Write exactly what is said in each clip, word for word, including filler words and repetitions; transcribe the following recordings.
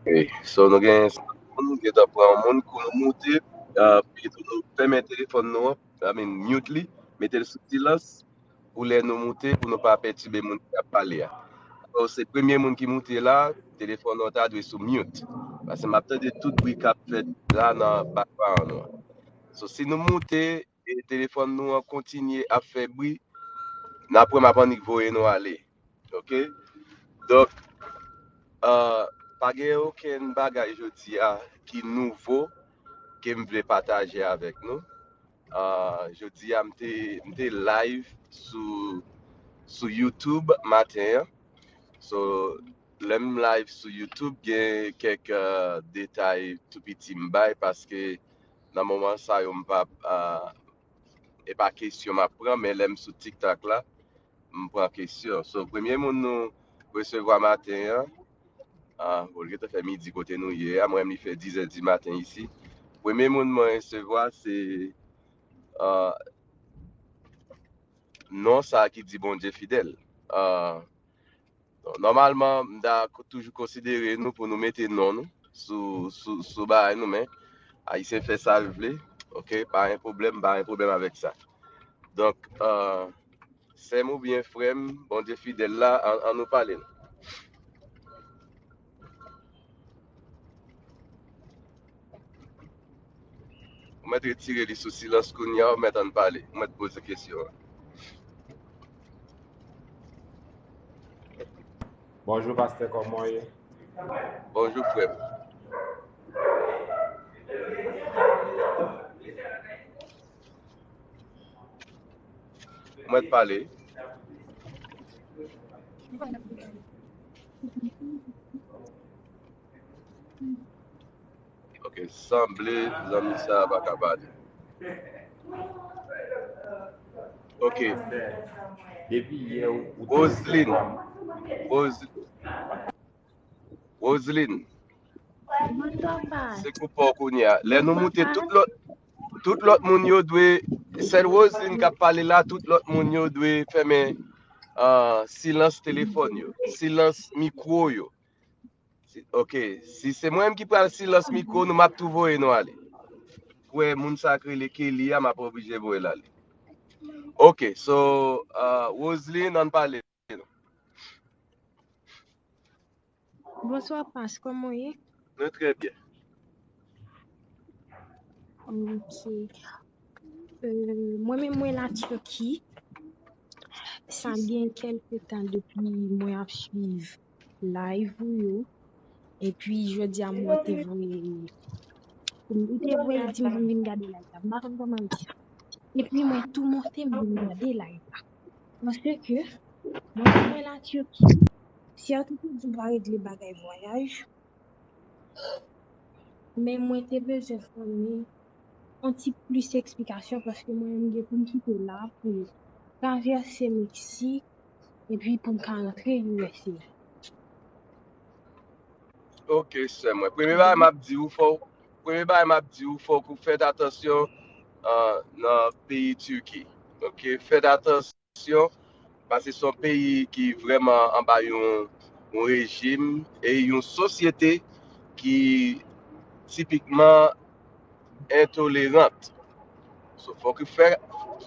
Wi. So, nou gen moun, nou gentan pran yon moun, kou nou moute, uh, pito nou fèmen telefòn nou an, I mean, mute li, mete l sou silans, pou lè nou moute, pou nou pa pètibe moun k ap pale a. So, se premye moun ki moute la, telefòn nou ta dwe sou mute. Paske m ap tande tout bri k ap fèt la nan background nou an. So, si nou moute, e telefòn nou an kontinye ap fè bri, n ap wè m ap annik voye nou ale. Oke? Donk, uh, pa gen okenn bagay jodi a ki nouvo ke m vle pataje avèk nou. Uh, jodi a, m te, m te live sou, sou YouTube maten an. So, lè m live sou YouTube, gen kèk, uh, detay tou piti m bay paske nan moman sa yo, m p ap, uh, e pa kesyon m ap pran, men lè m sou TikTok la, m pran kesyon. So, premye moun nou resevwa maten an, ah, bon, li gentan fè midi kote nou ye a, mwen menm li fè dizè di maten isi. Premye moun mwen resevwa se, ah, non sa ki di Bondye fidèl. Ah, nòmalman, m ta ko-, toujou konsidere nou pou nou mete non nou sou, sou, sou bagay nou, men Ayisyen fè sa l vle, oke, pa gen pwoblèm, pa gen pwoblèm avèk sa. Donk, ah, sè m oubyen frè m, Bondye fidèl la, an, an nou pale non. Ou mèt retire li sou silans kounye a, ou mèt ann pale, ou mèt poze kesyon an. Bonjou, pastè, kòman w ye? Bonjou, frè m. Ou mèt pale. Ok, sanble zanmi sa a pa ka pale. Ok. Depi yè ou, ou te Roseline. Rose-, Roseline. Se kou pa w kounye a. Lè nou moute tout lòt, tout lòt moun yo dwe, sèl Roseline k ap pale la, tout lòt moun yo dwe fèmen, ah, silans telefòn yo, silans mikwo yo. Si, ok, si se mwen menm ki pral silans mikwo nou, m ap tou voye nou ale. Kwè moun sa k rele Kelly a, m ap oblije voye l ale. Ok, so, ah, Roseline, ann pale. Bonswa, Pas, kòman w ye? Nou trè byen. Ok. Euh, mwen menm, mwen la Turquie. Sa gen kèlke tan depi mwen ap swiv live ou yo. Epi jodi a mwen te voye, ou te voye di m pou m vin gade live la. M pa konn kòman l di. Epi mwen tou monte m vin gade live la. Paske mwen, mwen la Turquie. Sèten te di w pa regle bagay vwayaj. Men mwen te bezwen konnen yon ti plis eksplikasyon paske mwen menm gen pou m kite la pou m travèse Meksik epi pou m ka rantre U S A. Ok, sè mwen. Premye bagay m ap di w, fò, premye bagay m ap di w, fòk ou fèt atansyon, ah, nan peyi Tiki. Ok, fèt atansyon, paske se yon peyi ki vrèman anba yon, yon rejim e yon sosyete ki tipikman entolerant. So, fòk ou fè,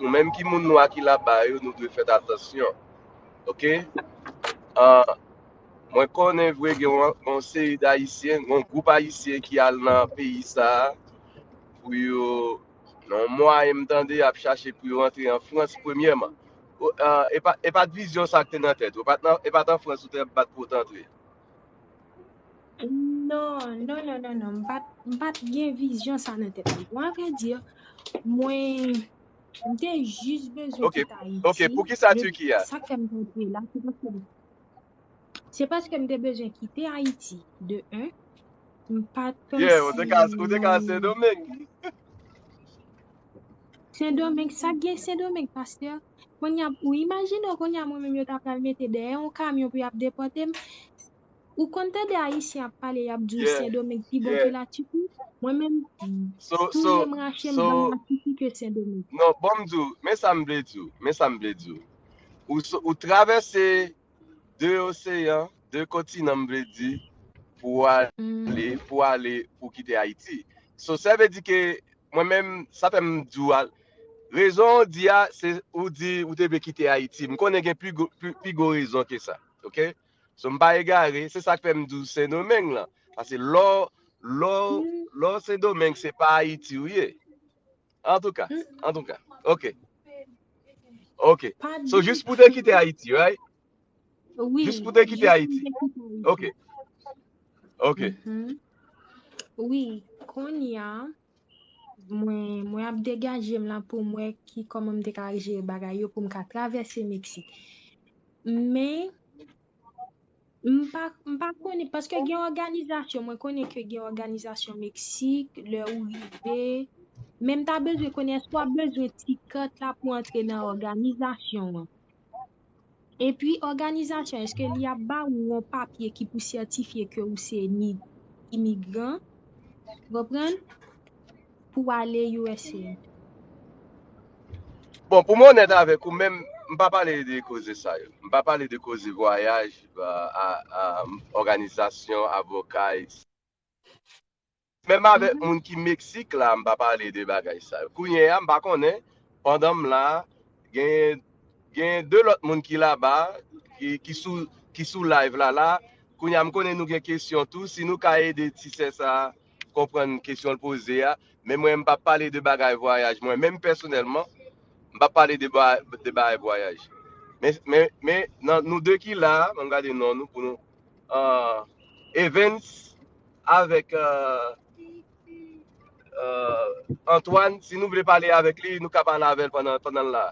nou menm ki moun nwa ki laba yo, nou dwe fèt atansyon. Ok? Ah, mwen konnen vre gen yon, yon seri d'Ayisyen, yon gwoup Ayisyen ki al nan peyi sa a pou yo, nan yon mwayen m tande, y ap chache pou yo rantre an Frans premyèman. O, ah, e pa, e pa t vizyon sa k te nan tèt ou, e pa t nan, e pa t an Frans ou te ap bat pou w t antre. Non, non, non, non, non. M pa t, m pa t gen vizyon sa nan tèt mwen. Bon, a vrè di, mwen, m te jis bezwen kite Ayiti. Ok, poukisa Tiki a? Sa k fè m te antre la, se paske, se paske m te bezwen kite Ayiti, de un. M pa t kòmsi... Yeah, ou te ka, ou te ka Sendomeng. Sendomeng, sa k gen Sendomeng, pastè? Kounye a, ou imajine w, kounye a, mwen menm, yo ta pral mete dèyè yon kamyon pou y ap depòte m. Ou konn tande Ayisyen ap pale, y ap di w Sendomeng pi bon ke Latiki? Mwen menm, touye m, rache m, ban m Latiki ke Sendomeng. Non, ban m di w, men sa m vle di w, men sa m vle di w. Ou so-, ou travèse de oseyan, de kontinan, m vle di, pou ale, pou ale, pou kite Ayiti. So, sa vle di ke mwen menm, sa fè m di w a, rezon w di a, se ou di ou te vle kite Ayiti. M konnen gen pi gwo, pi, pi gwo rezon ke sa. Oke? So, m pa egare, se sa k fè m di w Sendomeng lan. Paske lè w, lè w, lè w Sendomeng, se pa Ayiti ou ye. Antouka, antouka. Oke. Oke. So, jis pou te kite Ayiti, right? Jis pou te kite Ayiti. Oke. Oke. Wi, kounye a, mwen, mwen ap degaje m la pou m wè ki, kòman m te ka jere bagay yo pou m ka travèse Meksik. Men, m pa, m pa konnen, paske gen òganizasyon, mwen konnen ke gen òganizasyon Meksik, lè ou rive, men m ta bezwen konnen, èske w ap bezwen ti kat la pou antre nan òganizasyon an? Epi, òganizasyon, èske li ap ba ou yon papye ki pou sètifye ke ou se ni imigran, ou konprann? Pou ale U S A. Bon, pou mwen onèt avèk ou, menm, m pa pale de koze sa yo. M pa pale de koze vwayaj, a, a, a, òganizasyon, avoka, et cetera. Menm avèk moun ki Meksik la, m pa pale de bagay sa yo. Kounye a, m pa konnen, pandan m la, gen, gen de lòt moun ki laba, ki, ki sou, ki sou live la, la. Kounye a, m konnen nou gen kesyon tou. Si nou ka ede ti sè sa a konprann kesyon l poze a, men mwen, m p ap pale de bagay vwayaj. Mwen menm pèsonèlman, m p ap pale de, ba- de bagay vwayaj. Men, men, men nan, nou de ki la a, ban m gade non nou pou nou. Ah, Evens avèk ah, ah, Antoine, si nou vle pale avèk li, nou ka pale avè l pandan, pandan l la.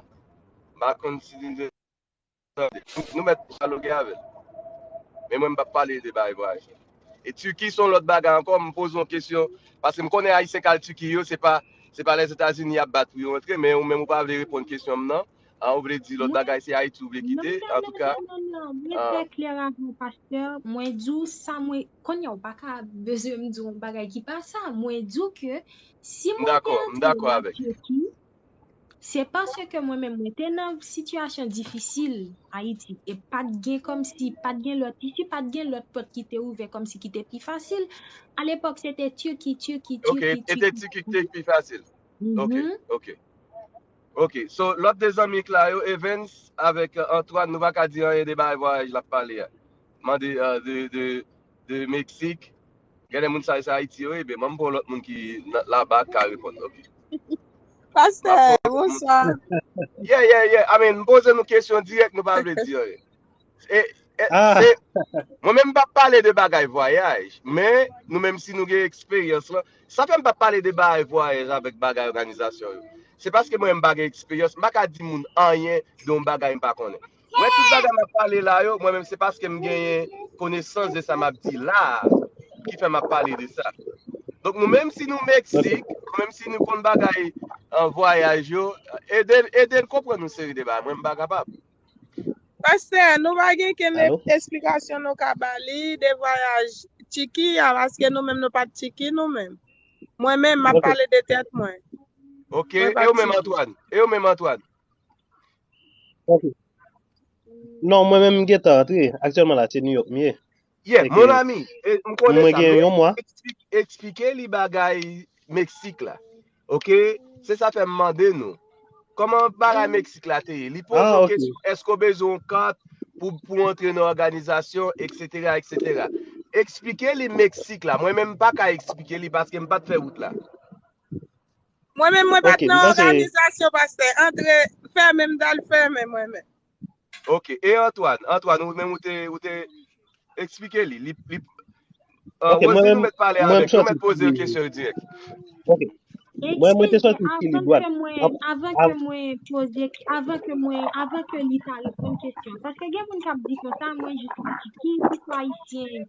M pa konn si li vle tande. Nou, nou mèt dyaloge avè l. Men mwen, m p ap pale de bagay vwayaj. E Tiki se yon lòt bagay ankò, m poze yon kesyon, paske m konnen Ayisyen k al Tiki yo, se pa, se pa Lèzetazini y ap bat pou yo antre, men ou menm ou pa vle reponn kesyon m nan. Ah, ou vle di lòt bagay, se Ayiti ou vle kite. Antouka, mwen trè klè avè w, pastè. Mwen di w sa, mwen, kounye a, ou pa ka bezwen m di w yon bagay ki pa sa. Mwen di w ke si mwen te antre nan Tiki, se paske mwen menm, mwen te nan sitiyasyon difisil Ayiti. E pa t gen kòmsi, pa t gen lòt isi, pa t gen lòt pòt ki te ouvè kòmsi ki te pi fasil. Alepòk, se te Tiki, Tiki, Tiki, Tiki. Tiki ki te pi fasil. Ok, ok. Ok, so lòt de zanmi k la yo, Evens avèk uh, Antoine, nou pa ka di anyen de bagay vwayaj l ap pale a. Mande uh, de, de, de Meksik. Genlè moun sa yo se Ayiti yo ye, ben, ban m pran lòt moun ki laba k ka reponn. Ok. Pastè, bonswa. Yeah, yeah, yeah. I mean, m poze nou kesyon dirèk, nou pa vle di anyen. E, e, se, mwen menm m p ap pale de bagay vwayaj, men nou menm si nou gen eksperyans lan, sa fè m p ap pale de bagay vwayaj avèk bagay òganizasyon yo. Se paske mwen menm m pa gen eksperyans, m pa ka di moun anyen de yon bagay m pa konnen. Wè tout bagay m ap pale la yo, mwen menm se paske m genyen konesans de sa m ap di la a, ki fè m ap pale de sa. Donk nou menm si nou Meksik, nou menm si nou konn bagay an vwayaj yo, ede, ede n konprann yon seri de bagay, mwen m pa kapab. Pastè, nou pa gen kenn esplikasyon nou ka ba li de vwayaj Tiki a, paske nou menm nou pa t Tiki nou menm. Mwen menm, m ap pale de tèt mwen. Ok, e ou menm Antoine? E ou menm Antoine? Ok. Non, mwen menm m gentan antre. Aktyèlman la, se New York m ye. Yeah, mon ami, m konnen sa. Mwen gen yon mwa. Eksplike li bagay Meksik la. Ok? Se sa fè m mande nou. Kòman bagay Meksik la te ye? Li poze w kesyon, èske w bezwen yon kat pou, pou antre nan òganizasyon, etsetera, etsetera. Eksplike li Meksik la. Mwen menm m pa ka eksplike li paske m pa t fè wout la. Mwen menm, mwen pa t nan òganizasyon, pastè. Antre, fèmen, m t al fèmen mwen menm. Ok. E Antoine? Antoine, ou menm ou te, ou te eksplike li. Li, li uh, Rosie, nou mèt pale avèk, nou mèt poze l kesyon dirèk. Ok. Mwen, mwen te sòti Chili dwat. Avan ke mwen poze, avan ke mwen, avan ke li ta reponn kesyon. Paske gen moun k ap di konsa, mwen jis soti Chili, poukisa Ayisyen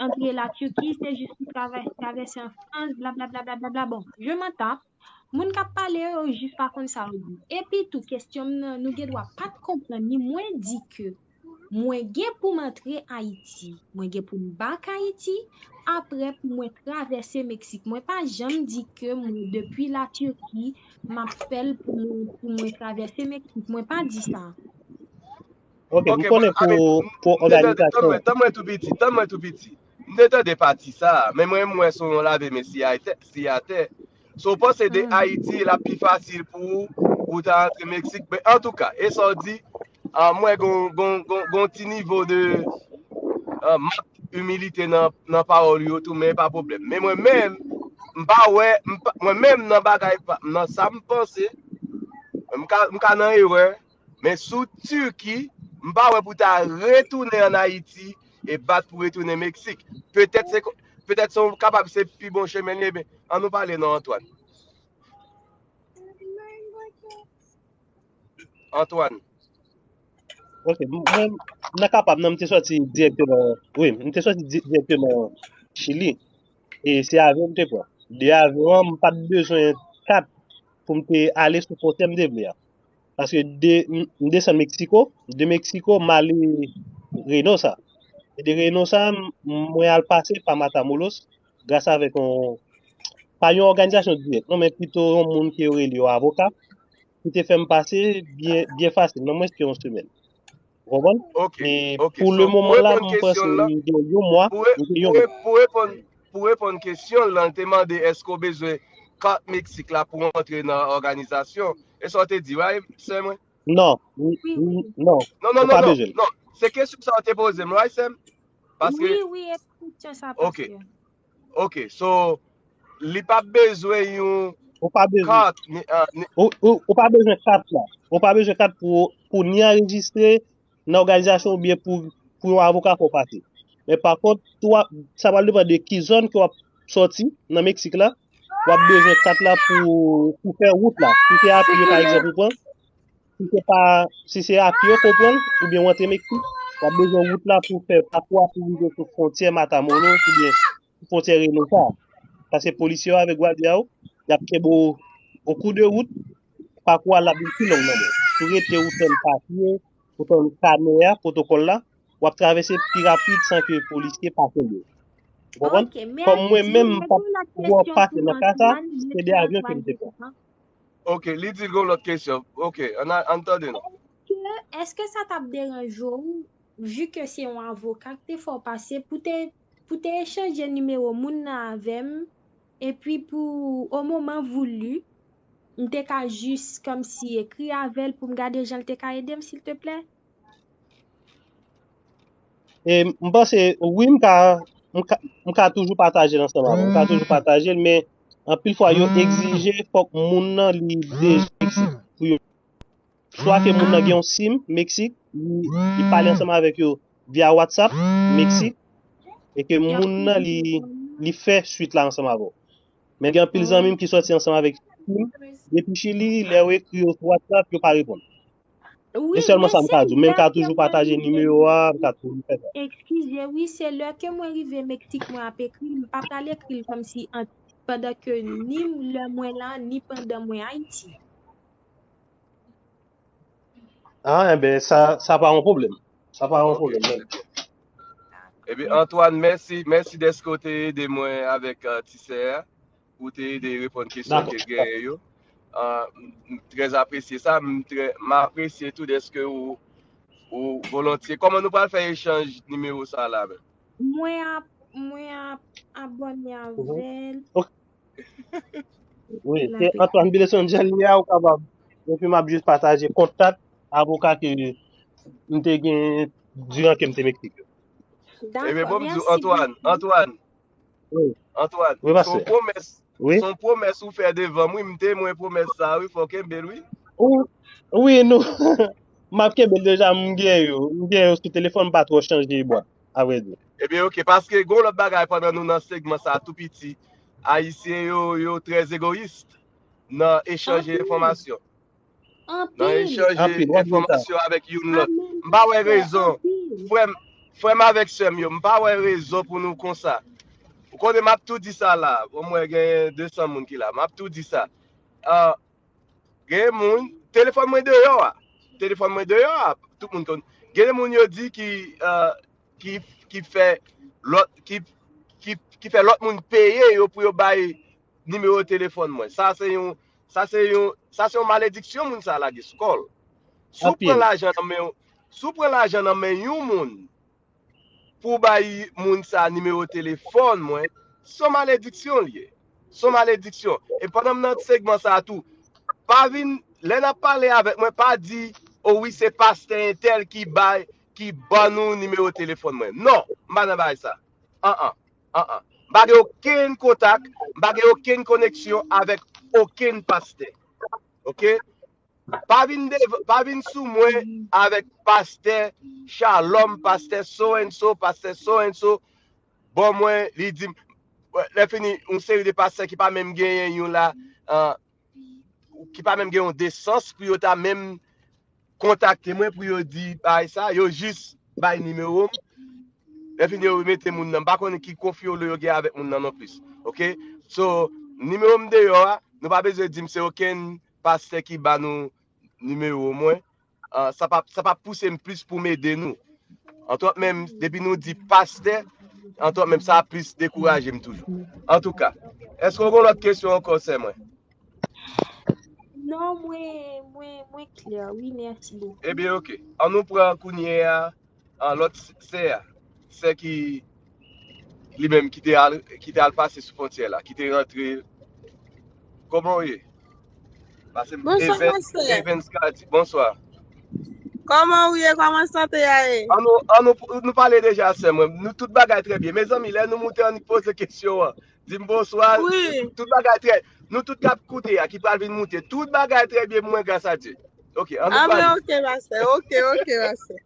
antre la Turquie, se jis pou travèse an Frans, blablabla. Bon, je m'en tape. Moun k ap pale yo, yo jis pa konn sa yo di. Epi tou, kesyon m nan, nou gen dwa pa t konprann li. Mwen di ke mwen gen pou m antre Ayiti, mwen gen pou m bak Ayiti, apre pou mwen travèse Meksik. Mwen pa janm di ke mwen, depi la Turquie, m ap fè l pou mwen, pou mwen travèse Meksik. Mwen pa di sa. Ok, m konnen pou, pou òganizasyon. Tann mwen tou piti, tann mwen tou piti. M te tande pati sa a, men mwen, m wè se yon lave men siye atè, siye atè. So, w panse de Ayiti, l ap pi fasil pou ou, pou w ta antre Meksik? Men antouka, e sa w di, ah, m wè gon, gon, gon, gon ti nivo de, ah, mank imilite nan, nan pawòl ou yo tou, men pa pwoblèm. Men mwen menm, m pa wè, m pa, mwen menm nan bagay pa, nan sa m panse, m ka, m ka nan erè, men sou Tiki, m pa wè pou ta retounen ann Ayiti e bat pou retounen Meksik. Petèt se, petèt se yon, kapab se pi bon chemen li ye, men ann nou pale non, Antoine. Antoine. Ok, m- mwen, nan kapab, non, m te sòti dirèkteman, wi, m te sòti di- dirèkteman Chili. E se avyon m te pran. De avyon an, m pa t bezwen kat pou m te ale sou fwontyè m te vle a. Paske de, m m desann Meksiko, de Meksiko, m ale Reynosa. E de Reynosa, m- mwen al pase pa Matamoros, gras avèk yon, pa yon òganizasyon dirèk, non, men pito yon moun ke yo rele yon avoka, ki te fè m pase byen, byen fasil, nan mwens ke yon semèn. Ou konprann? Ok, Men ok. pou le So, pou moman la, reponn m panse kesyon l lan, m gen yon mwa, pou, re, m gen yon pou, re, pou, reponn, pou reponn kesyon l lan, l te mande èske w bezwen kat Meksik la pou w antre nan òganizasyon. E sa w te di, right, sè mwen? Non, n- Wi, n- wi. Non, Non, non, ou non, pa non, bezwen l. non. Se kesyon sa w te poze m, right, sè m? Paske, Wi, wi, e kesyon sa ok, pastè. Ok, so, li p ap bezwen yon Ou pa bezwen, kat, ni, ah, ni, ou, ou, ou pa bezwen kat la. Ou pa bezwen kat pou, pou ni anrejistre nan òganizasyon oubyen pou, pou yon avoka fè w pase. Men pa kont, tou w ap- sa pral depann de ki zòn ke w ap sòti nan Meksik la. W ap bezwen kat la pou, pou fè wout la. Si se a pye, pa egzanp, ou pran, si se pa, si se a pye ke w pran, oubyen w antre Meksik, w ap bezwen wout la pou fè pakou a pou rive sou fwontyè Matamoros oubyen sou fwontyè Reynosa. Paske polisye yo avèk gwadya yo, y ap kenbe w o kou de wout, pakou a l ap vin pi long nan men w. Si w rete ou fè l pa pye, ou tann kanè a, pwotokòl la, w ap travèse pi rapid san ke polisye pa kenbe w. Ou konprann? Ok, Kòm mwen mèsi. menm, m Mwen pa t gen yon lòt wè w kesyon pase pou nan ka sa, Antoine, se de mesye avyon ke m Antoine, te pran. kesyon an. Ok, li di l gen yon lòt kesyon. Ok, ann a- ann tande non. Èske, èske sa t ap deranje w, vi ke se yon avoka k te fè w pase, pou te, pou te echanje nimewo moun nan avè m, epi pou, o moman voulu, m te ka jis kòmsi ekri avè l pou m gade jan l te ka ede m, silteplè? E m panse, wi, m ka, m ka, m ka toujou pataje l ansanm avè w. M ka toujou pataje l, men anpil fwa, yo egzije fòk moun nan li deja Meksik pou yo. Swa ke moun nan gen yon sim Meksik, li, li pale ansanm avèk yo via WhatsApp Meksik, e ke moun nan li, li fè swit la ansanm avè w. Men gen anpil zanmi m ki sòti ansanm avèk sim. Depi Chili, lè yo ekri yo sou WhatsApp, yo pa reponn. Wi, E sèlman men sa m se ka di w. Men m lè ka ke toujou mwen pataje rive nimewo a, m Meksik, ka toujou fè sa. Eskize, wi, se lè ke mwen rive Meksik, mwen ap ekri l, m pa pral ekri l kòmsi an- pandan ke ni lè mwen la, ni pandan mwen Ayiti. Ah, enben, sa, sa pa yon pwoblèm. Sa pa yon Ok. Pwoblèm menm. Epi Antoine, mèsi, mèsi dèske w te ede mwen avèk uh, ti sè a, ou te ede reponn kesyon Dakò. Ke genyen yo. Uh, m m trè apresye sa, m trè, m apresye tou dèske ou, ou volontye. Kòman nou pral fè echanj nimewo sa la menm? Mwen ap, mwen ap abòne Mhm. avè l. Ok. Wi, La se pe- Antoine Bileson Jan li a ou kapab. Epi m ap jis pataje kontak avoka ke m te gen diran ke m te Meksik yo. Ebyen, Dakò, bon, m di w, mèsi Antoine, bokou. Antoine, Wi. Antoine, Wi, se yon pastè. pwomès, Wi. Se yon pwomès ou fè devan m, wi, m temwen pwomès sa, wi, fò w kenbe l, wi. Ou- Wi, nou. M ap kenbe l deja, m gen yo. M gen yo sou telefòn, m pa twò chanje bwat, avrèdi. Ebyen, ok, paske gon lòt bagay pandan nou nan segman sa tou piti, Ayisyen yo, yo trè egoyis nan echanje Anpil. Enfòmasyon. Nan Anpil. Echanje Anpil, w ap di sa. Enfòmasyon avèk youn lòt. Anpil, M pa wè pastè, rezon. Anpil. Frè m, frè m avèk sè m yo, m pa wè rezon pou nou konsa. Ou konnen m ap tou di sa la. Bon, mwen gen de san moun ki la. M ap tou di sa. Ah, gen moun, telefòn mwen deyò a. Telefòn mwen deyò a. Tout moun konn. Gen de moun yo di ki, ah, ki, ki fè lòt, ki, ki, ki fè lòt moun peye yo pou yo bay nimewo telefòn mwen. Sa se yon, sa se yon, sa se yon malediksyon moun sa lage sou kò l. Si w Anpil. Pran lajan nan men, si w pran lajan nan men yon moun, pou w bay moun sa nimewo telefòn mwen, se yon malediksyon l ye. Se yon malediksyon. E pandan m nan segman sa a tou, pa vin, lè n ap pale avèk mwen, pa di, o wi, se pastè entèl ki bay, ki ban nou nimewo telefòn mwen. Non, m pa nan bagay sa. An an, an an. M pa gen okenn kontak, m pa gen okenn koneksyon avèk okenn pastè. Oke? Pa vin dev- pa vin sou mwen avèk pastè Shalom, pastè so and so, pastè so and so. Bon, mwen, li di m, lè fini, yon seri de pastè ki pa menm genyen yon la, ah, ki pa menm gen yon desans pou yo ta menm kontakte mwen pou yo di bagay sa, yo jis bay nimewo m. Lè fini, yo mete moun nan, m pa konnen ki konfyolo yo gen avèk moun nan non plis. Oke? So, nimewo m deyò a, nou pa bezwen di m se okenn pastè ki ba nou nimewo mwen. Ah, sa pa, sa pa pouse m plis pou m ede nou. Antwòt menm, depi nou di pastè, antwòt menm, sa plis dekouraje m toujou. Antouka, èske w gen lòt kesyon ankò, sè mwen? Non, mwen, mwen, mwen klè, wi, mèsi bokou. Ebyen, oke. An nou pran kounye a, an lòt sè a. Sè ki, li menm, ki te al, ki te al pase sou fwontyè la, ki te rantre. Kòman w ye? Pase m Bonswa, Evans, pastè. Evans Cardi. Bonswa. Kòman w ye? Kòman sante a ye? An nou, an nou, nou pale deja, sè mwen. Nou tout bagay trè byen. Mezanmi, lè nou moute, annik poze kesyon an. Di m bonswa. Wi. Tout bagay trè. Nou tout k ap koute a, ki pral vin moute. Tout bagay trè byen pou mwen, gras a Dye. Oke, annou Ah, pale. men oke, pastè. Oke, oke, pastè.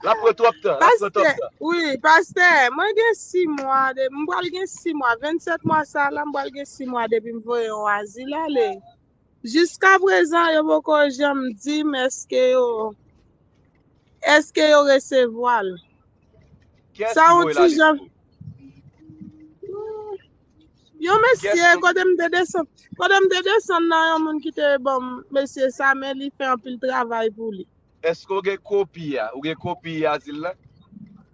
L ap pran twòp tan, l ap pran twòp Pastè, tan. Wi, pastè, mwen gen sis mwa, de, mwen pral gen sis mwa, vennsèt mwa sa la, mwen pral gen sis mwa depi m voye yon azil ale. Jiska prezan, yo poko janm di m èske yo, èske yo resevwa l. Kiyès Sa ki yon voye l ti ale jan. pou ou? Yon mesye, Kiyès ki kote m te desann, kote m te desann nan yon moun ki te ban m mesye sa, men li fè anpil travay pou li. Èske w gen kopi a? Ou gen kopi azil la?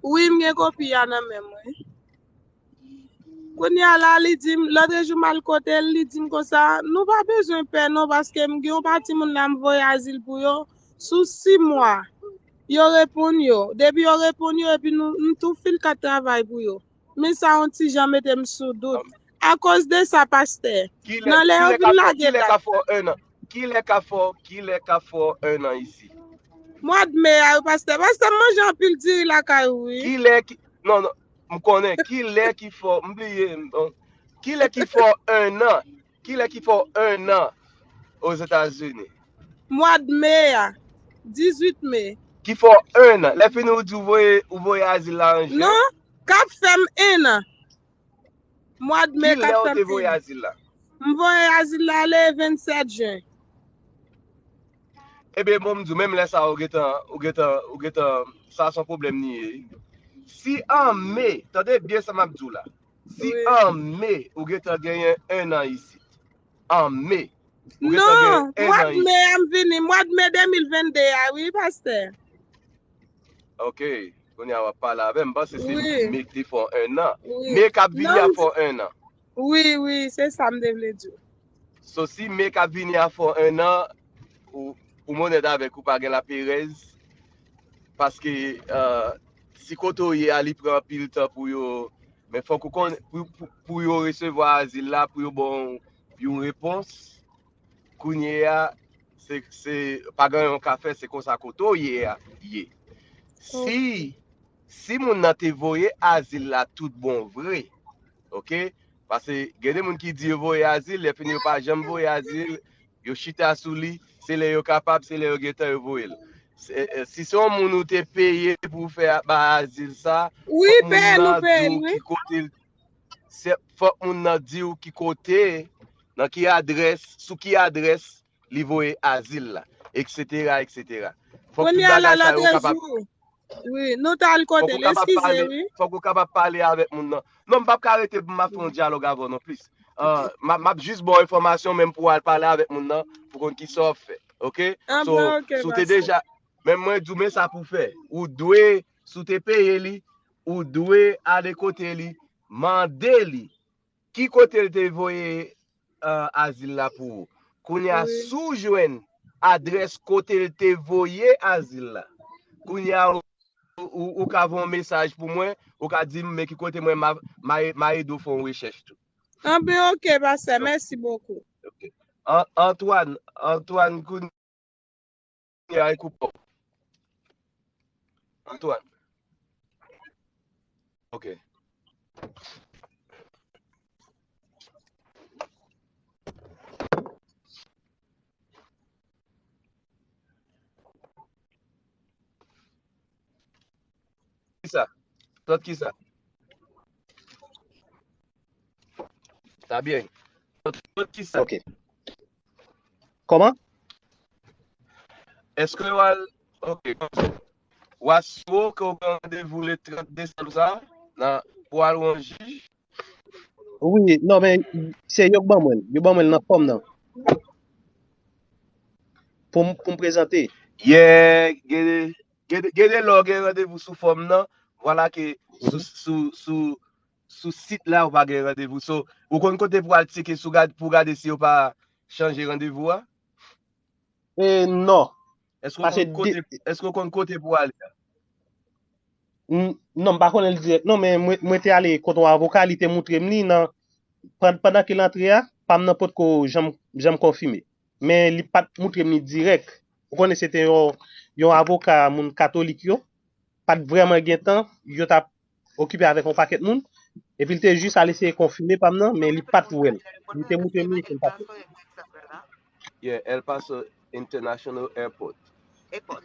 Wi, m gen kopi a nan men mwen. Kounye a la, li di m, lòtrejou m al kote l, li di m konsa, nou pa bezwen pè non, paske m gen yon pati moun la m voye azil pou yo, sou sis mwa, yo reponn yo. Depi yo reponn yo, epi nou, m tou fil kat travay pou yo. Men sa yon ti jan mete m sou dout. Akoz de sa, pastè, Kilè, nan lè yo kilè vin ka fè, lage kilè la. Ka fè w en an? Kilè ka fè, kilè ka fè w en an isi? Mwa de me a, wi, pastè. Pastè, m manje anpil diri lakay ou, wi. Kilè ki, non, non, m konnen. Kilè ki fè w, m bliye, m, bon. Kilè ki fè w en an? Kilè ki fè w en an Ozetazini? Mwa de me a, dizuit me. Ki fè w en an? Lè fini ou di ou voye, ou voye azil la an jen? Non, k ap fè m en an. Mwa de me Ki k lè ap ou fè te m voye en an. Azil la? M voye azil la le vennsèt jen. Ebyen, bon, m di w, menm lè sa, ou gentan, ou gentan, ou gentan, sa se yon pwoblèm li ye. Si an me, tande byen sa m ap di w la. Si Wi. An me, ou gentan genyen en an isit. An me, ou gentan Non, genyen en mwa an de me isit. A m vini, mwa de me de mil vennde a, wi, pastè. Ok, kounye a w ap pale avè m, m panse se Wi. Me k te fè w en an. Wi. Me k ap vini Non, a m- fè w en an. Wi, wi, se sa m te vle di w. So, si me k ap vini a fè w en an, ou, ou m onèt avèk ou, pa gen laperèz, paske, euh, si kote w ye a, li pran anpil tan pou yo, men fòk ou konn, pou, pou, pou yo resevwa azil la, pou yo ba w yon repons, kounye a, se, se, pa gen yon ka fè, se konsa kote w ye a, ye. Si, si moun nan te voye azil la tout bon vre, ok? Paske gen de moun ki di yo voye azil, lè fini yo pa janm voye azil, yo chita sou li, se lè yo kapab, se lè yo gentan yo voye l. Se, eh, si se yon moun ou te peye pou fè a- ba azil sa, Wi, fòk moun peye nou nan peye di l, w wi. ki kote l, se, fòk moun nan di w ki kote, nan ki adrès, sou ki adrès li voye azil la, et cetera, et cetera. Fòk tout Kounye a la, bagay sa yo lòt kapab jou. Wi, nou t al Fòk kote ou l, kapab eskize, pale, wi. Fòk ou kapab pale avèk moun nan. Non, m p ap ka rete pou m ap fè yon dyalòg avè w non plis. Ah, m ap, m ap jis ba w enfòmasyon menm pou w al pale avèk moun nan, pou konn kisa w ap fè. Ok? Ah, So, bon, ok, si w te pastè. Deja, menm mwen di w, men sa pou fè. Ou dwe, si w te peye li, ou dwe ale kote li, mande li ki kote l te voye, ah, azil la pou ou. Kounye a, Wi. Si w jwenn adrès kote l te voye azil la, kounye a, ou, ou ka voye yon mesaj pou mwen, ou ka di m men ki kote mwen ma, ma, ma ede w fè yon rechèch tou. Anben, ok, pastè, mèsi bokou. Ok. An- Antoine, Antoine, kounye a e koupe w. Antoine. Ok. Kisa? Sòt kisa? Sa byen. Sòt kisa? Ok. Kòman? Èske w al, ok, kòmsi. W asire w ke w gen randevou le trant desanm sa a nan, pou al wè yon jij? Wi, non, men se yo k ban mwen l. Yo ban mwen l nan fòm nan. Pou m, pou m prezante. Yeah, gen de, gen de, gen de lè w gen randevou sou fòm nan, vwala ke sou, sou, sou, sou sit la ou pa gen randevou. So, ou konn kote pou al tcheke sou gad, pou gade si yo pa chanje randevou a? E non. Èske w konn kote, èske w konn kote pou ale a? Non, m pa konnen l dirèk non, men mwen, mwen te ale kote yon avoka, li te moutre m li nan, pandan ke l antre a, pa m nan potko janm, jann konfime. Men li pa t moutre m li dirèk. Ou konnen se te yon, yon avoka moun katolik yo, pa t vrèman gen tan, yo t ap okipe avèk yon pakèt moun, epi l te jis al eseye konfime pa m nan, men li pa t wè l. Li te moutre m li, li pa t wè l. Yeah, El Paso International Airport. Airport.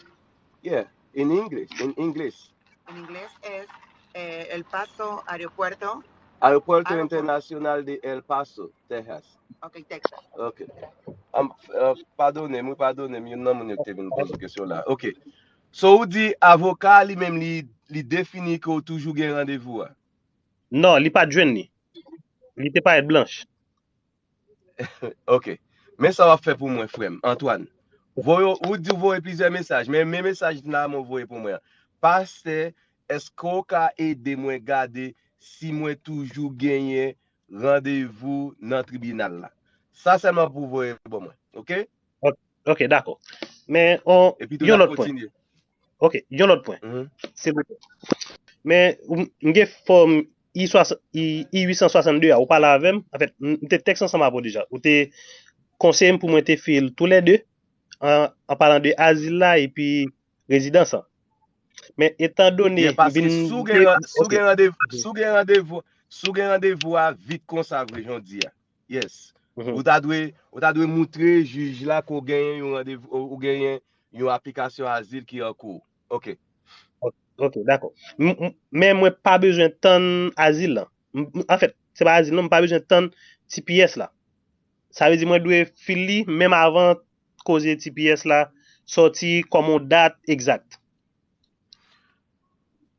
Yeah, in English, in English. En inglés es eh, El Paso Aeropuerto. Aeropuerto Internacional de El Paso, Texas. Ok, Texas. Ok. Um, uh, padone m, wi, padone m, youn nan moun yo ki te vin poze kesyon la. Ok. So, ou di avoka li menm li, li defini ke w toujou gen randevou a? Non, li pa t jwenn li. Li te parèt blanch. Ok. Men sa w ap fè pou mwen, frè m, Antoine. Voye, ou di w voye plizyè mesaj, men men mesaj la mwen voye pou mwen an. Pastè, èske w ka ede mwen gade si mwen toujou genyen randevou nan tribinal la? Sa sèlman pou w voye ban mwen, ok? Ok, dakò. Men on, yon lòt pwen. Ok, yon lòt pwen. Silvouplè. Men m gen fòm I uitsanswasannde a, ou pale avè m. Anfèt, m te tèks ansanm avè w deja. Ou te konseye m pou mwen te fil toulède, an, an palan de azil la epi rezidans an. Men etandone m vin. Si w gen randevou, si w gen randevou, si w gen randevou a vit konsa vre, jan w di a. Yes. Ou ta dwe, ou ta dwe moutre jij la ke w genyen yon randevou, ou genyen yon aplikasyon azil ki an kou. Ok. Ok, dakò. Men mwen pa bezwen tann azil lan. Anfèt, se pa azil non, m pa bezwen tann T P S la. Sa vle di mwen dwe fil li menm avan koze T P S la sòti kòm yon dat egzak.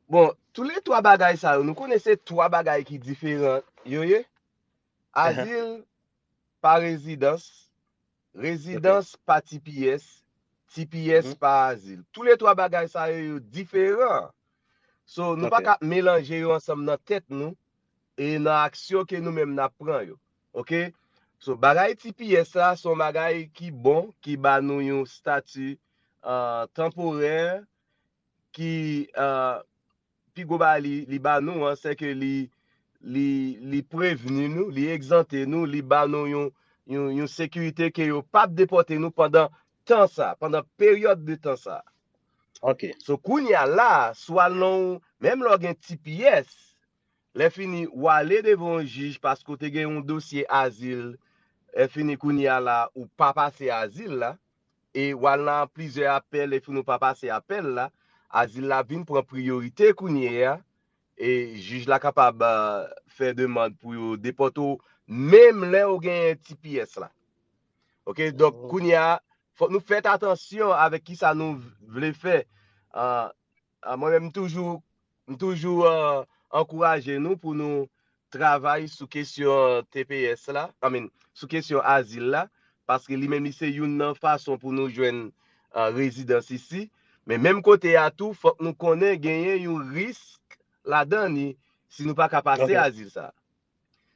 Bon, toulètwa bagay sa yo, nou konnen se twa bagay ki diferan yo ye. Azil pa rezidans, rezidans pa T P S, T P S pa azil. Toulètwa bagay sa yo, yo diferan. So, nou pa ka melanje yo ansanm nan tèt nou e nan aksyon ke nou menm n ap pran yo. Ok? So, bagay T P S la se yon bagay ki bon, ki ba nou yon stati uh, tanporè, ki uh, pi gwo bagay li, li ba nou an, se ke li, li, li prevni nou, li egzante nou, li ba nou yon, yon, yon sekirite ke yo p ap depòte nou pandan tan sa, pandan peryòd de tan sa. Ok. So, kounye a la, si w al nan, menm lè w gen T P S, lè fini, w ale devan yon jij paske w te gen yon dosye azil, lè fini kounye a la, ou pa pase azil la, e w al nan plizyè apèl, lè fini w pa pase apèl la, azil la vin pran priyorite kounye a, e jij la kapab uh, fè demann pou yo depòte w, menm lè w genyen T P S la. Ok, donk kounye a, fòk nou fèt atansyon avèk kisa nou vle fè. Uh, mwen menm m toujou, m toujou uh, ankouraje nou pou nou travay sou kesyon T P S la, I mean, sou kesyon azil la, paske li menm li se youn nan fason pou nou jwenn uh, rezidans isi. Men menm kote a tou, fòk nou konnen genyen yon risk ladan li si nou pa ka pase azil sa.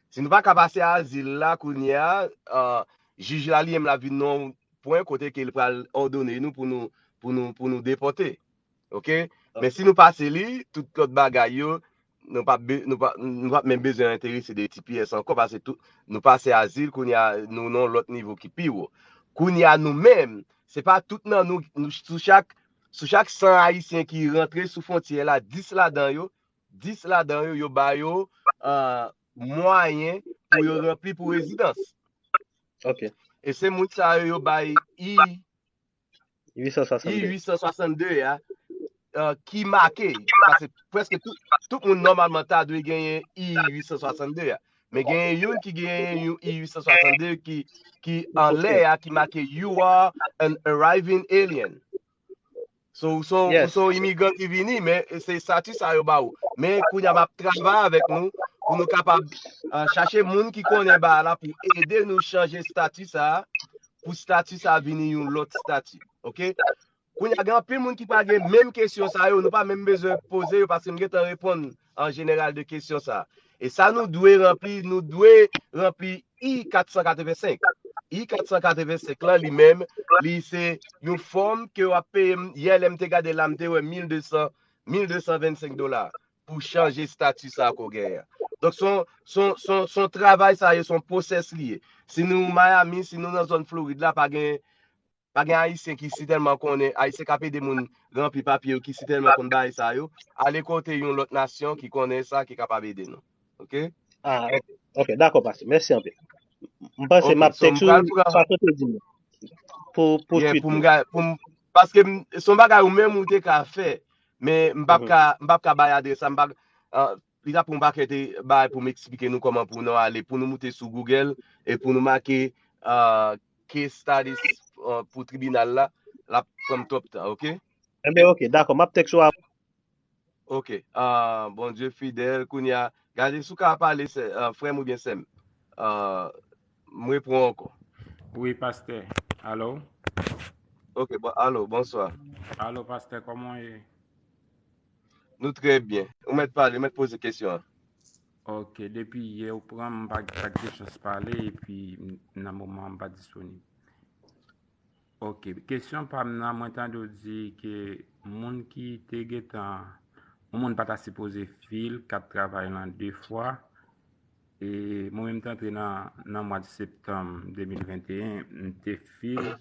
Si nou pa ka pase azil la kounye a, uh, jij la li menm la vin nan yon pwen kote ke l pral òdone nou pou nou, pou nou, pou nou depòte. Ok? Men si nou pase li, tout lòt bagay yo, nou p ap be- nou p ap nou p ap menm bezwen enterese de T P S ankò, paske tout nou pase azil, kounye a nou nan yon lòt nivo ki pi wo. Kounye a nou menm, se pa tout nan nou, nou sou chak sou chak san Ayisyen ki rantre sou fwontyè la, dis ladan yo, dis ladan yo, yo ba yo uh, mwayen pou yo ranpli pou rezidans. Ok. E se moun sa yo, yo bay I, I 862. uit san swasann de a, uh, ki make, paske prèske tout, tout moun nòmalman ta dwe genyen I uit san swasann de a. Men genyen youn ki genyen yon I uit san swasann de ki, ki anlè a, ki make "You are an arriving alien." So, ou son, ou Yes. son imigran ki vini, men se estati sa yo ba ou. Men kounye a m ap travay avèk nou pou nou kapab uh, chache moun ki konnen ba la pou ede nou chanje estati sa a, pou estati sa a vini yon lòt estati. Ok? Kounye a gen anpil moun ki pa gen menm kesyon sa yo, nou pa menm bezwen poze yo paske m gentan reponn an jeneral de kesyon sa. E sa nou dwe ranpli, nou dwe ranpli I kat san katrevensenk. I kat san katrevensenk lan li menm, li se yon fòm ke w ap peye m. Yè lè m te gade la, m te wè mil de san, mil de san vennsenk dola pou chanje estati sa ke w genyen an. Donk, se yon, se yon, se yon, se yon travay sa ye, se yon pwosès li ye. Si nou Miami, si nou nan zòn Florid la, pa gen, pa gen Ayisyen ki si tèlman konnen, Ayisyen k ap ede moun ranpli papye yo ki si tèlman konn bagay sa yo, ale kote yon lòt nasyon ki konnen sa, ki kapab ede nou. Ok? Ah, ok. Ok, dakò, pastè. Mèsi anpil. M panse Ok, m ap so m tèks ou pral pran, sa kote di m pou, pou yeah, suit pou m li. ga- pou m, paske m- se yon bagay ou menm ou te ka fè, men m p ap Mhm. ka, m p ap ka bay adrès la, m p ap, uh, li ta pou m pa kete bay pou m eksplike nou kòman pou nou ale, pou nou moute sou Google e pou nou make uh, case studies uh, pou tribinal la, l ap pran m twòp tan, ok? Enben, ok, dakò, m ap tèks ou a. Ok, uh, Bondye fidèl, kounye a, gade si w ka pale, sè, uh, frè m oubyen sè m. Uh, m repran ankò. Wi, pastè. Alo? Ok, bon, alo, bonswa. Alo, pastè, kòman w ye? Nou trè byen. Ou mèt pale, ou mèt poze kesyon an. Ok, depi yè ou pran m, m pa, pa t gen chans pale, epi m- nan moman an, m pa disponib. Ok, kesyon pa m nan, mwen tande w di ke moun ki te gentan, yon moun pa ta sipoze fil kat travay lan de fwa, e mwen menm te antre nan, nan mwa de septanm de mil venteyen, m te fil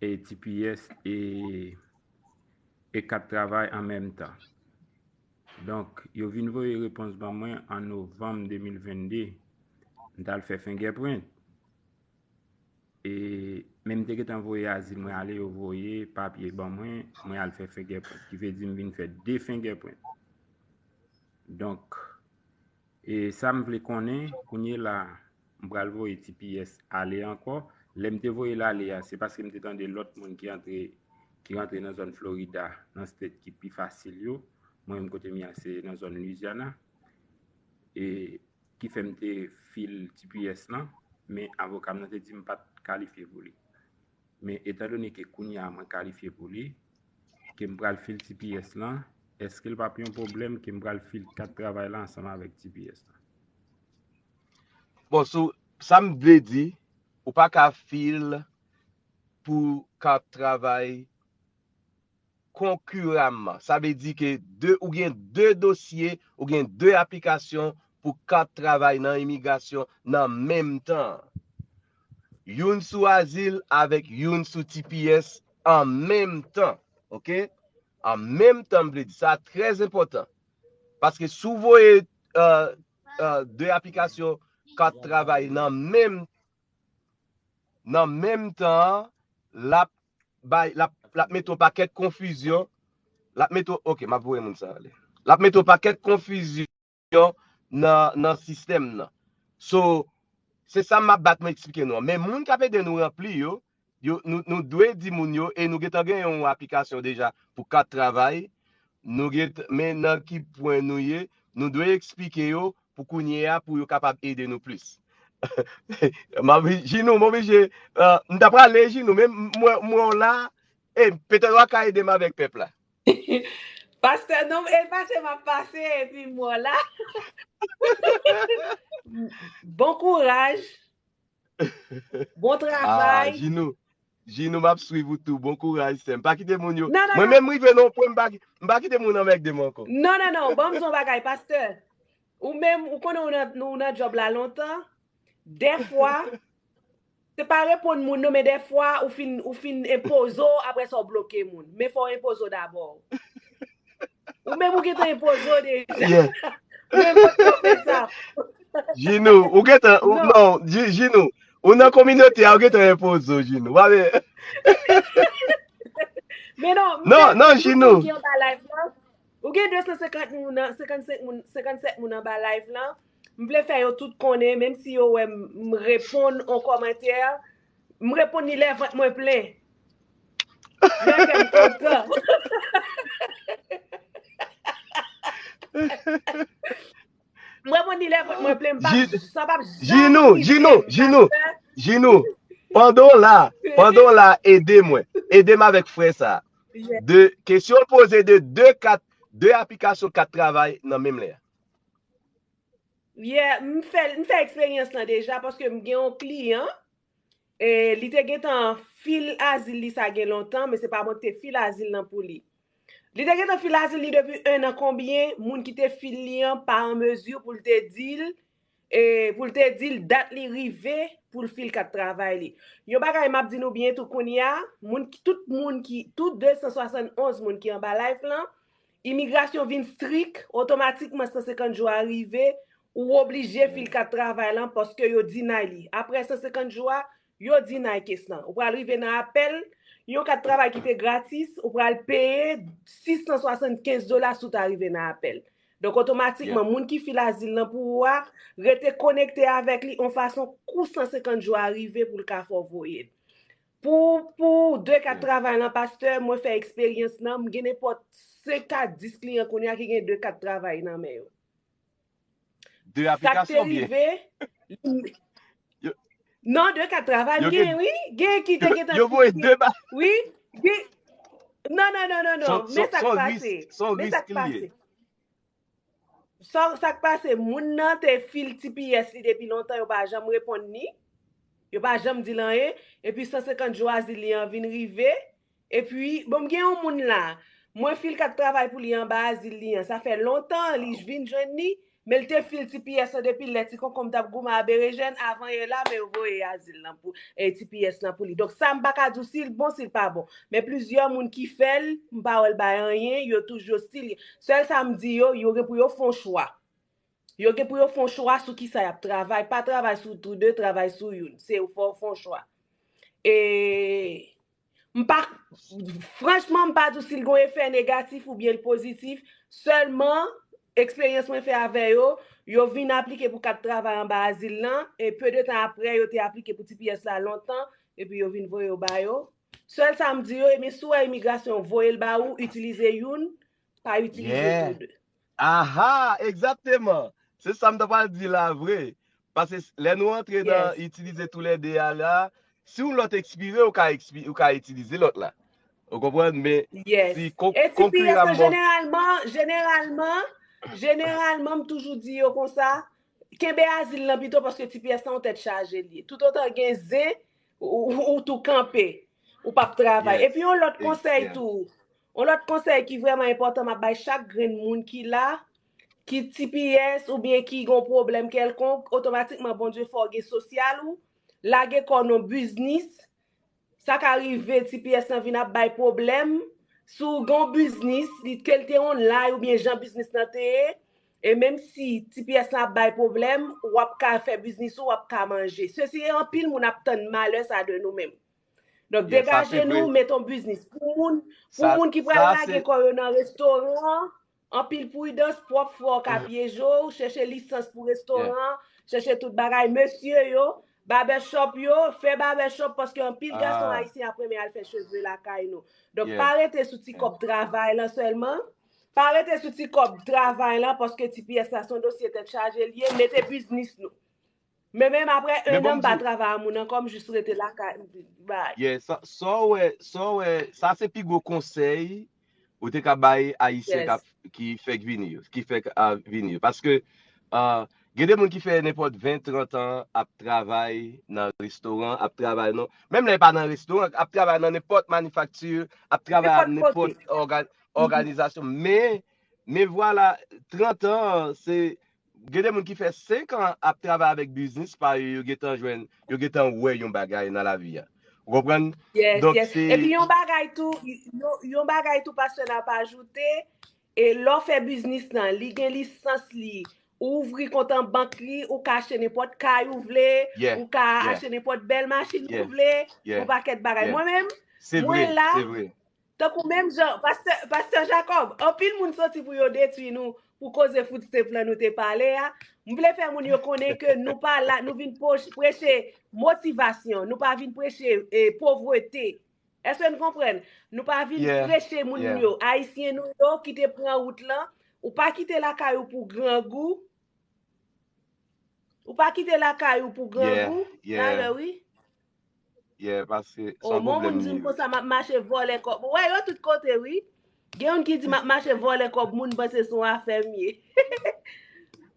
e T P S e, e kat travay an menm tan. Donk, yo vin voye repons ban mwen an novanm de mil vennde. M t al fè fingerprint. E, men m te gentan voye azil mwen ale, yo voye papye ban mwen, mwen al fè fingerprint. Ki vle di m vin fè de fingerprint. Donk, e sa m vle konnen, kounye la, m pral voye T P S ale ankò. Lè m te voye l ale a, se paske m te tande lòt moun ki antre, ki rantre nan zòn Florida, nan state ki pi fasil yo. Mwen menm kote m ye a, se nan zòn Louisiana. E ki fè m te fil T P S lan, men avoka m nan te di m pa t kalifye pou li. Men etandone ke kounye a mwen kalifye pou li, ke m pral fil T P S lan, èske l p ap yon pwoblèm ke m pral fil kat travay la ansanm avèk T P S lan? Bon, sou sa m vle di, ou pa ka fil pou kat travay konkiramman. Sa vle di ke de, ou gen de dosye, ou gen de aplikasyon pou kat travay nan imigrasyon nan menm tan. Youn sou azil avèk youn sou T P S an menm tan. Ok? An menm tan, m vle di, sa trè enpòtan. Paske si w voye uh, uh, de aplikasyon kat travay nan menm nan menm tan an, l ap bay, l ap, l ap mete yon pakèt konfizyon. L ap mete, ok, m ap voye moun sa ale. L ap mete yon pakèt konfizyon nan, nan sistèm nan. So, se sa m ap bat mwen eksplike nou an. Men moun k ap ede nou ranpli yo, yo nou, nou dwe di moun yo, e nou gentan gen yon aplikasyon deja pou kat travay, nou gen, men nan ki pwen nou ye, nou dwe eksplike yo pou kounye a, pou yo kapab ede nou plis. Jinou, m oblije, uh, m ta prale Jinou, men m wè w la, e petèt w a ka ede m avèk pèp la. Pastè, non, e pase m ap pase, epi m wè w la. Bon kouraj. Bon Ah, travay. Jinou. Jinou, m ap swiv ou tou. Bon kouraj, sè m. Pa kite moun yo. Non, non, Mwen non. Menm rive nan yon pwen, m pa ki- m pa kite moun anmègde m ankò. Non, non, non. Ban m di w yon bagay, pastè. Ou menm, ou konnen ou nan, ou nan djòb la lontan. Dèfwa, se pa reponn moun, non, men dèfwa, ou fin, ou fin enpoze w, apre sa, w bloke moun. Men fò w enpoze w dabò. Ou menm, ou gentan enpoze w deja. Yeah. Men mwen, mwen fè sa. Jinou, ou gentan, ou, Non. Non, Ji- Jinou, ou nan kominote a, ou gentan enpoze w, Jinou. Wa men, Men non, m Non, fè non, tout Jinou. Moun ki anba live lan. Ou gen de san senkant moun, nan- senkannsenk moun, senkannsèt moun anba live lan. M vle fè yo tout konnen, menm si yo wè m m reponn yon kòmantè, m reponn li lè vant mwen plen. Lè kè m kontan. M reponn li lè vant mwen plen, m pa, Ji- sa p ap Jinou, janm Jinou, kite m, Jinou, pastè. Jinou. Pandan w la, pandan w la, ede mwen. Ede m avèk frè sa. Yeah. De, kesyon l poze de de kat, de aplikasyon kat travay nan menm lè. Yeah, m fè, m fè eksperyans lan deja paske m gen yon kliyan, e li te gentan fil azil li sa gen lontan, men se pa mwen ki te fil azil lan pou li. Li te gentan fil azil li depi en an konbyen, moun ki te fil li an pa an mezi pou l te di l, e pou l te di l dat li rive pou l fil kat travay li. Yon bagay m ap di nou byen tou kounye a, moun ki, tout moun ki, tout de san swasann onz moun ki anba live lan, imigrasyon vin strik, otomatikman san senkant jou a rive, ou oblije fil kat travay lan paske yo deny li. Apre san senkant jou a, yo deny kes lan. Ou pral rive nan apèl, yon kat travay ki te gratis, ou pral peye sis san swasannkenz dola si w ta rive nan apèl. Donk, otomatikman, moun ki fil azil lan pou ou a, rete konekte avèk li yon fason kou san senkant jou a rive pou l ka fè w voye l. Pou, pou de kat travay lan, pastè, mwen fè eksperyans lan, m gen nenpòt senk a dis kliyan kounye a ki gen de kat travay nan men yo. De Sa k te aplikasyon byen. Rive. Yo- Non, de kat travay, Yo gen, gen- wi. Gen ki te gentan Yo voye fini. De ba. Wi. Gen, non, non, non, non, non. Son, Men son, sa k son pase. Risk, son Men sa risk k li ye. pase. Sa, sa k pase, moun nan te fil T P S li depi lontan, yo pa janm reponn li. Yo pa janm di l anyen. Epi san senkant jou azil li an vin rive. Epi, bon, m gen yon moun la. Mwen fil kat travay pou li anba azil li an. Sa fè lontan, li vin jwenn li. Men l te fil T P S lan depi lè ti konkonm t ap goumen a berejèn, avan yè la, men yo voye azil lan pou, e, T P S lan pou li. Donk, sa m pa ka di w si l bon, si l pa bon. Men plizyè moun ki fè l, m pa wè l bay anyen, yo toujou still. Sèl sa m di yo, yo gen pou yo fè yon chwa. Yo gen pou yo fè yon chwa sou kisa y ap travay. Pa travay sou tou de, travay sou youn. Se fò w fè yon chwa. E m pa, franchman, m pa di w si l gen efè negatif oubyen l pozitif. Sèlman, eksperyans mwen fè avè yo, yo vin aplike pou kat travay anba azil lan, e pe de tan apre, yo te aplike pou T P S la lontan, epi yo vin voye yo ba yo. Sèl sa m di yo, ebyen, si w wè imigrasyon voye l ba ou, itilize youn, pa itilize Yeah. Tou de. Aha, egzakteman. Se sa m ta pral di la vre. Paske lè nou antre nan Yes. Itilize tou lè de a la, si yon lòt ekspire, ou ka, ekspi, ou ka itilize lòt la. Ou konprann? Men Yes. Si kon, E T P S lan, konkiraman, jeneralman, jeneralman, jeneralman, m toujou di yo konsa, kenbe azil lan pito paske T P S lan yon tèt chaje li ye. Toutotan gen zen, ou, ou, ou tou kanpe, ou p ap travay. Yes. Epi yon lòt konsèy Yeah. tou, yon lòt konsèy ki vrèman enpòtan m ap bay chak grenn moun ki la, ki T P S oubyen ki gon pwoblèm kèlkonk, otomatikman Bondye fè w gen sosyal ou, lage kò w nan biznis, sa ka rive T P S lan vin ap bay pwoblèm. Si w gen yon biznis, li ke l te online oubyen jan biznis lan te ye, e menm si T P S lan ap bay pwoblèm, w ap ka fè biznis ou, w ap ka manje. Se si anpil moun ap tann malè sa de nou menm. Donk, Yeah, sa degaje se vre. Nou, mete yon biznis. Pou moun, pou Sa, moun ki pral sa lage se kò yo nan restoran, anpil pridans, pwòp frè w ka pyeje w, chèche lisans pou restoran, chèche tout bagay. Mesye yo, barbershop yo, fè barbershop paske anpil gason Ah. Ayisyen ap renmen al fè cheve lakay nou. Donk, Yeah. Pa rete sou ti kòb travay lan sèlman. Pa rete sou ti kòb travay lan paske T P S la se yon dosye tèt chaje li ye, mete biznis nou. Men menm apre Men en bon, an, m pa di- travay a moun ankò, m jis rete lakay. Bay. Yeah, sa, sa w wè, sa w wè, sa se pi gwo konsèy ou te ka bay Ayisyen k Yes. ap, ki fèk vini yo, ki fèk a vini yo. Paske, ah, Gen de moun ki fè nenpòt ven, trant an ap travay nan restoran, ap travay nan, menm lè e pa nan restoran, ap travay nan nenpòt manifakti, ap travay ak Nenpòt kote. nenpòt òga- òganizasyon. Men, men vwala, trant an, se, gen de moun ki fè senk an ap travay avèk biznis pa yo, yo gentan jwenn, yo gentan wè yon bagay nan lavi a. Ou konprann? Yes, Donk, yes. se, Epi yon bagay tou, yon, yon bagay tou, pastè n ap ajoute, e lè w fè biznis lan, li gen lisans li, ou ouvri kont an bank li, ou ka achte nenpòt kay ou vle, yeah, ou ka yeah, achte nenpòt bèl machin ou yeah, vle, yon yeah, pakèt bagay. yeah. Mwen menm, Se vre, mwen la, se vre. tankou menm jan, pastè, pastè Jacob, anpil moun soti pou yo detwi nou, pou koze food stamp lan nou te pale a. M vle fè moun yo konnen ke nou pa la, nou vin poch- preche motivasyon, nou pa vin preche eh, povrete. Èske n konprann? Nou pa vin Yeah, preche moun yeah, yo, Ayisyen nou yo ki te pran wout lan, ou pa kite lakay ou pou grangou, ou pa kite lakay ou pou yeah, grangou, yeah, talè wi. yeah, paske se O, yon mon moun pwoblèm di li m ye. Konsa m ap mache vòlè kòb. Ou wè yo tout kote, wi. Gen youn ki di m ap mache vòlè kòb moun, panse se yon afè m ye.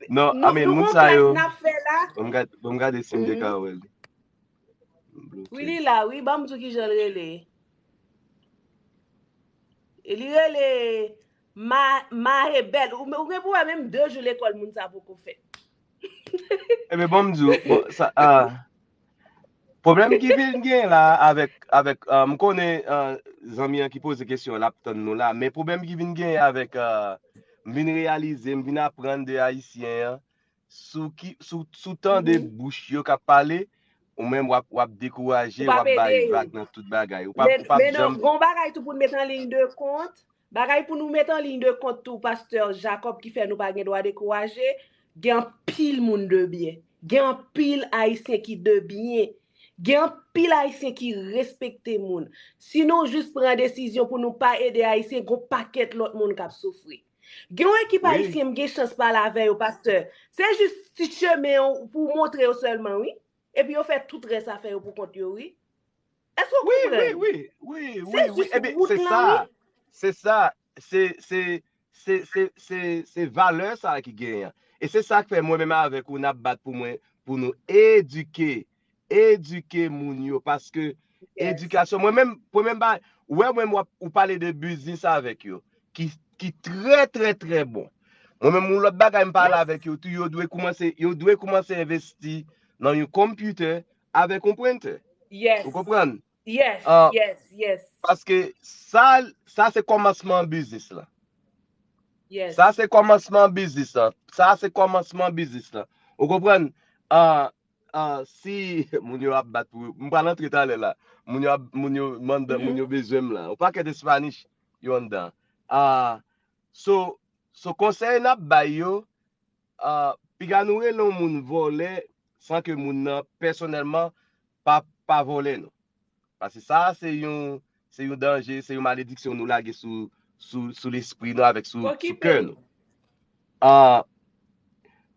Non, Nou, I mean, nou moun gon sa klas yo, n ap fè la. ban m gad-, ban m gade si m te Mhm. ka wè li. M bloke. Wi, li la, wi. Ban m di w ki jan l rele. E li rele Ma, Mahebel. Ou, ou gen pou wè menm de jou lekòl moun sa poko fèt. Ebyen, ban m di w, bon, sa, ah, pwoblèm ki vin gen la avèk, avèk, ah, m konnen, ah, zanmi an ki poze kesyon an, l ap tann nou la, men pwoblèm ki vin gen avèk, ah, m vin reyalize, m vin aprann de Ayisyen an, sou ki, sou, sou tande Mhm. bouch yo k ap pale, ou menm w ap, w ap Ou dekouraje, w p ap ap bay ede yo. vag nan tout bagay. Ou p ap, Men, ou p ap men non, janm gon bagay tou pou n mete an liy de kont. Bagay pou nou mete an liy de kont tou, pastè Jacob, ki fè nou pa gen dwa dekouraje. Gen anpil moun de byen. Gen anpil Ayisyen ki de byen. Gen anpil Ayisyen ki respekte moun. Si nou jis pran desizyon pou nou pa ede Ayisyen, gon pakèt lòt moun k ap soufri. Gen yon ekip Wi. Ayisyen, m gen chans pale avè yo, pastè. Se jis ti chemen yo pou w montre yo sèlman, wi. Epi yo fè tout rès afè yo pou kont yo, wi. Èske w Wi, wi, konprann? wi, wi, Se wi, wi. jis Ebyen, wout se lan, sa, wi. se sa, se, se, se, se, se, se valè sa a ki genyen. E se sa k fè mwen menm avèk ou n ap bat pou mwen, pou nou edike, edike moun yo, paske Yes. edikasyon, mwen menm, mwen menm ba, ou wè mwen, m w ap, ou pale de biznis avèk yo, ki, ki trè, trè, trè bon. Mwen menm, yon lòt bagay m pale Yes. avèk yo tou, yo dwe koumanse, yo dwe koumanse envesti nan yon computer avèk yon printer. Yes. Ou konprann? Yes, Ah, yes, yes, paske sa, sa se kòmansman biznis lan. yes. Sa se kòmansman biznis lan. Sa se kòmansman biznis lan. Ou konprann? Ah, ah, si moun yo ap bat pou, m pral antre talè la. Moun yo ap, moun yo mande, moun Mhm. yo bezwen m la. Yon pakèt Espanish yo anndan. Ah, so, so konsèy n ap bay yo, ah, piga nou rele yon moun vòlè san ke moun nan pèsonèlman pa, pa vòlè nou. Paske sa se yon, se yon danje, se yon malediksyon nou lage sou, sou, sou lespri nou avèk sou, sou Okipe kè l. nou. Ah,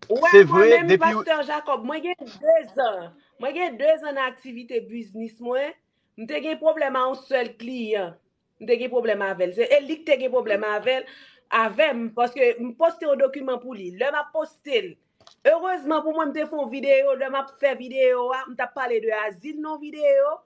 Ou wè, se mwen vre, menm, depi pastè Jacob, mwen gen de zan. Mwen gen de zan nan aktivite biznis mwen. M te gen pwoblèm a yon sèl kliyan. M te gen pwoblèm avè l. Se, e li k te gen pwoblèm avè l, avè m, paske m poste yon dokiman pou li. Lè m ap poste l, erezman pou mwen, m te fè yon videyo. Lè m ap fè videyo a, m t ap pale de azil nan videyo.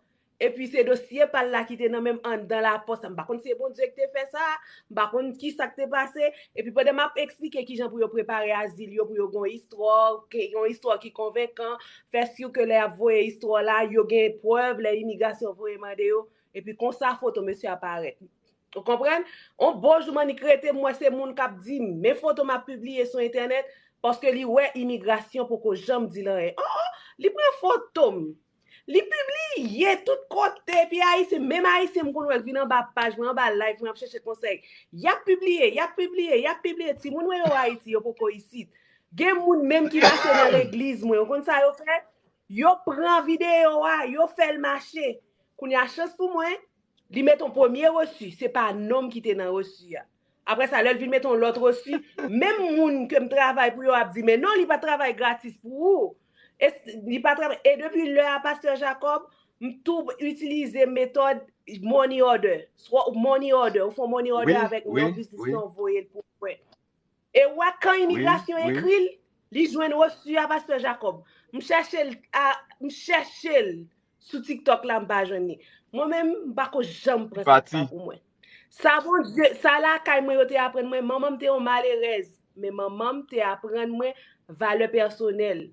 Epi se dosye pa l la ki te nan men m anndan lapòs la. M pa konn si se Bondye ki te fè sa, m pa konn ki sa k te pase. Epi pandan m ap eksplike kijan pou yo prepare azil yo, pou yo gen yon istwa, ke yon istwa ki konvenkan, fè si ke lè y ap voye istwa la, yo gen prèv, lè imigrasyon voye mande yo, epi konsa foto mesye a parèt. Ou konprann? On bon jou m annik rete, m wè se moun k ap di m, men foto m ap pibliye sou entènèt, paske li wè imigrasyon poko janm di l anyen. Oh, oh, li pran foto m. Li pibliye tout kote, epi Ayisyen, menm Ayisyen m konn wè k vin anba paj mwen, anba live mwen, ap chèche konsèy. Y ap pibliye, y ap pibliye, y ap pibliye. Timoun mwen yo Ayiti, yo poko isit. Gen moun menm ki mache nan legliz mwen. Ou konn sa yo fè? Yo pran videyo a, yo fè l mache. Kounye a, chans pou mwen, li met yon premye resi, se pa non m ki te nan resi a. Apre sa, lè l vin met yon lòt resi, menm moun ke m travay pou yo ap di, men non, li pa travay gratis pou ou. E s- li pa travay. E depi lè a, pastè Jacob, m tou itilize metòd money order. Swa money order, ou fè yon money order Wi, avèk mwen, wi, yon biznis wi. Lan, voye l pou mwen. E w wè kan Wi, imigrasyon wi. Ekri l, Li jwenn refi a, pastè Jacob. M chèche l, a, m chèche l sou TikTok la, m pa jwenn li. Mwen menm, m pa ko janm pran sa ki pa pou mwen. Sa Bondye, sa lakay mwen yo te aprann mwen, manman m te yon malerèz, men manman m te aprann mwen valè pèsonèl.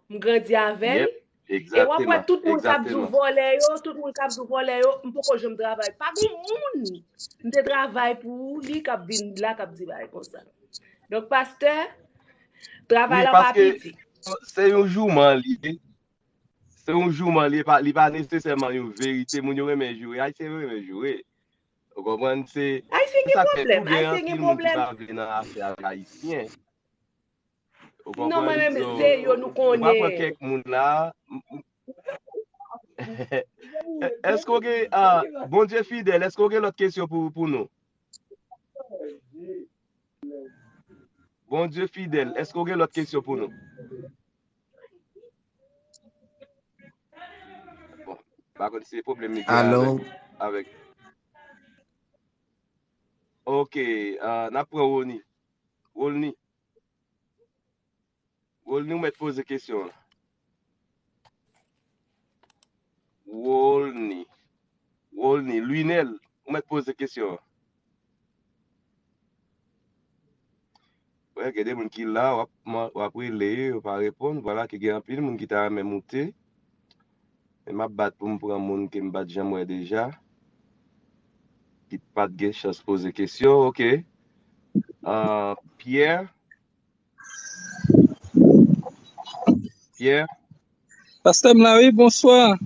M grandi avè l. E w ap wè tout moun k ap di w vòlè yo, tout moun k ap di w vòlè yo, m poko janm travay. Pa gen moun m te travay pou li k ap vin la, k ap di bagay konsa. Donk, pastè, travay la pa piti. Se yon jouman li ye. Se yon jouman li ye, li pa nesesèman yon verite. Moun yo renmen joure. Ayisyen yo renmen joure. Ou konprann? Se sa k fè tou gen anpil moun ki pa vle nan afè ak Ayisyen. Ou konprann? Non, mwen menm, se yo nou konnen. Nou pa pran kèk moun la. Èske w gen, ah, Bondye fidèl, èske w gen lòt kesyon pou, pou nou? Bondye fidèl, èske w gen lòt kesyon pou nou? Bon, pa konn si se pwoblèm li gen avèk, avèk. Ok, ah, n ap pran Woni. Wolny. Wolny, ou mèt poze kesyon an. Wolny. Wolny. Lunel, ou mèt poze kesyon an. Wè, gen de moun ki la, w ap, w ap rele, yo pa reponn. Vwala ke gen anpil moun ki ta renmen moute. Men m ap bat pou m pran moun ke m pa t janm wè deja. Ki pa t gen chans poze kesyon. Ok. Ah, Pierre. Pierre. Pastè m la, wi, bonswa.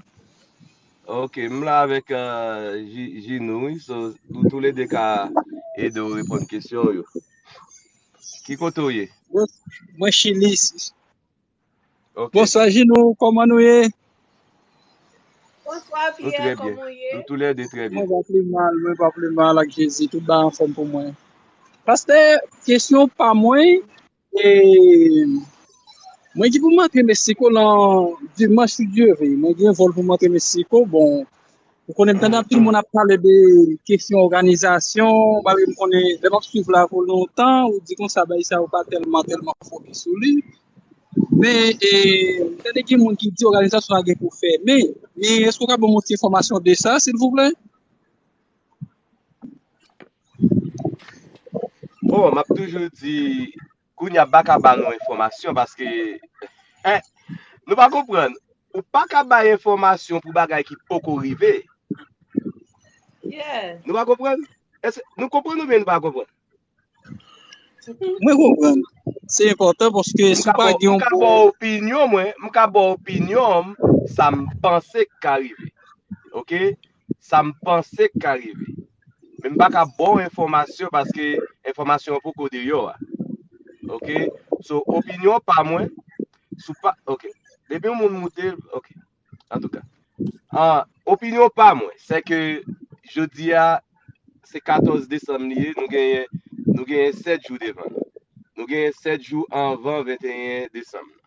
Ok, m la avèk, euh, Ji-, Jinou, wi. So, nou toulede ka ede w reponn kesyon yo. Ki kote w ye? Mwen, mwen Chili. Ok. Bonswa, Jinou, kòman nou ye? Bonswa, Pierre, kòman w ye? Nou toulede trè byen. Mwen pa pi mal, mwen pa pi mal ak Jezi, tout bagay anfòm pou mwen. Pastè, kesyon pa mwen, E, mwen gen pou m antre Meksiko nan dimanch, si Dye vle. Mwen gen vòl pou m antre Meksiko. Bon, ou konnen m tande anpil moun ap pale de kesyon òganizasyon, malgre m konnen lè m ap swiv la pou lontan, ou di konsa bagay sa yo pa tèlman, tèlman fokis sou li. Men, e, m tande gen moun ki di òganizasyon a gen pou fèmen. Men, èske w ka ban m yon ti enfòmasyon de sa, silvouplè? Bon, m ap toujou di, kounye a m pa ka ba nou enfòmasyon paske, en, nou pa konprann. Ou pa ka bay enfòmasyon pou bagay ki poko rive. Nou pa konprann? Èske nou konprann oubyen nou pa konprann? Mwen konprann. Se enpòtan paske si w pa gen yon bon opinyon mwen, m ka ba w opinyon m, sa m panse k ka rive. Ok? Sa m panse k ka rive. Men m pa ka ba w enfòmasyon paske enfòmasyon an poko deyò a. Ok? So, opinyon pa mwen, si w pa, ok. Depi yon moun moute, ok. Antouka, ah, opinyon pa mwen, se ke jodi a, se katòz desanm li ye, nou genyen, nou genyen sèt jou devan nou. Nou genyen sèt jou anvan venteyen desanm nan.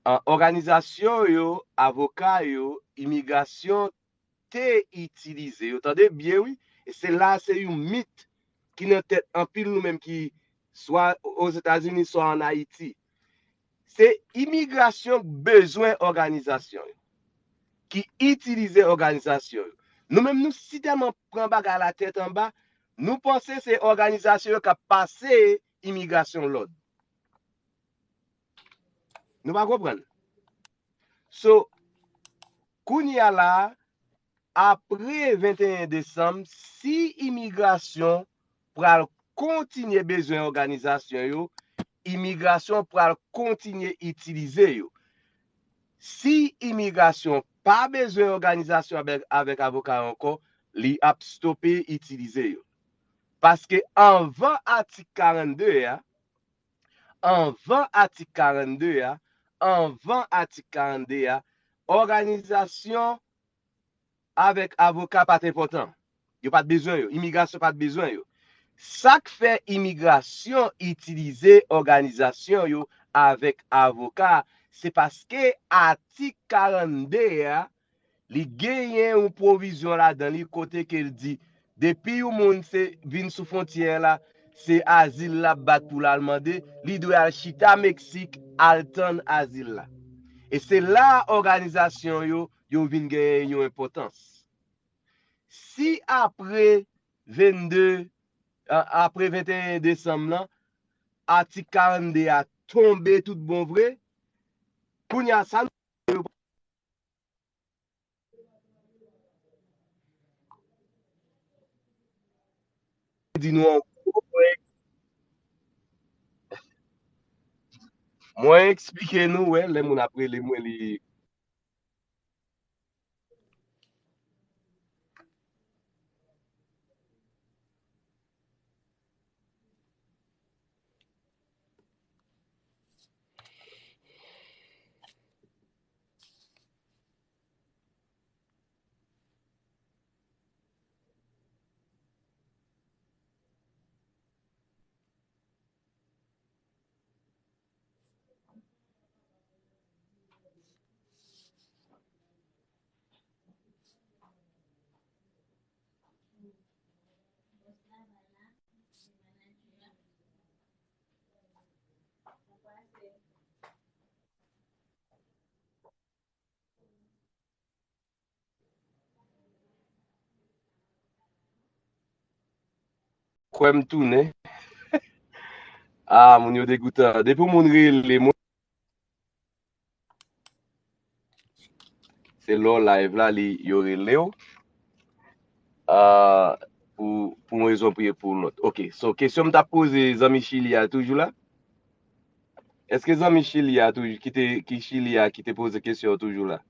Ah, òganizasyon yo, avoka yo, imigrasyon te itilize yo. Tande byen, wi. E se la, se yon mit ki nan tèt anpil nou menm ki swa Ozetazini, swa ann Ayiti. Se imigrasyon k bezwen òganizasyon yo, ki itilize òganizasyon yo. Nou menm, nou si tèlman pran bagay la tèt anba, nou panse se òganizasyon yo k ap pase imigrasyon lòd. Nou pa konprann? So, kounye a la, apre venteyen desanm, si imigrasyon pral kontinye bezwen òganizasyon yo, imigrasyon pral kontinye itilize yo. Si imigrasyon pa bezwen òganizasyon avèk, avèk avoka yo ankò, li ap stope itilize yo. Paske anvan atik karannde a, anvan atik karannde a, anvan atik karannde a, òganizasyon avèk avoka pa t enpòtan. Yo pa t bezwen yo. Imigrasyon pa t bezwen yo. Sa k fè imigrasyon itilize òganizasyon yo avèk avoka, se paske atik karannde a, li genyen yon pwovizyon ladan li kote ke l di, depi yon moun se vin sou fwontyè la, se azil l ap bat pou l al mande, li dwe al chita Meksik, al tann azil la. E se la òganizasyon yo, yo vin genyen yon enpòtans. Si apre vennde, a- apre venteyen desanm lan, atik karannde a tonbe tout bon vre, kounye a sa nou di nou an gwo, mwen, mwen eksplike nou, wè, lè moun ap rele mwen, li Kwè m tounen. Ah, moun yo degoutan. Depi yon moun rele mwen, se lè w live la, li, yo rele w. Ah, pou, pou yon rezon pou, pou lòt. Ok, so kesyon m t ap poze zanmi Chili a toujou la? Èske zanmi Chili a toujou, ki te, ki Chili a, ki te poze kesyon an toujou la?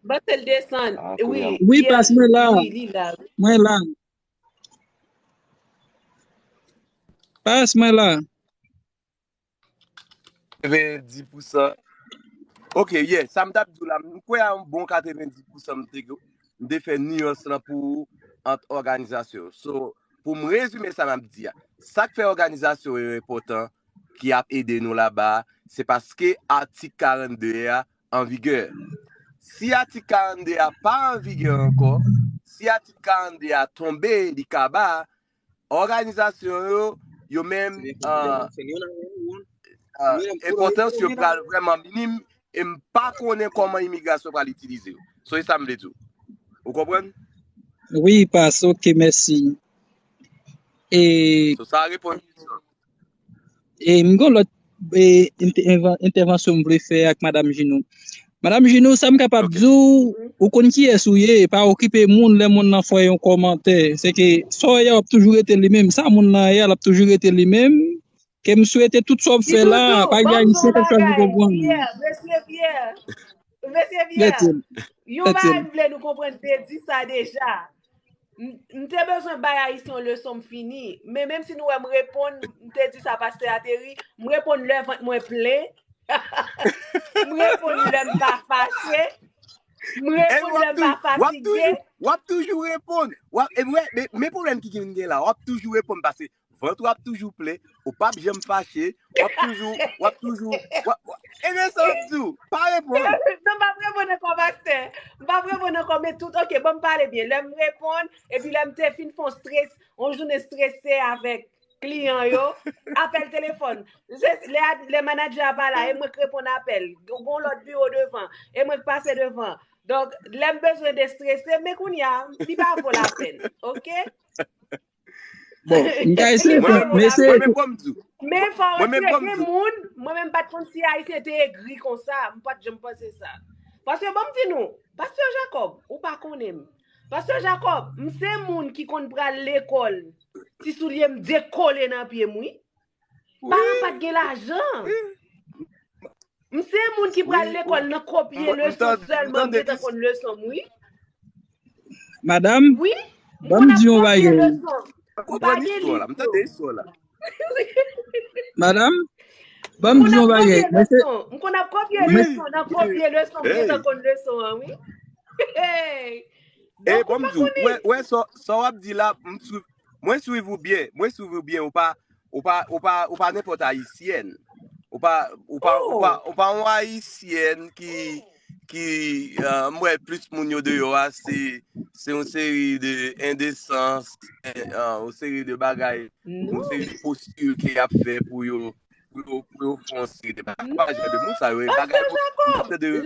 Ban se l desann. Ah, wi, kounye a. Wi, pas mwen la. Wi, li la. Mwen la. Pas mwen la. Katrevendis pousan. Ok, yeah, sa m t ap di w la, m kwè a yon bon katrevendis pousan m te, m te fè niyans lan pou ou ant òganizasyon yo. So, pou m rezime sa m ap di a, sa k fè òganizasyon yo enpòtan, ki ap ede nou laba, se paske atik karannde a an vigè. Si atik karannde a pa an vigè ankò, si atik karannde a tonbe, li kaba, òganizasyon yo, yo menm, ah, ah, enpòtans yo pral vrèman minim, e m pa konnen kòman imigrasyon pral itilize yo. So, e sa m vle di w. Ou konprann? Wi, pas, ok, mèsi. E So, sa reponn kesyon. E m gen lòt, e, ent- enva- entèvansyon m vle fè ak Madam Juno. Madam Juno, sa m kapab Ok. di w, ou konn kiyès ou ye, pa okipe moun lè moun nan fè yon kòmantè. Se ke sa w ye a, w ap toujou rete li menm. Sa moun nan ye a, l ap toujou rete li menm. Ke m swete tout sa w ap Li fè la, toujou, pa gen ban m di Ayisyen yon k ap chwazi bagay, konprann. Pierre, mesye Pierre, mesye Pierre, Rete l. yon Rete bagay l. m vle nou konprann, te di sa deja. M, m te bezwen bay Ayisyen yon leson, m fini. Men menm si nou wè m reponn, m te di sa pastè a te ri, m reponn lè vant mwen plen. M reponn lè m pa fache. M E reponn w lè ap m pa tou- w ap fatige. toujou, w ap toujou reponn. W ap, e, mwen, men, men pwoblèm ki gen, gen la, w ap toujou reponn paske vant ou ap toujou plen, ou p ap janm fache, w ap toujou, w ap toujou, w ap, w ap, e men sa w ap di w, pa reponn. Non, m p ap reponn ankò, pastè. M p ap reponn ankò, men tout, ok, ban m pale byen. Lè m reponn, epi lè m te fin fè yon stres, yon jounen strese avèk kliyan yo, apèl telefòn. Se, lè, lè manadjè a pa la, e mwen k reponn apèl. Gon lòt biwo devan, e mwen k pase devan. Donk, lè m bezwen destrese, men kounye a, li pa vo lapèn, ok? Bon, m ka eseye fè, men se Mwen menm, ban m di w. Men fò w Mwen menm, ban m di w. Moun, mwen menm m pa t konn si Ayisyen te egri konsa, m pa t janm panse sa. Paske ban m di nou, pastè Jacob, ou pa konnen m. Pastè Jacob, m se moun ki konn pral lekòl, ti soulye m dekole nan pye m, wi. Paran pa t gen lajan. M se moun ki pral Wi, lekòl nan kopye leson sèlman, m gentan konn leson m, wi. Madam, wi, m ban m konn ap di yon kopye bagay. Leson. M pa gen liv yo. M tande istwa la. Madam, ban m di yon bagay. M konn ap kopye leson, m konn ap kopye leson, m gentan konn leson an, wi. Hey. E bon, m di w, wè, wè, sa, sa w ap di la, m swiv, mwen swiv ou byen, mwen swiv ou byen, ou pa, ou pa, ou pa, ou pa nenpòt ayisyèn. Ou pa, ou pa, ou pa, ou pa yon ayisyèn ki, ki, euh, m wè plis moun yo deyò a, se, se yon seri de endesans, yon seri de bagay, yon seri de posti ke y ap fè pou yo, pou yo, pou yo fè yon seri de bagay. Pa jan de moun sa yo, e bagay pou m tande, m t ap gade yon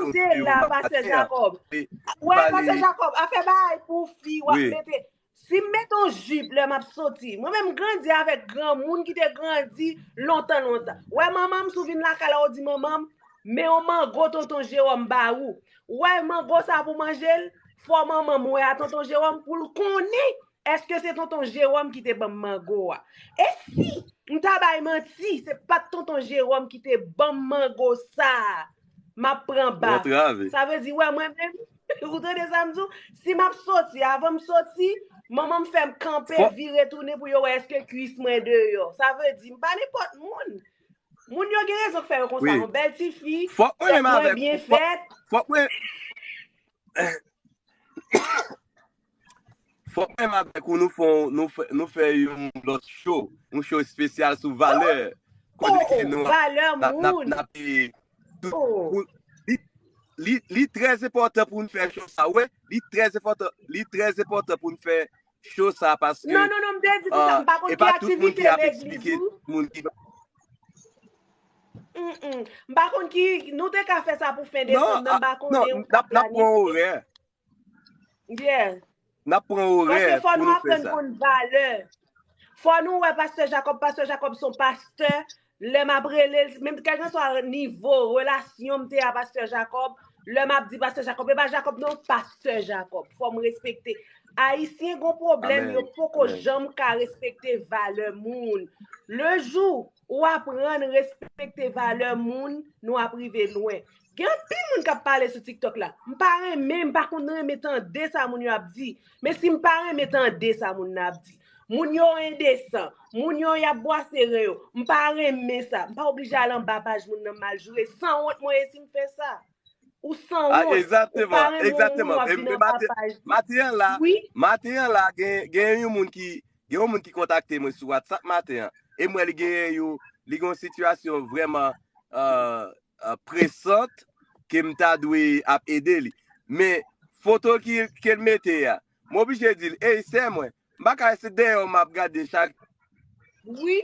videyo m ap maten an. Wè, Pastè Jakòb, afè bagay pou fi, w ap mete. Si m mete yon jip lè m ap soti, mwen menm m grandi avèk granmoun ki te grandi lontan, lontan. Wè manman m, si w vin lakay la, w di manman m, men yon mango tonton Jewòm ba ou. Ou wè mango sa pou manje l, fò manman m wè a tonton Jewòm pou l konnen èske se tonton Jewòm ki te ban m mango a. E si m ta bay manti, se pa t tonton Jewòm ki te ban m mango sa a, m ap pran baf. Sa vle di, wè mwen menm, ou tande sa m di w? Si m ap soti, avan m soti, manman m fè m kanpe, vire tounen pou yo wè èske kwis mwen deyò. Sa vle di, m pa nenpòt moun. Moun yo gen rezon k fè yo konsa. Yon bèl ti fi, tèt mwen byen fèt. Fòk mwen Fòk mwen menm avèk ou, nou fè, nou fè, nou fè yon lòt show, yon show espesyal sou valè. Kote ke nou ap, n ap, n ap, e, tout, pou, li, li, li trè enpòtan pou n fè show sa, wi. Li trè enpòtan, li trè enpòtan pou n fè show sa, paske, non, non, non, m te di konsa, m pa konn ki aktivite legliz ou. Moun ki, mm, mm. M pa konn ki, nou te ka fè sa pou fen desanm nan, m pa konnen, ou ka planifye. Yeah. N ap pran orè pou nou fè sa. Paske fò nou aprann konn valè. Fò nou wè Pastè Jakòb. Pastè Jakòb se yon pastè. Lè m ap rele l, menm kèlkanswa nivo relasyon m te a Pastè Jakòb, lè m ap di Pastè Jakòb, e pa Jakòb non, Pastè Jakòb. Fò m respekte. Ayisyen gon pwoblèm, yo poko janm ka respekte valè moun. Le jou ou aprann respekte valè moun, nou ap rive lwen. Gen anpil moun k ap pale sou TikTok la. M pa renmen, m pa konn renmen tande sa moun yo ap di. Men si m pa renmen tande sa moun nan ap di. Moun yo endesan. Moun yo y ap bwase ren yo. M pa renmen sa. M pa oblije al anba paj moun nan m al joure. Sanwont mwen ye si m fè sa. Ou sanwont. Ou pa renmen yon moun w ap vin anba paj li. Maten an la, maten an la, gen, gen yon moun ki, gen yon moun ki kontakte mwen sou WhatsApp maten an. E m wè li genyen yon, li gen yon sitiyasyon vrèman, euh, euh, presant ke m ta dwe ap ede li. Men foto ki, ke l mete a, m oblije di l, "Ey, sè mwen, m pa ka rete dèyè w m ap gade chak." Wi,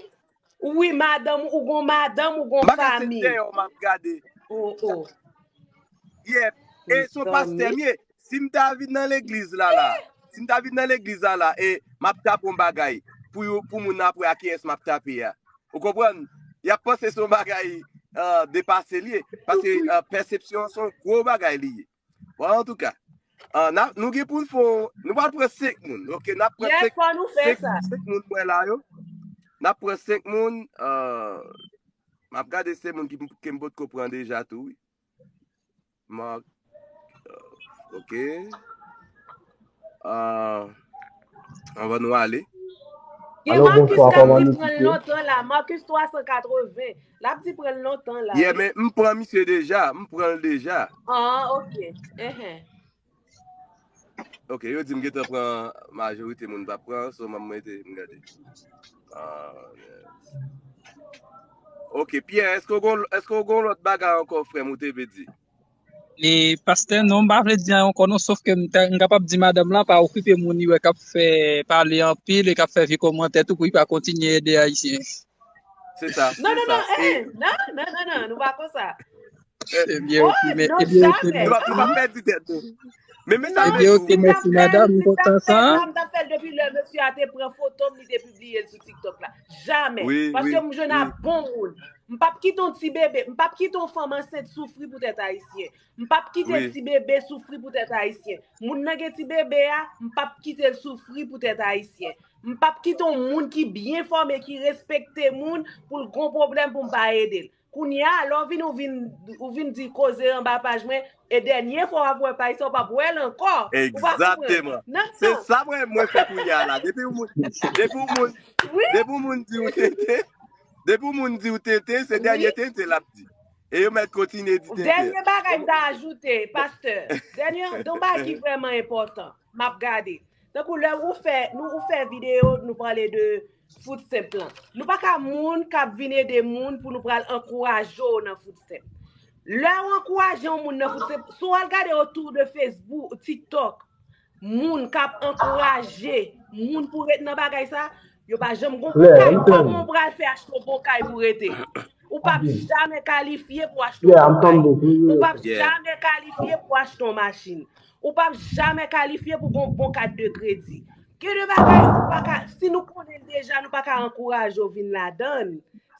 wi, madanm, ou gon madanm, ou gon fanmi. M pa ka rete dèyè w m ap gade. Oh, oh. Yep. E se yon pastè m ye. Si m ta vin nan legliz la la, si m ta vin nan legliz la la, e m ap tape yon bagay pou yo, pou moun nan ap wè a kiyès m ap tape a. Ou konprann? Y ap panse se yon bagay, euh, depase li ye. Paske, euh, pèsepsyon se yon gwo bagay li ye. Bon, antouka, euh, n ap, nou gen pou n fè, nou pral pran senk moun, oke? N ap pran senk, senk, senk moun mwen la yo. N ap pran senk moun, euh, m ap gade se moun ki, ke m potko pran deja tou, wi. Mark, euh, oke. Euh, anvan nou ale. Gen Marcus k ap di pran l lontan la. Marcus twa san katreven. L ap di pran l lontan la. Yeah, men m pran misye deja. M pran l deja. Ah, oke. Enhen. Oke, yo di m gentan pran majorite moun pa pran, so m ap mete, m gade. Ah, yes. Oke, Pierre, èske w gon, èske w gon lòt bagay ankò, frè m, ou te vle di? E, pastè, non, m pa vle di anyen ankò, non, sof ke m ta, m kapab di madanm lan pa okipe moun li wè k ap fè pale anpil e k ap fè vye kòmantè tou pou li pa kontinye ede Ayisyen. Se sa, se sa. Non, non, non, eh, non, non, non, non, nou pa konsa. Ebyen, oke, men, ebyen, oke, men. Nou pa, nou pa pèdi tèt nou. Men, men sa, ebyen, oke, mèsi, madanm, m kontan sa. M t ap fè l depi lè mesye a te pran foto m, li te pibliye l sou TikTok la. Jamè. Paske m jwenn a bon moun. M p ap kite yon ti bebe, m p ap kite yon fanm ansent soufri poutèt Ayisyen. M p ap kite ti bebe soufri poutèt Ayisyen. Moun nan gen ti bebe a, m p ap kite l soufri poutèt Ayisyen. M p ap kite yon moun ki byen fòme, ki respekte moun, pou l gon pwoblèm pou m pa ede l. Kounye a, lè w vin, ou vin, ou vin di koze anba paj mwen, e dènye fwa w ap wè paj sa, w p ap wè l ankò. Ou pa konprann? Egzakteman. Se sa mwen, mwen fè kounye a la. Depi yon moun, depi yon moun, depi yon moun di w tenten, depi yon moun di w tenten, se dènye tenten l ap di. E yo mèt kontinye di tenten. Dènye bagay m ta ajoute, pastè. Dènye, yon bagay ki vrèman enpòtan, m ap gade. Tankou lè ou fè, nou, ou fè videyo, nou pale de food stamp lan. Nou pa ka moun k ap vin ede moun pou nou pral ankouraje w nan food stamp. Lè w ankouraje yon moun nan food stamp, si w al gade otou de Facebook, TikTok, moun k ap ankouraje moun pou ret nan bagay sa, yo pa janm gon bon kay. Kòman w pral fè achte yon bon kay pou rete? Ou p ap jamè kalifye pou achte yon bon kay. Ou p ap jamè kalifye pou achte yon machin. Ou p ap jamè kalifye pou gon bon kat de kredi. Gen de bagay ou pa ka, si nou konnen l deja, nou pa ka ankouraje w vin ladan l.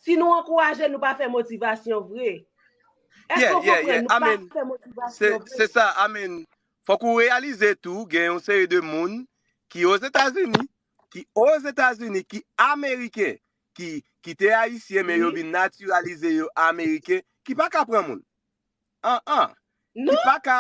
Si nou ankouraje l, nou pa fè motivasyon vre. Èske w konprann? Nou pa fè motivasyon vre. Se sa, I mean, fòk ou reyalize tou, gen yon seri de moun ki Ozetazini, ki Ozetazini, ki ameriken, ki, ki te ayisyen, men yo vin natiralize yo ameriken, ki pa ka pran moun. An, an. Ki pa ka,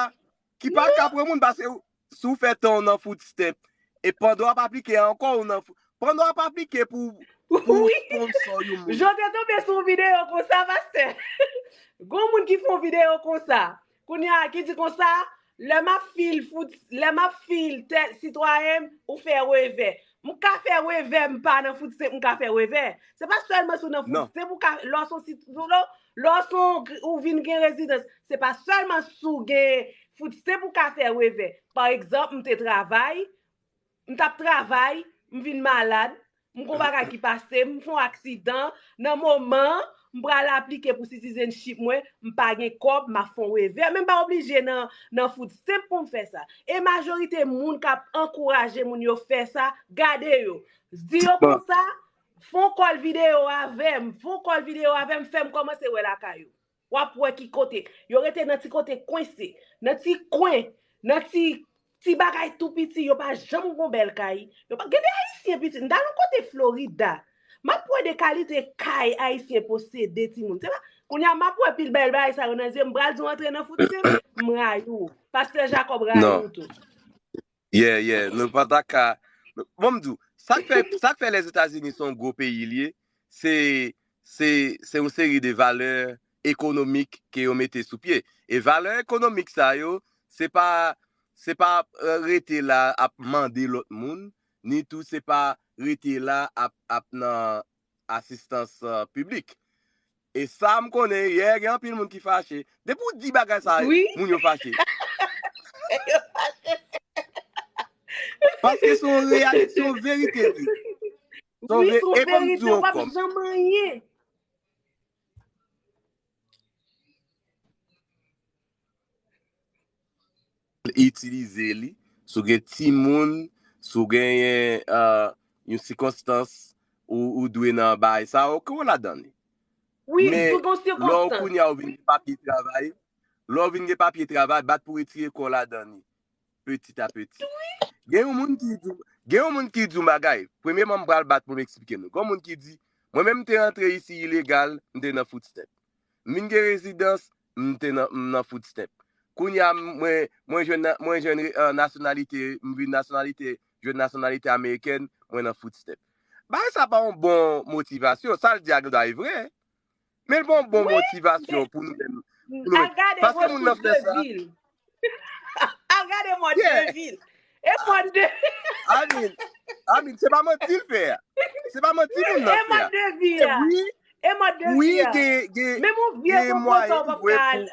ki pa ka pran moun, paske si w fè tan w nan food stamp, e pandan w ap aplike ankò, ou nan, pandan w ap aplike pou, pou sponsor yon moun. Jan te tonbe sou yon videyo konsa, pastè. Gon moun ki fè yon videyo konsa. Kounye a, ki di konsa, lè m ap fil food, lè m ap fil tèt sitwayen, ou fè revè. M ka fè revè, m pa nan food stamp, m ka fè revè. Se pa sèlman si w nan food stamp, ou ka, lè w se yon sit-, lè w, lè w se yon gr-, ou vin gen rezidans, se pa sèlman si w gen food stamp ou ka fè revè. Pa egzanp, m te travay, m t ap travay, m vin malad, m gon bagay ki pase m, m fè yon aksidan, nan moman an, m pral aplike pou citizenship mwen, m pa gen kòb, m ap fè yon revè. Men m pa oblije nan, nan food stamp pou m fè sa. E majorite moun k ap ankouraje moun yo fè sa, gade yo. Di yo konsa, fè yon kòl videyo avè m, fè yon kòl videyo avè m, fè m kòmanse wè lakay ou. W ap wè ki kote. Yo rete nan ti kote kwense, nan ti kwen, nan ti, ti bagay tou piti, yo pa janm gon bèl kay. Yo pa, gen de ayisyen piti. M t al yon kote Florida. M ap wè de kalite kay ayisyen posede timoun. Se pa, kounye a m ap wè pil bèl bagay sa yo nan zye m, m pral di w antre nan food stamp, m rayi w. Pastè Jacob rayi w tou. Yeah, yeah, nou pa ta ka. Bon, m di w, sa k fè, sa k fè Lèzetazini se yon gwo peyi l ye, se, se, se yon seri de valè ekonomik ke yo mete sou pye. E valè ekonomik sa yo, se pa, se pa, eh, rete la ap mande lòt moun, ni tou se pa rete la ap, ap nan asistans, eh, piblik. E sa m konnen, yè, gen anpil moun ki fache. Depi w di bagay sa, moun yo fache. Paske se yon reyalite, se yon verite li. Se yon ve-, e ban m di w ankò. Itilize li. Si w gen timoun, si w genyen, ah, yon sikonstans ou, ou dwe nan bagay sa, oke, w ladan li. Men lè w kounye a ou vin gen papye travay, lè w vin gen papye travay, bat pou retire kò w ladan li. Petit à petit. Gen yon moun ki di, gen yon moun ki di yon bagay. Premyèman, m pral bat pou m eksplike nou. Gen yon moun ki di, mwen menm m te rantre isi ilegal, m te nan food stamp. M vin gen rezidans, m te nan, m nan food stamp. Kounye a, mwen, mwen jwenn, mwen jwenn, eh, nasyonalite, m vin nasyonalite, jwenn nasyonalite amerikèn, mwen nan food stamp. Bagay sa pa yon bon motivasyon. Sa l di a gendwa e vre. Men l pa yon bon motivasyon pou nou menm. Pou nou menm. Paske moun nan fè sa. Al gade mòd de vi l. E mòd de... I mean, I mean, se pa manti l fè a. Se pa manti moun nan fè a. E mòd de vi a. Wi, wi, gen, gen, gen mwayen vre pou,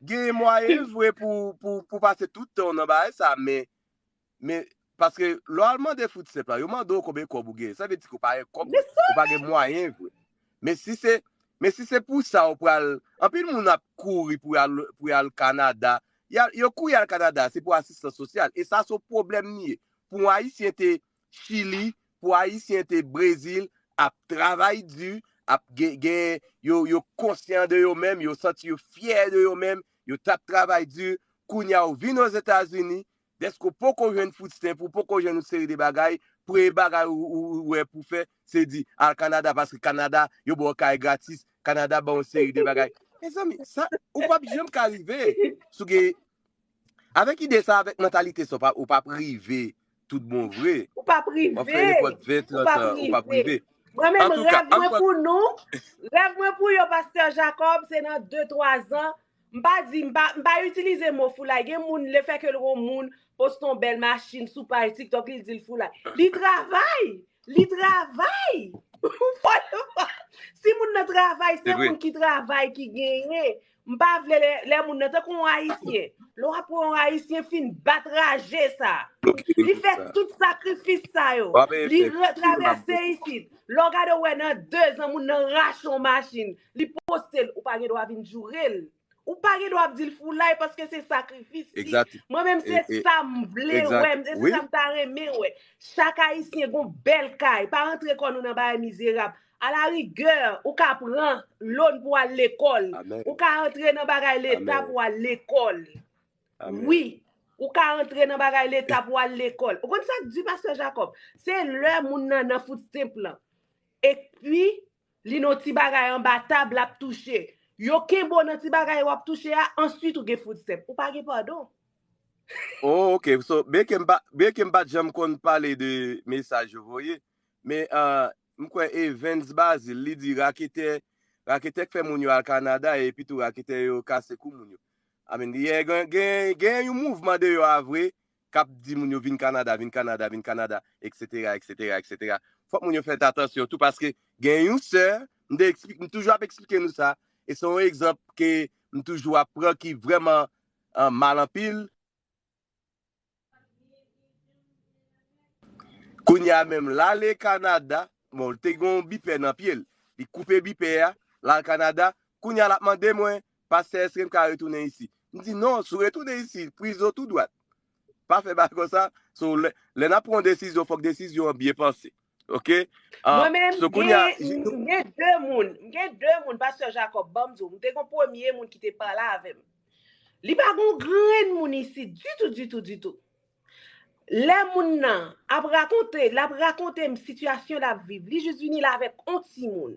gen mwayen vre pou, pou, pou pase tout tan w nan bagay sa, men, men, paske lè w al mande food stamp la, yo mande w konbyen kòb ou gen. Sa vle di ke w pa gen kòb, ou pa gen mwayen vre. Men si se, men si se pou sa ou pral, anpil moun ap kouri pou y al, pou y al Kanada. Y al, yo kouri al Kanada, se pou asistans sosyal. E sa se yon pwoblèm li ye. Pou yon Ayisyen te Chili, pou Ayisyen te Brezil, ap travay di, ap gen, gen, yo, yo konsyan de yo menm, yo santi yo fyè de yo menm, yo t ap travay di, kounye a ou vin Ozetazini, dèske ou poko jwenn food stamp, ou poko jwenn yon seri de bagay, premye bagay ou, ou, ou wè pou fè, se di, al Kanada, paske Kanada, yo ba w kay gratis, Kanada ba w yon seri de bagay. Mezanmi, sa, ou p ap janm ka rive. Si w gen, avèk ide sa, avèk mantalite sa, ou p ap, ou p ap rive tout bon vre. Ou p ap rive. W ap fè nenpòt ven, trant an, ou p ap rive. Mwen menm, rèv mwen pou nou, rèv mwen pou yo, Pastè Jacob, se nan de, twa zan, m pa di, m pa, m pa itilize mo foulay. Gen moun, lefètke l wè yon moun poste yon bèl machin sou paj TikTok, li di l foulay. Li travay! Li travay! Si moun nan travay, se moun ki travay ki genyen. M pa vle lè, lè moun nan, tankou yon Ayisyen. Lè w ap wè yon Ayisyen fin bat raje sa. Li fè tout sakrifis sa yo. Li travèse isit. Lè w gade w wè nan de zan, moun nan rache yon machin. Li poste l, ou pa gen dwa vin joure l. Ou pa gen dwa ap di l foulay paske se sakrifis li. Mwen menm se sa m vle wè, se sa m ta renmen wè. Chak Ayisyen gon bèl kay. Pa rantre kò nou nan bagay mizerab. Alarigè, ou ka pran loan pou al lekòl. Ou ka antre nan bagay leta pou al lekòl. Wi, ou ka antre nan bagay leta pou al lekòl. Ou konn sa k di pastè Jacob? Se lè moun nan nan food stamp lan. Epi, li nan ti bagay anba tab, l ap touche. Yo kenbe w nan ti bagay w ap touche a, answit ou gen food stamp. Ou pa gen padon. Oh, ok. So, byenke m pa, byenke m pa t janm konn pale de mesaj yo voye, men uh, m kwè Evans Bazil, li di raketè, raketè k fè moun yo al Kanada, epi tou raketè yo kase kou moun yo. I mean, yeah, gen, gen, gen yon mouvman deyò a vre, k ap di moun yo vin Kanada, vin Kanada, vin Kanada, et cetera, et cetera, et cetera. Fòk moun yo fè atansyon tou, paske gen yon sè, m te eksplike, m toujou ap eksplike nou sa, e se yon egzanp ke m toujou ap pran ki vrèman uh, mal anpil. Kounye a menm, l ale Kanada, bon, l te gen yon bipè nan pye l. Li koupe bipè a, l al Kanada. Kounye a, l ap mande mwen, pastè, èske m ka retounen isit? M di, non, si w retounen isit, prizon tou dwat. Pa fè bagay konsa. So, lè, lè n ap pran yon desizyon, fòk desizyon an byen panse. Ok? Mwen menm, so, gen, gen de moun, gen de moun, pastè Jacob, ban m di w, m te gen premye moun ki te pale avè m. Li pa gon grenn moun isit, ditou, ditou, ditou. Lè moun nan ap rakonte, l ap rakonte m sitiyasyon l ap viv, li jis vini la avèk on timoun.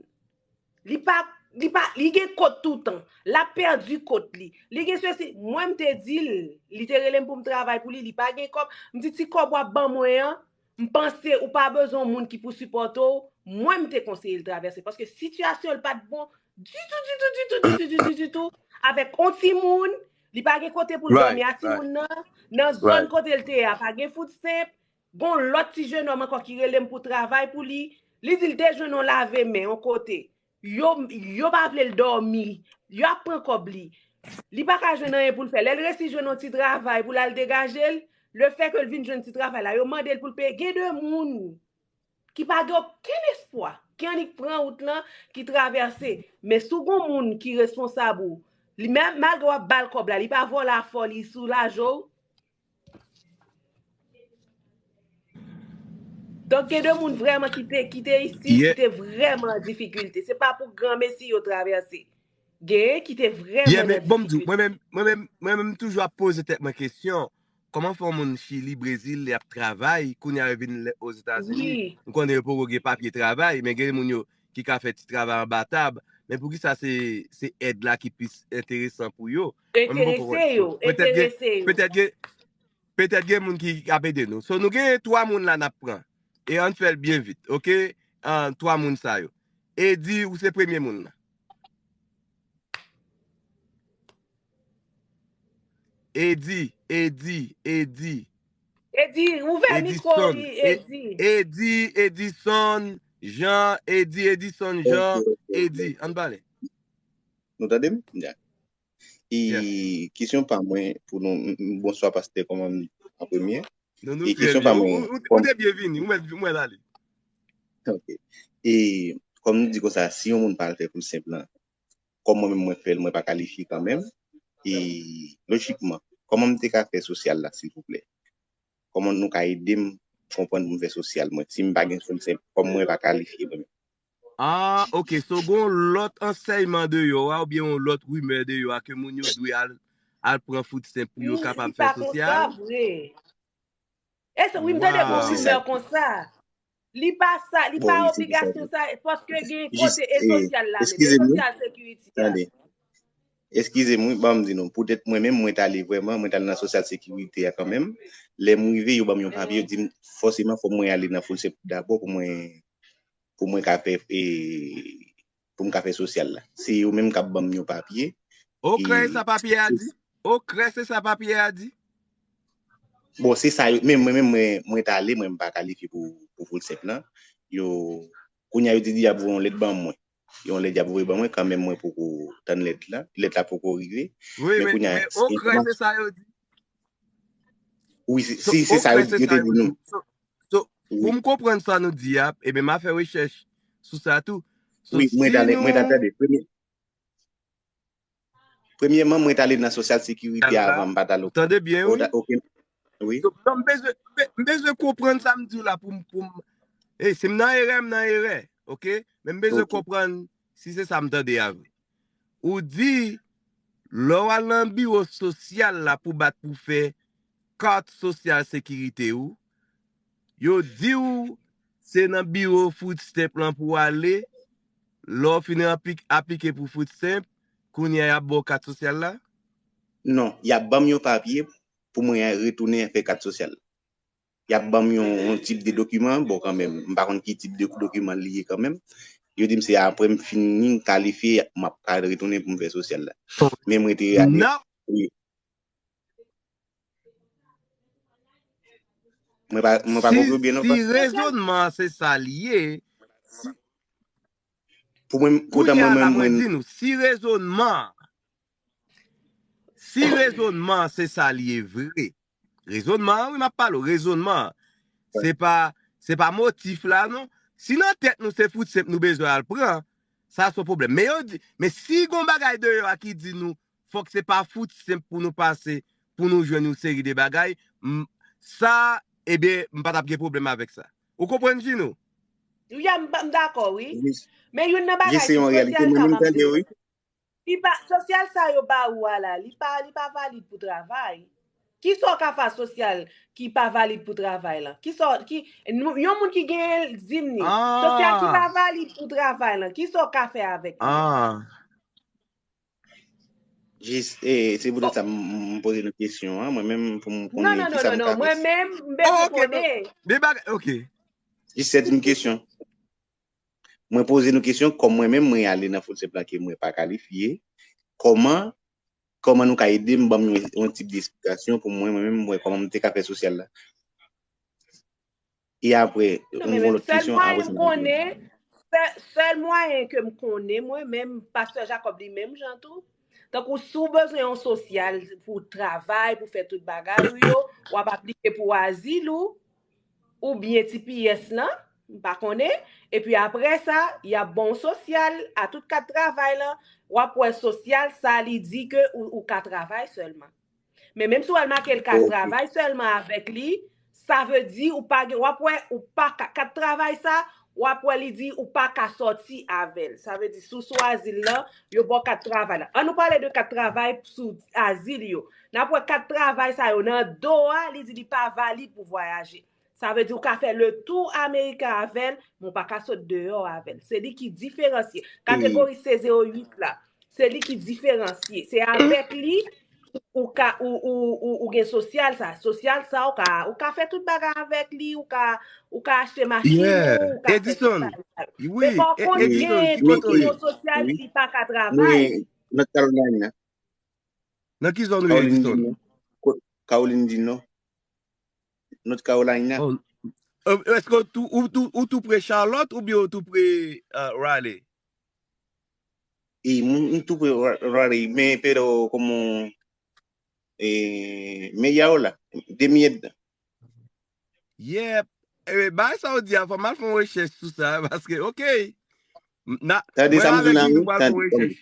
Li pa, li pa, li gen kont toutan. L ap pèdi kont li. Li gen sesi, mwen m te di l, li te rele m pou m travay pou li, li pa gen kòb. M di ti kòb w ap ban mwen an, m panse ou pa bezwen yon moun ki pou sipòte w. Mwen m te konseye l travèse paske sitiyasyon l pa t bon ditou, ditou, ditou, ditou, ditou, ditou, avèk on timoun, li pa gen kote pou l dòmi a timoun nan, nan zòn kote l te ye a pa gen food stamp, gon lòt ti jenòm ankò ki rele m pou travay pou li, li di l te jwenn yon lave men yon kote, yo, yo pa vle l dòmi, y ap pran kòb li, li pa ka jwenn anyen pou l fè, lè l resi jwenn yon ti travay pou l al degaje l, lefèke l vin jwenn ti travay la, yo mande l pou l peye, gen de moun ki pa gen okenn espwa, ki annik pran wout lan, ki travèse. Men si w gon moun ki responsab ou, li menm malgre w ap ba l kòb la, li pa vòlè afè w, li soulaje w. Donk gen de moun vrèman ki te, ki te isit, ki te vrèman an difikilte. Se pa pou granmesi yo travèse. Genyen ki te vrèman nan difikilte. Mwen menm, mwen menm, mwen menm toujou ap poze tèt mwen kesyon. Kòman fè yon moun Chili, Brezil, li ap travay, kounye a yo vin Ozetazini, m konnen yo poko gen papye travay, men gen moun yo ki ka fè ti travay anba tab, men poukisa se, se èd la ki plis enteresan pou yo? Enterese yo, enterese yo. Petèt gen, petèt gen moun ki ap ede nou. So nou gen twa moun la n ap pran. E ann fè l byen vit, ok? Twa moun sa yo. Edi, ou se premye moun nan. Edi, Edi, Edi. Edi, ouvè mikwo, Edi. Edi, Edison, Jean, Edi, Edison, Jean, Edi. Ann pale. Nou tande m? Ya. E kesyon pa mwen pou nou, bonswa pastè, kòman m an premye? E kesyon pa mwen. Ou te byenvini, ou mèt, ou mèt ale. Ok. E kòm nou di konsa, si yon moun pa al fè food stamp lan, kòm mwen menm mwen fè l, mwen pa kalifye kanmenm. E lojikman, kòman m te ka fè sosyal la, silvouplè? Kòman nou ka ede m konprann pou m fè sosyal mwen? Si m pa gen food stamp, kòm mwen pa kalifye mwen menm. Ah, ok. So, gon lòt ansèyman deyò a, oubyen yon lòt rimè deyò a, ke moun yo dwe al, al pran food stamp pou yo kapab fè sosyal? E se wi, m tande gon rimè konsa. Li pa sa, li pa obligasyon sa, paske gen kote e sosyal la menm, e sosyal sekiriti a. Eskize m, wi, ban m di nou. Poutèt mwen menm, mwen t ale vrèman, mwen t ale nan sosyal sekirite a kanmenm. Lè m rive, yo ban m yon papye, yo di m fòseman fò mwen ale nan food stamp dabò pou mwen, pou mwen ka fè, e, pou m ka fè sosyal la. Se yo menm k ap ban m yon papye. Ou kwè se sa papye a di? Ou kwè se sa papye a di? Bon, se sa yo, men mwen menm, mwen, mwen t ale, mwen m pa kalifye pou, pou food stamp lan. Yo, kounye a yo di, di y ap voye yon lèt ban mwen. Yon lèt y ap voye ban mwen, kanmenm mwen poko tann lèt la. Lèt la poko rive. Wi, men men, kounye a, men okre, se sa yo di. Wi, si, so, si se sa yo te di nou. So, so, pou m konprann sa nou di a, ebyen, m a fè rechèch sou sa tou. So, wi, mwen si tande, mwen tande. Premye, premyèman, mwen t ale nan Social Security avan, m pa t al. Tande byen, wi. Wi. So, non, m bezwen, m bezwen konprann sa m di w la pou m, pou m, e, si m nan erè, m nan erè, oke? Men m bezwen konprann si se sa m tande a vre. Ou di, lè w al nan biwo sosyal la pou bat pou fè kat sosyal sekirite ou, yo di w se nan biwo food stamp lan pou w ale, lè w fin apli-, aplike pou food stamp, kounye a y ap ba w kat sosyal la? Non, y ap ban m yon papye pou mwen retounen fè kat sosyal. Y ap ban m yon, yon tip de dokiman, bon, kanmenm, m pa konn ki tip de dokiman li ye kanmenm. Yo di m se apre m fini, m kalifye, m ap ka retounen pou m fè sosyal la. Men mwen te ale. Wi. Mwen pa, mwen pa konprann byen non. Si rezonnman an se sa l ye, pou mwen, koutan mwen, mwen, mwen di nou, si rezonnman, si rezonnman an se sa l ye vre, rezonnman an, wi, m ap pale w, rezonnman an, se pa, se pa motif la, non. Si nan tèt nou se food stamp nou bezwen al pran, sa se yon pwoblèm. Men yo di, men si gon bagay deyò a ki di nou, fòk se pa food stamp pou nou pase, pou nou jwenn yon seri de bagay, m, sa, ebyen, m pa t ap gen pwoblèm avèk sa. Ou konprann, Jino? Wi, m, m dakò, wi. Men youn nan bagay ki sosyal sa m ap di. Li pa, sosyal sa yo ba ou a la, li pa, li pa valid pou travay. Kisa w ka fè sosyal ki pa valid pou travay lan? Kisa w, ki, yon moun ki genyen l, di m ni. Sosyal ki pa valid pou travay lan, kisa w ka fè avèk li? Jis, e, se poutèt sa m, m poze nou kesyon an, mwen menm pou m konnen kisa m ka fè. Mwen menm, m bezwen konnen. De bagay, ok. Jis se yon kesyon. Mwen poze nou kesyon, kòm mwen menm mwen ale nan food stamp lan ke mwen pa kalifye, kòman, kòman nou ka ede m, ban m yon, yon tip de esplikasyon pou mwen, mwen menm, mwen, kòman m te ka fè sosyal la? E apre, m gon lòt kesyon, apre sa m ap vini. Sèl mwayen ke m konnen, mwen menm, Pastè Jacob li menm jan tou, tankou si w bezwen yon sosyal pou travay, pou fè tout bagay ou yo, w ap aplike pou azil ou, oubyen T P S lan, m pa konnen. Epi apre sa, y ap ba w sosyal a tout kat travay lan, w ap wè sosyal sa li di ke ou, ou ka travay sèlman. Men menm si w al make l ka travay sèlman avèk li, sa vle di ou pa gen, w ap wè ou pa ka, kat travay sa, w ap wè li di ou pa ka sòti avè l. Sa vle di si w sou azil lan, yo ba w kat travay la. Ann nou pale de kat travay sou azil yo. N ap wè kat travay sa yo nan do a, li di li pa valid pou vwayaje. Sa vle di ou ka fè le tou Ameriken avè l, men ou pa ka sot deyò avè l. Se li ki diferansye. Kategori C zewo uit la, se li ki diferansye. Se avèk li ou ka, ou, ou, ou, ou gen sosyal sa. Sosyal sa, ou ka, ou ka fè tout bagay avèk li, ou ka, ou ka achte machin ou, ou ka fè tout bagay. Men pa kont gen, gen yon sosyal ki pa ka travay. Nan ki zòn ou ye, Edison? Caroline di Nò. North Carolina. Èske ou tou, ou tou, ou tou pre Charlotte oubyen ou tou pre uh, Raleigh? E, m tou pre Raleigh, men pero como eh, media hora, de mierda. Yep. Eh, bagay sa ou di a, fò m al fè yon rechèch sou sa, paske, ok. Tande sa m di w la, wi.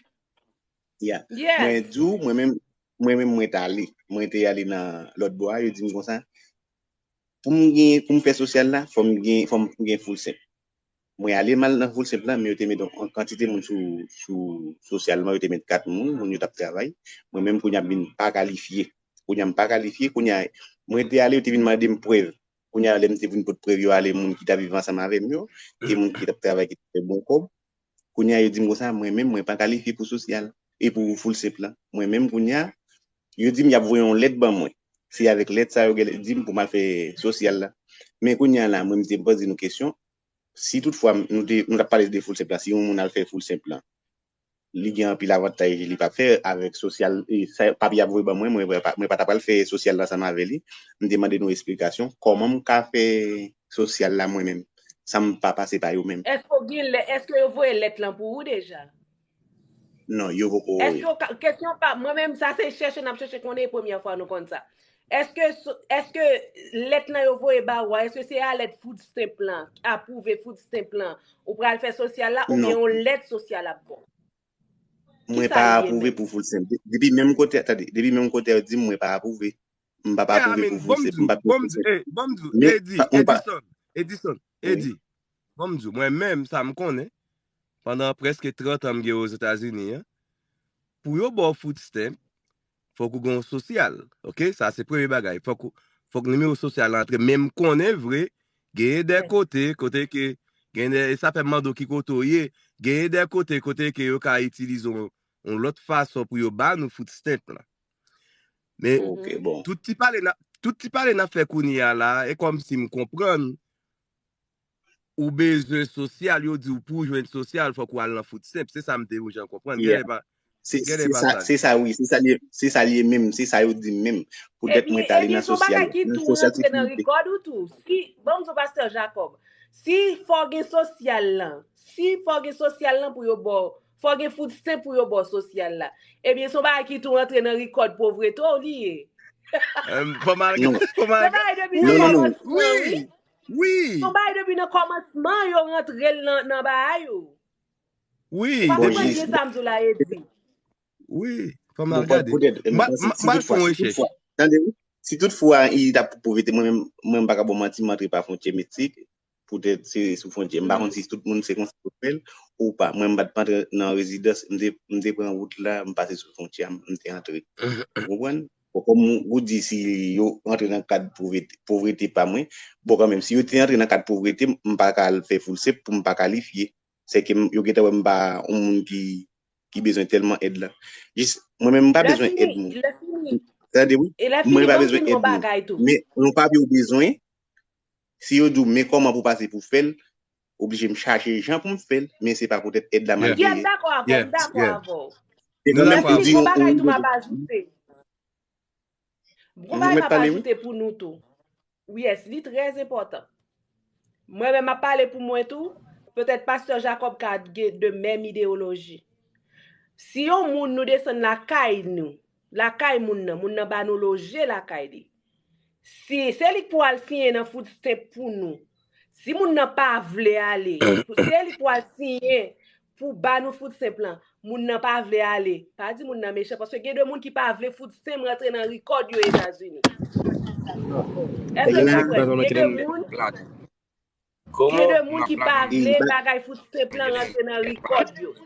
Ya. Mwen di w, mwen menm, mwen menm mwen t ale. Mwen te ale nan lòt bò a, yo di m konsa, pou m gen, pou m fè sosyal la, fò m gen, fò m gen food stamp. Mwen ale m al nan food stamp la, men yo te met yon kantite moun sou, sou sosyal lan, yo te met kat moun, moun yo t ap travay. Mwen menm kounye a m vin pa kalifye. Kounye a m pa kalifye, kounye a mwen te ale, yo te vin mande m prèv. Kounye a lè m te vin pot prèv yo ale, moun ki t ap viv ansanm avè m yo, e moun ki t ap travay ki t ap fè bon kòb. Kounye a yo di m konsa, mwen menm, mwen pa kalifye pou sosyal e pou food stamp lan. Mwen menm, kounye a, yo di m y ap voye yon lèt ban mwen. Se avèk lèt sa yo genlè di m pou m al fè sosyal la. Men kounye a la, mwen m te poze nou kesyon, si toutfwa nou te, nou t ap pale de food stamp lan, si yon moun al fè food stamp lan, li gen anpil avantaj li p ap fè avèk sosyal, e, sa, papye y ap voye ban mwen, mwen, mwen pa, mwen pa ta pral fè sosyal la ansanm avè li. M te mande nou esplikasyon, kòman m ka fè sosyal la mwen menm? san m pa pase pa yo menm. Èske w gen lè, èske yo voye lèt lan pou ou deja? Non, yo poko voye. Èske w ka, kesyon pa, mwen menm, sa se chèche n ap chèche konnen, e premyè fwa nou konn sa. Èske, èske lèt lan yo voye ba ou a, èske se a lèt food stamp lan, apwouve food stamp lan, ou pral fè sosyal la, oubyen yon lèt sosyal ap bon? Mwen pa apwouve pou food stamp. Depi menm kote, tande, depi menm kote yo di m mwen pa apwouve. M pa apwouve pou food stamp. M pa apwouve pou food stamp. Bon, m di w, Edi, Edison, Edison, Edi. Bon, m di w, mwen menm, sa m konnen, pandan prèske trant an m gen Ozetazini an, pou yo ba w food stamp, fòk ou gen yon sosyal, oke? Sa se premye bagay. Fòk ou, fòk nimewo sosyal la antre. Men m konnen vre, genyen de kote, kote ke, genyen de, e sa fè m mande w ki kote w ye, genyen de kote, kote ke yo ka itilize yon, yon lòt fason pou yo ba nou food stamp la. Men, tout ti pale n ap, tout ti pale n ap fè kounye a la, e kòmsi m konprann, ou bezwen sosyal, yo di w pou w jwenn sosyal, fòk ou al nan food stamp. Se sa m te jan konprann. Gen lè pa, gen lè pa sa. Se sa, wi, se sa li ye, se sa li ye menm, se sa yo di m menm. Poutèt mwen t ale nan sosyal. Nan sosyal se pou mwen. Ebyen, ebyen, se yon bagay ki tou rantre nan rekòd ou tou. Si, ban m di w, pastè Jacob, si fò w gen sosyal lan, si fò w gen sosyal lan pou yo ba w, fò w gen food stamp pou yo ba w sosyal la. Ebyen, se yon bagay ki tou rantre nan rekòd povrete w li ye. Fò m al, fò m al. Se bagay depi nan kòmansman, wi. Wi. Se yon bagay depi nan kòmansman yo rantre l nan, nan bagay yo. Wi. Ou pa konprann byen sa m di w la, Edi. Wi, fò m al gade. M pral fè yon rechèch. Tande, wi. Si toutfwa, i t ap pou povrete, mwen menm, mwen m pa ka ba w manti, m antre pa fwontyè Meksik, poutèt se sou fwontyè. M pa konn si tout moun se konsa yo fè l ou pa. Mwen, m pa t antre nan rezidans, m te, m te pran wout la, m pase sou fwontyè a, m te antre. Ou konprann? Bon, kòm ou, ou di si yo antre nan kad povrete, povrete pa mwen, bon, kanmenm, si yo te antre nan kad povrete, m pa ka al fè food stamp pou m pa kalifye. Se ke m, yo gentan wè m pa yon moun ki, ki bezwen tèlman èd la. Jis, mwen menm, m pa bezwen èd moun. Tande, wi. Mwen pa bezwen èd moun. Men, yon papye ou bezwen, si yo di w, men kòman pou pase pou fè l, oblije m chache jan pou m fè l, men se pa poutèt èd la m al peye. M dakò avè w, m dakò avè w. Se kanmenm pou di yon, yon bagay tou m ap ajoute. Gon bagay m ap ajoute pou nou tou. Yes, li trè enpòtan. Mwen menm m ap pale pou mwen tou, petèt pastè Jacob ka gen de menm ideyoloji. Si yon moun nou desann lakay nou, lakay moun nan, moun nan ba nou loje lakay li. Si se li k pou al siyen nan food stamp pou nou, si moun nan pa vle ale, se li k pou al siyen pou ba nou food stamp lan, moun nan pa vle ale, pa di moun nan mechan, paske gen de moun ki pa vle food stamp rantre nan rekòd yo Etazini. Èske nou konprann? Gen de moun, gen de moun ki pa vle bagay food stamp lan rantre nan rekòd yo.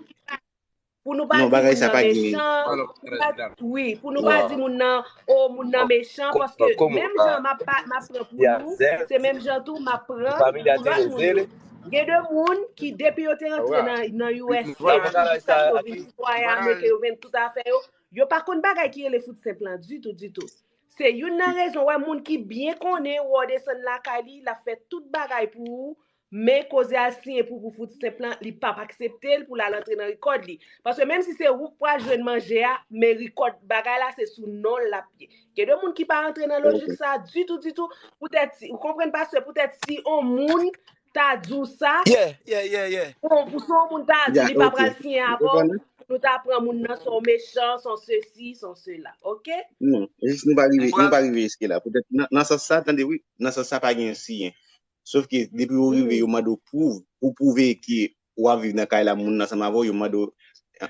Pou nou pa di moun nan mechan, wi, pou nou pa di moun nan, o, moun nan mechan, paske menm jan m ap pa, m ap pran pou nou, se menm jan tou m ap pran pou lòt moun yo. Gen de moun ki, depi yo te rantre nan, nan U S A, jiska yo vin sitwayen ameriken, yo vin tout afè yo, yo pa konn bagay ki rele food stamp lan ditou, ditou. Se youn nan rezon, wè, moun ki byen konnen, wè w desann lakay li, l ap fè tout bagay pou ou, men koze al siyen pou, pou food stamp lan, li p ap aksepte l pou l al antre nan rekòd li. Paske menm si se ou k pral jwenn manje a, men rekòd bagay la se sou non l l ap ye. Gen de moun ki pa rantre nan lojik sa ditou, ditou. Poutèt si, ou konprann, pastè, poutèt si on moun ta di w sa, bon, pou si on moun ta di li pa pral siyen avè w, pou nou ta pran moun nan se on mechan, se on sesi, se on sela, oke? Non, jis nou pa rive, nou pa rive jiske la. Poutèt nan, nan sans sa, tande wi, nan sans sa pa gen siyen. Sof ke depi yo rive, yo mande w pwouv, ou pwouve ke w ap viv nan kay la, moun nan ansanm avè w, yo mande w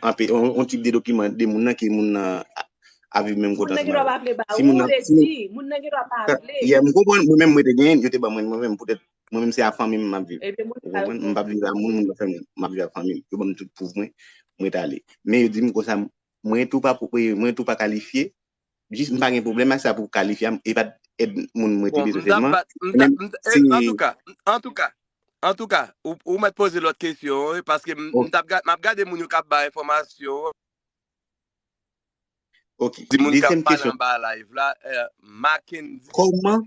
anpe, yon, yon tip de dokiman de moun nan, ke moun nan a, ap viv menm kote ansanm avè w. Moun nan gen dwa pa vle ba ou, Edi, moun nan gen dwa pa vle. Yeah, m konprann, mwen menm mwen te genyen, yo te ban mwen, mwen menm poutèt, mwen menm se ak fanmi m m ap viv. Ou konprann? M p ap viv ak moun, moun pa fè mwen, m ap viv ak fanmi m. Yo ban m tout pwouv mwen, mwen t ale. Men yo di m konsa, mwen tou pa, mwen tou pa kalifye, jis m pa gen pwoblèm ak sa pou kalifye a, e pa t èd moun mwen te bezwen sèlman. Antouka, antouka, antouka, ou, ou mèt poze lòt kesyon, wi, paske m, m t ap gad, m ap gade moun yo k ap bay enfòmasyon. Ok. Di moun k ap pale anba live la, Mackendy. Kòman,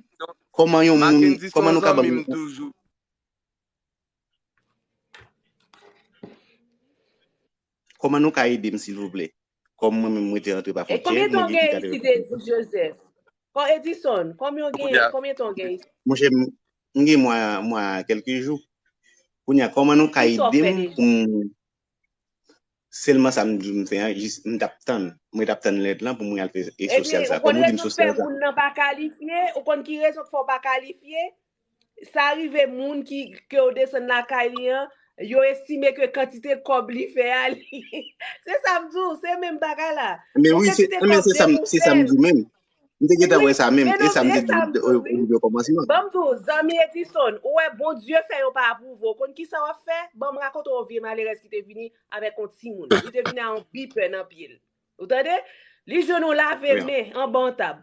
kòman yon moun, kòman nou ka ban m toujou. Kòman nou ka ede m, silvouplè? Kòm mwen menm, mwen te rantre pa fwontyè, mwen gen ti katreven. Konbyen tan w gen isit, Eddy Joseph? Kon Edison, konbyen w gen, konbyen tan w gen isit? Monchè, m, m gen mwa, mwa kèlke jou. Kounye a, kòman nou ka ede m pou m, sèlman sa m di m fè an, jis m t ap tann. Mwen t ap tann lèt lan pou mwen al fè e sosyal sa. Kòm ou di m sosyal sa. Moun nan pa kalifye, ou konn ki rezon k fè w pa kalifye? Sa rive moun ki, ke w desann lakay li an, yo estime ke kantite kòb li fè a, li, se sa m di w, se menm bagay la. Men wi, se, men se sa m, se sa m di menm. M te gentan wè sa menm, e sa m te di w o, o, o kòmansman. Ban m di w, zanmi Edison, ou wè Bondye fè yo pa apwouve w. Konn kisa w ap fè? Ban m rakonte w yon vye malerèz ki te vini avèk yon timoun. Li te vini a yon bipè nan pye l. Ou tande? Li jwenn yon lave men anba yon tab.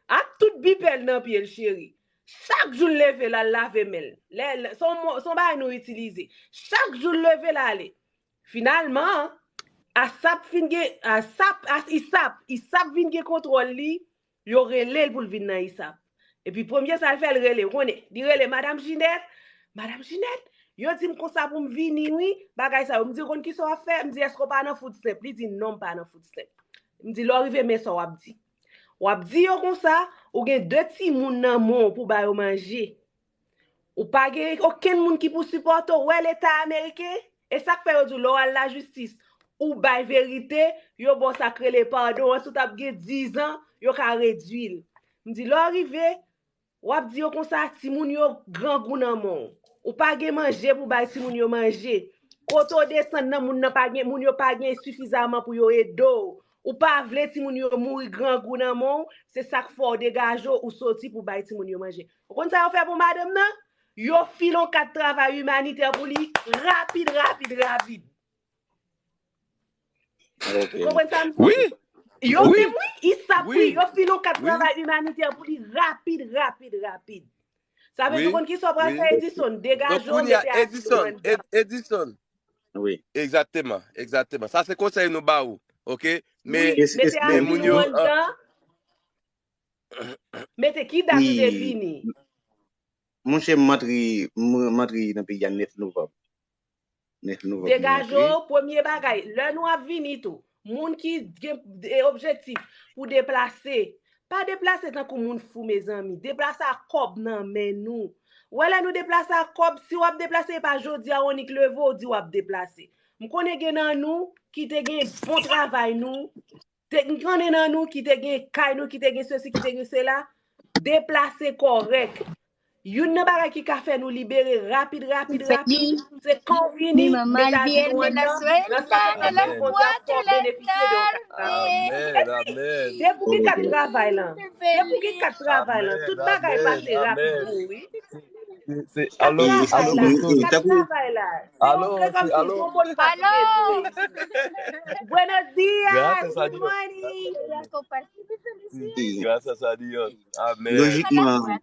Ak tout bipè l nan pye l, cheri. Chak jou l leve l al lave men l. Lè, lè, se yon mo, se yon bagay nou itilize. Chak jou l leve l ale. Finalman, asap fin gen, asap, as, isap, isap vin gen kontwòl li, yo rele l pou l vin nan isap. Epi premye sa l fè, l rele, ou konnen, li rele, "Madam Jinèt, Madam Jinèt, yo di m konsa pou m vini, wi, bagay sa yo." M di, "Ou konn kisa w ap fè?" M di, "Èske w pa nan food stamp?" Li di, "Non, m pa nan food stamp." M di, "Lè w rive, men sa w ap di. W ap di yo konsa, ou gen de timoun nan men w pou w ba yo manje. Ou pa gen okenn moun ki pou sipòte w." Ou wè Leta ameriken? E sa k fè yo di w, lè w al lajistis, ou bay verite, yo ba w sa k rele padon an, si w t ap gen dizan, yo ka redui l. M di, lè w rive, w ap di yo konsa, timoun yo grangou nan men w. Ou pa gen manje pou bay timoun yo manje. Kote w desann nan, moun nan pa gen, moun yo pa gen sifizaman pou yo ede w. Ou pa vle timoun yo mouri grangou nan men w, se sa k fè w degaje w, ou soti pou bay timoun yo manje. Ou konn sa yo fè pou madanm nan? Yo file yon kat travay imanitè pou li rapid, rapid, rapid. Ou konprann sa m di? Wi. Yo menm, wi, isap, wi, yo file yon kat travay imanitè pou li rapid, rapid, rapid. Sa vle di, ou konn kisa w pral fè, Edison? Degaje w, mete Edison, Edison. Wi. Egzakteman, egzakteman. Sa se konsèy nou ba ou, oke? Men, men moun yo, anndan. Mete ki dat ou te vini? Monchè, m antre, m, m antre nan peyi a nèf novanm. Nèf novanm. Degaje w, premye bagay, lè nou ap vini tou, moun ki gen, e, objektif pou deplase, pa deplase tankou moun fou, mezanmi. Deplase ak kòb nan men nou. Ou wè, lè nou deplase ak kòb, si w ap deplase, e pa jodi a w annik leve w di w ap deplase. M konnen gen nan nou ki te gen bon travay nou, te, m konnen nan nou ki te gen kay nou, ki te gen sesi, ki te gen sela, deplase kòrèk. Youn nan bagay ki ka fè nou libere rapid, rapid, rapid, se kan w vini, mete ajenou anndan, nan sa k ap fè Bondye ap fè w benefisye de yon kat travay. Epi, depi w gen kat travay lan, depi w gen kat travay lan, tout bagay pase rapid pou ou, wi. Se, se, alo, alo, alo, kat travay la. Alo, se, alo. Buenos días, good morning. Gracias a Dios. Amén. Lojikman,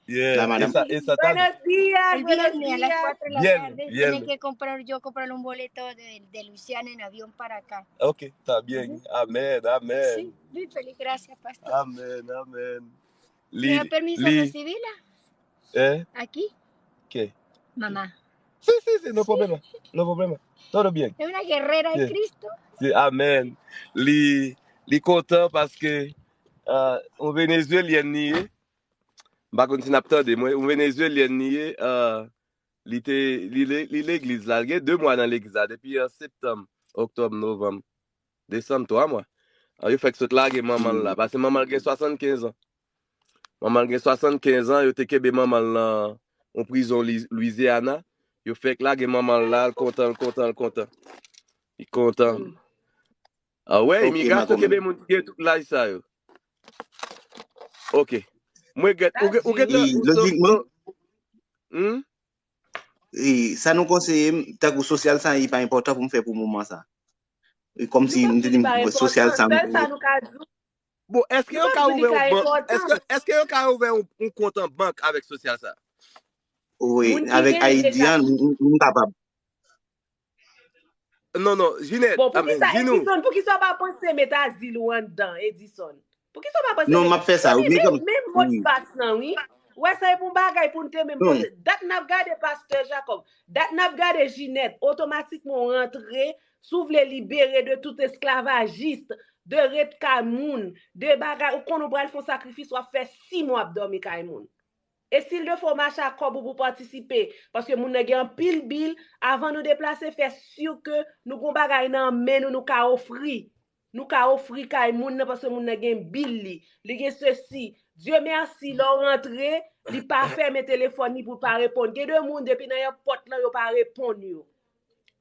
yeah, la madam. Esa, esa tarde. Buenos días, buenos días. Bien, bien. Tiene que comprar, yo comprar un boleto de, de Luisiana en avión para acá. Ok, está bien. Amén, amén. Sí, muy feliz, gracias, pastor. Amén, amén. Li, ¿me da permiso li, recibirla? Eh? Aquí. ¿Qué? Mamá. Sí, sí, sí, no problema. No problema. Todo bien. Es una guerrera en Cristo. Sí, amèn. Li, li kontan paske, ah, yon Venezuelyen li ye. M pa konn si n ap tande mwen. Yon Venezuelyen li ye. Ah, li te, li, li, li legliz la. Li gen de mwa nan legliz la. Depi an septanm, oktòb, novanm, desanm, twa mwa. Ah, yo fèk sot lage manman l la. Paske manman l gen swasannkenz an. Manman l gen swasannkenz an, yo te kenbe manman l nan yon prizon Li-, Louisiana. Yo fèk lage manman l la, l kontan, l kontan, l kontan. Li kontan. Ah wè, imigrasyon kenbe moun ki gen tout laj sa yo. Ok. Mwen gèt, ou gen, ou gen tan, lojikman, hmm? E sa nou konseye m, tankou sosyal sa, li pa enpòtan pou m fè pou moman sa. E kòmsi m te di m sosyal sa, m sèl sa nou ka di w. Bon, èske yo ka ouvè yon bank? Èske, èske yo ka ouvè yon, yon kont an bank avèk sosyal sa? Wi, avèk I D an, m, m, m kapab. Non, non, Jinèt, bon, poukisa, Edison, poukisa w pa panse met azil ou anndan, Edison? Poukisa w pa panse? Non, m ap fè sa, wi, men menm modpas lan, wi. Ou wè, sa e pou bagay pou n te menm panse. Dat n ap gade Pastè Jacob, dat n ap gade Jinèt, otomatikman w rantre, si w vle libere de tout esklavajis, de ret kay moun, de bagay, ou konnen w pral fè yon sakrifis, w ap fè sis mwa ap dòmi kay moun. E si l de fwa w mache ak kòb ou pou patisipe, paske moun nan gen anpil bil, avan nou deplase, fè si ke nou gon bagay nan men nou, nou ka ofri. Nou ka ofri kay moun nan, paske moun nan gen bil li. Li gen sesi. Dye mèsi, lè w rantre, li pa fèmen telefòn li pou l pa reponn. Gen de moun, depi nan èpòt lan, yo pa reponn yo.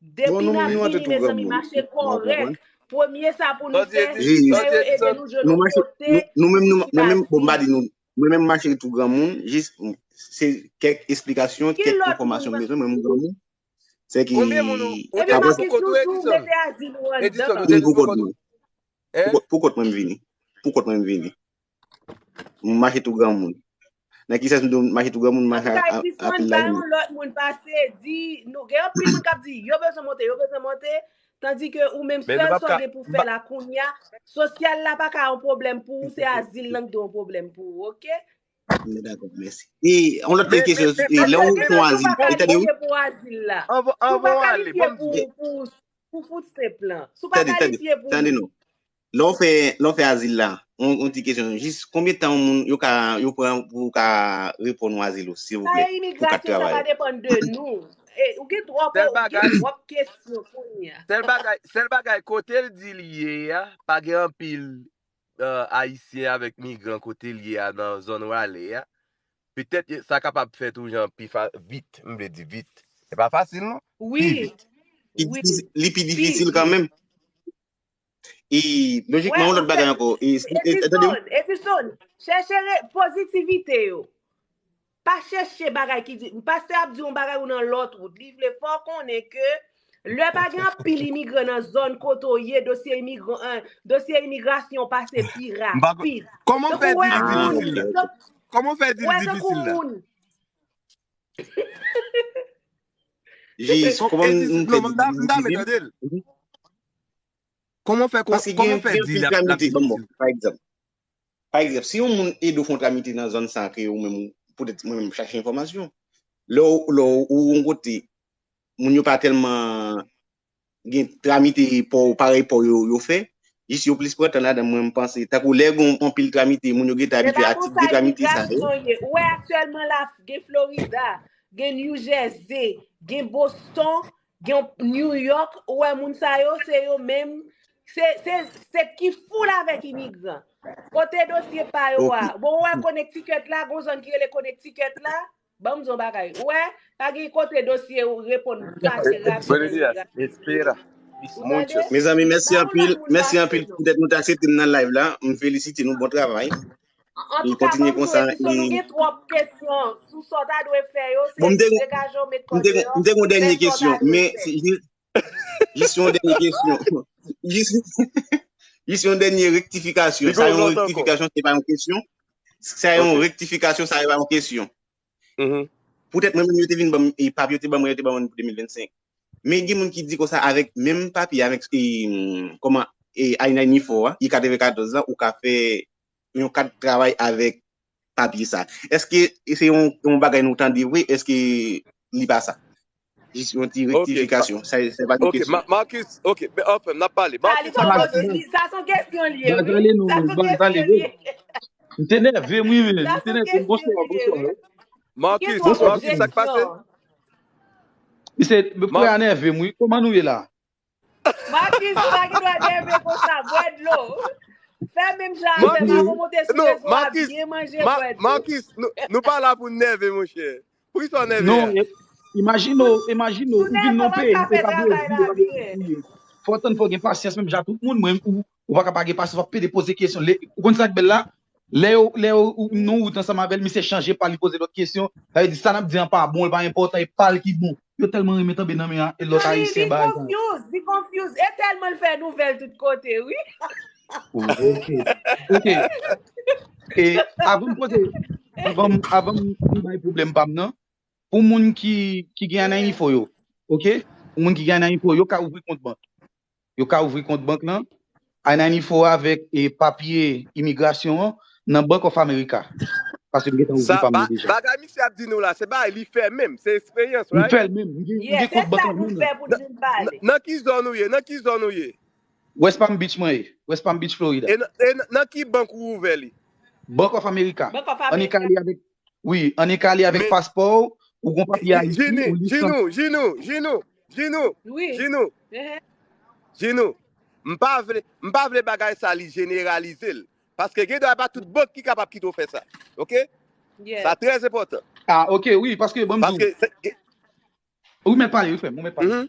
Depi n ap vini, mezanmi, mache kòrèk. Premye sa pou nou fè, fè yo ede nou jwenn yon kote. Nou menm, nou, mwen menm, bon, m pa di nou, mwen menm mache tou granmoun, jis se kèk esplikasyon, kèk enfòmasyon m bezwen, mwen menm granmoun. Se ki. Konbyen moun ou te gen pou kont ou, Edison? Edison, ou te gen pou kont ou? Pou kont mwen m vini. Pou kont mwen m vini. M mache tou granmoun. Nan ki sans m di w mache tou granmoun, m mache anpil lajounen. Yon lòt moun pase, di, nou gen anpil moun k ap di, yo bezwen monte, yo bezwen monte, tandike ou menm sèl sa w gen pou fè la kounye a, sosyal la pa ka yon pwoblèm pou ou, se azil lan ki dwe yon pwoblèm pou ou, oke? M dakò, mèsi. E yon lòt kesyon, lè w pran azil, e tande wi. Anvan w ale, ban m di. Pou food stamp lan. Si w pa kalifye pou. Tande, tande, tande non. Lè w fè, lè w fè azil la, yon ti kesyon, jis konbyen tan yon moun yo ka, yo pran pou yo ka reponn yon azil ou, silvouplè, pou kat travay? Sa e imigrasyon, sa pa depann de nou. Ou gen twòp, ou gen twòp kesyon kounye a. Sèl bagay, sèl bagay kote l di l ye a, pa gen anpil Ayisyen avèk migran kote l ye a nan zòn Raleigh a. Petèt sa kapab fèt yon jan pi vit, m vle di vit. Se pa fasil non. Pi vit. Li pi difisil kanmenm. E lojikman, yon lòt bagay ankò. Edison, Edison, chèche pozitivite yo. Pa chèche bagay ki di, pastè ap di yon bagay ou nan lòt wout. Li vle fè w konnen ke lè pa gen anpil imigran nan zòn kote w ye, dosye imigran, dosye imigrasyon pase pi rapid. Kòman w fè di li difisil la? Kòman w fè di li difisil la? Jis, kòman m fè di li difisil? Kòman w fè, kòman w fè di l ap difisil? Pa egzanp, pa egzanp, si yon moun ede w fè yon tramite nan zòn sa ke ou menm, poutèt mwen menm m chache enfòmasyon. Lè w, lè w, ou yon kote, moun yo pa tèlman gen tramite pa w, parèy pa w yo, yo fè, jis yo plis pran tan ladan, mwen m panse. Tankou lè gen yon anpil tramite, moun yo gentan abitye a tip de tramite sa yo. Ou wè aktyèlman la, gen Florida, gen New Jersey, gen Boston, gen New York, ou wè moun sa yo, se yo menm, se, se, se ki foul avèk imigran. Kote dosye pa yo a? Bon, ou wè Connecticut la, gon zòn ki rele Connecticut la, ban m di yon bagay. Ou wè, pa gen kote dosye ou reponn pase rapid. Mezanmi, mèsi anpil, mèsi anpil poutèt nou te aksepte m nan live la. M felisite nou, bon travay. Antouka, kontinye konsa. Nou gen twòp kesyon sou sa w ta dwe fè yo, se degaje w, met kò deyò. M te gen yon dènye kesyon, men jis yon dènye kesyon. Jis, jis yon dènye rektifikasyon. Sa yon rektifikasyon, se pa yon kesyon. Sa yon rektifikasyon, sa pa yon kesyon. Poutèt mwen menm, yo te vin ban m, e papye yo te ban mwen, yo te ban mwen pou de mil vennsenk. Men gen moun ki di konsa, avèk menm papye, avèk, e, kòman, e, I ninety-four a, I katrevenkatòz lan, ou ka fè yon kat travay avèk papye sa. Èske se yon, yon bagay nou tande vre? Èske li pa sa? Jis yon ti rektifikasyon. Sa, se pa yon kesyon. Marcus, ok, men anfen, n ap pale. Marcus, sa se yon kesyon li ye, wi. Sa se yon kesyon li ye. M te nève m wi, men. M te nève m. Bonswa, bonswa. Marcus, Marcus, sa k pase? Misye, frè a nève m wi. Kòman nou ye la? Marcus, ou pa gen dwa nève konsa. Bwè dlo. Fè menm jan avè m, avan w monte sou rezo a, byen manje, bwè dlo. Marcus, nou pa la pou n nève, monchè. Poukisa w nève a? Non, imajine w, imajine w, ou vin nan yon peyi, ou pa gen, ou pa gen, fò w tann, fò w gen pasyans, menm jan tout moun, mwen, ou, ou pa ka pa gen pasyans, w ap pede poze kesyon. Ou konn sa k bèl la? Lè yo, lè yo, nou wout ansanm avè l, misye chanje pa l, li poze lòt kesyon. Sa vle di, sa n ap di an pa bon, li pa enpòtan, e pa l ki bon. Yo tèlman renmen tonbe nan men lòt Ayisyen bagay sa. Li confuse, li confuse. E tèlman l fè nouvèl tout kote, wi. Ok, ok. E avan m poze, avan, avan m bay pwoblèm pa m nan, pou moun ki, ki gen I ninety-four yo, ok? Pou moun ki gen I ninety-four, yo ka ouvri kont bank. Yo ka ouvri kont bank lan, I ninety-four avèk, e, papye imigrasyon an nan Bank of America. Paske m gentan ouvri pa m nan deja. Bagay misye ap di nou la, se bagay li fè menm, se eksperyans, right? M fè l menm, m gen, m gen kont bank lan menm. Nan ki zòn ou ye? Nan ki zòn ou ye? West Palm Beach mwen ye, West Palm Beach, Florida. E nan, e nan, nan ki bank ou ouvè li? Bank of America. Bank of America. Annik ale avèk, Wi, annik ale avèk paspò w, ou gon papye Ayiti, ou lisans. Jinou, Jinou, Jinou, Jinou, Wi. Jinou, Ehe. Jinou. M pa vle, m pa vle bagay sa li jeneralize l. Paske gen dwa pa tout bank ki kapab kite w fè sa. Oke? Yeah. Sa trè enpòtan. Ah, ok, wi, paske ban m di Paske w. Ou mèt pale, wi, frè m, ou mèt pale. Mhm.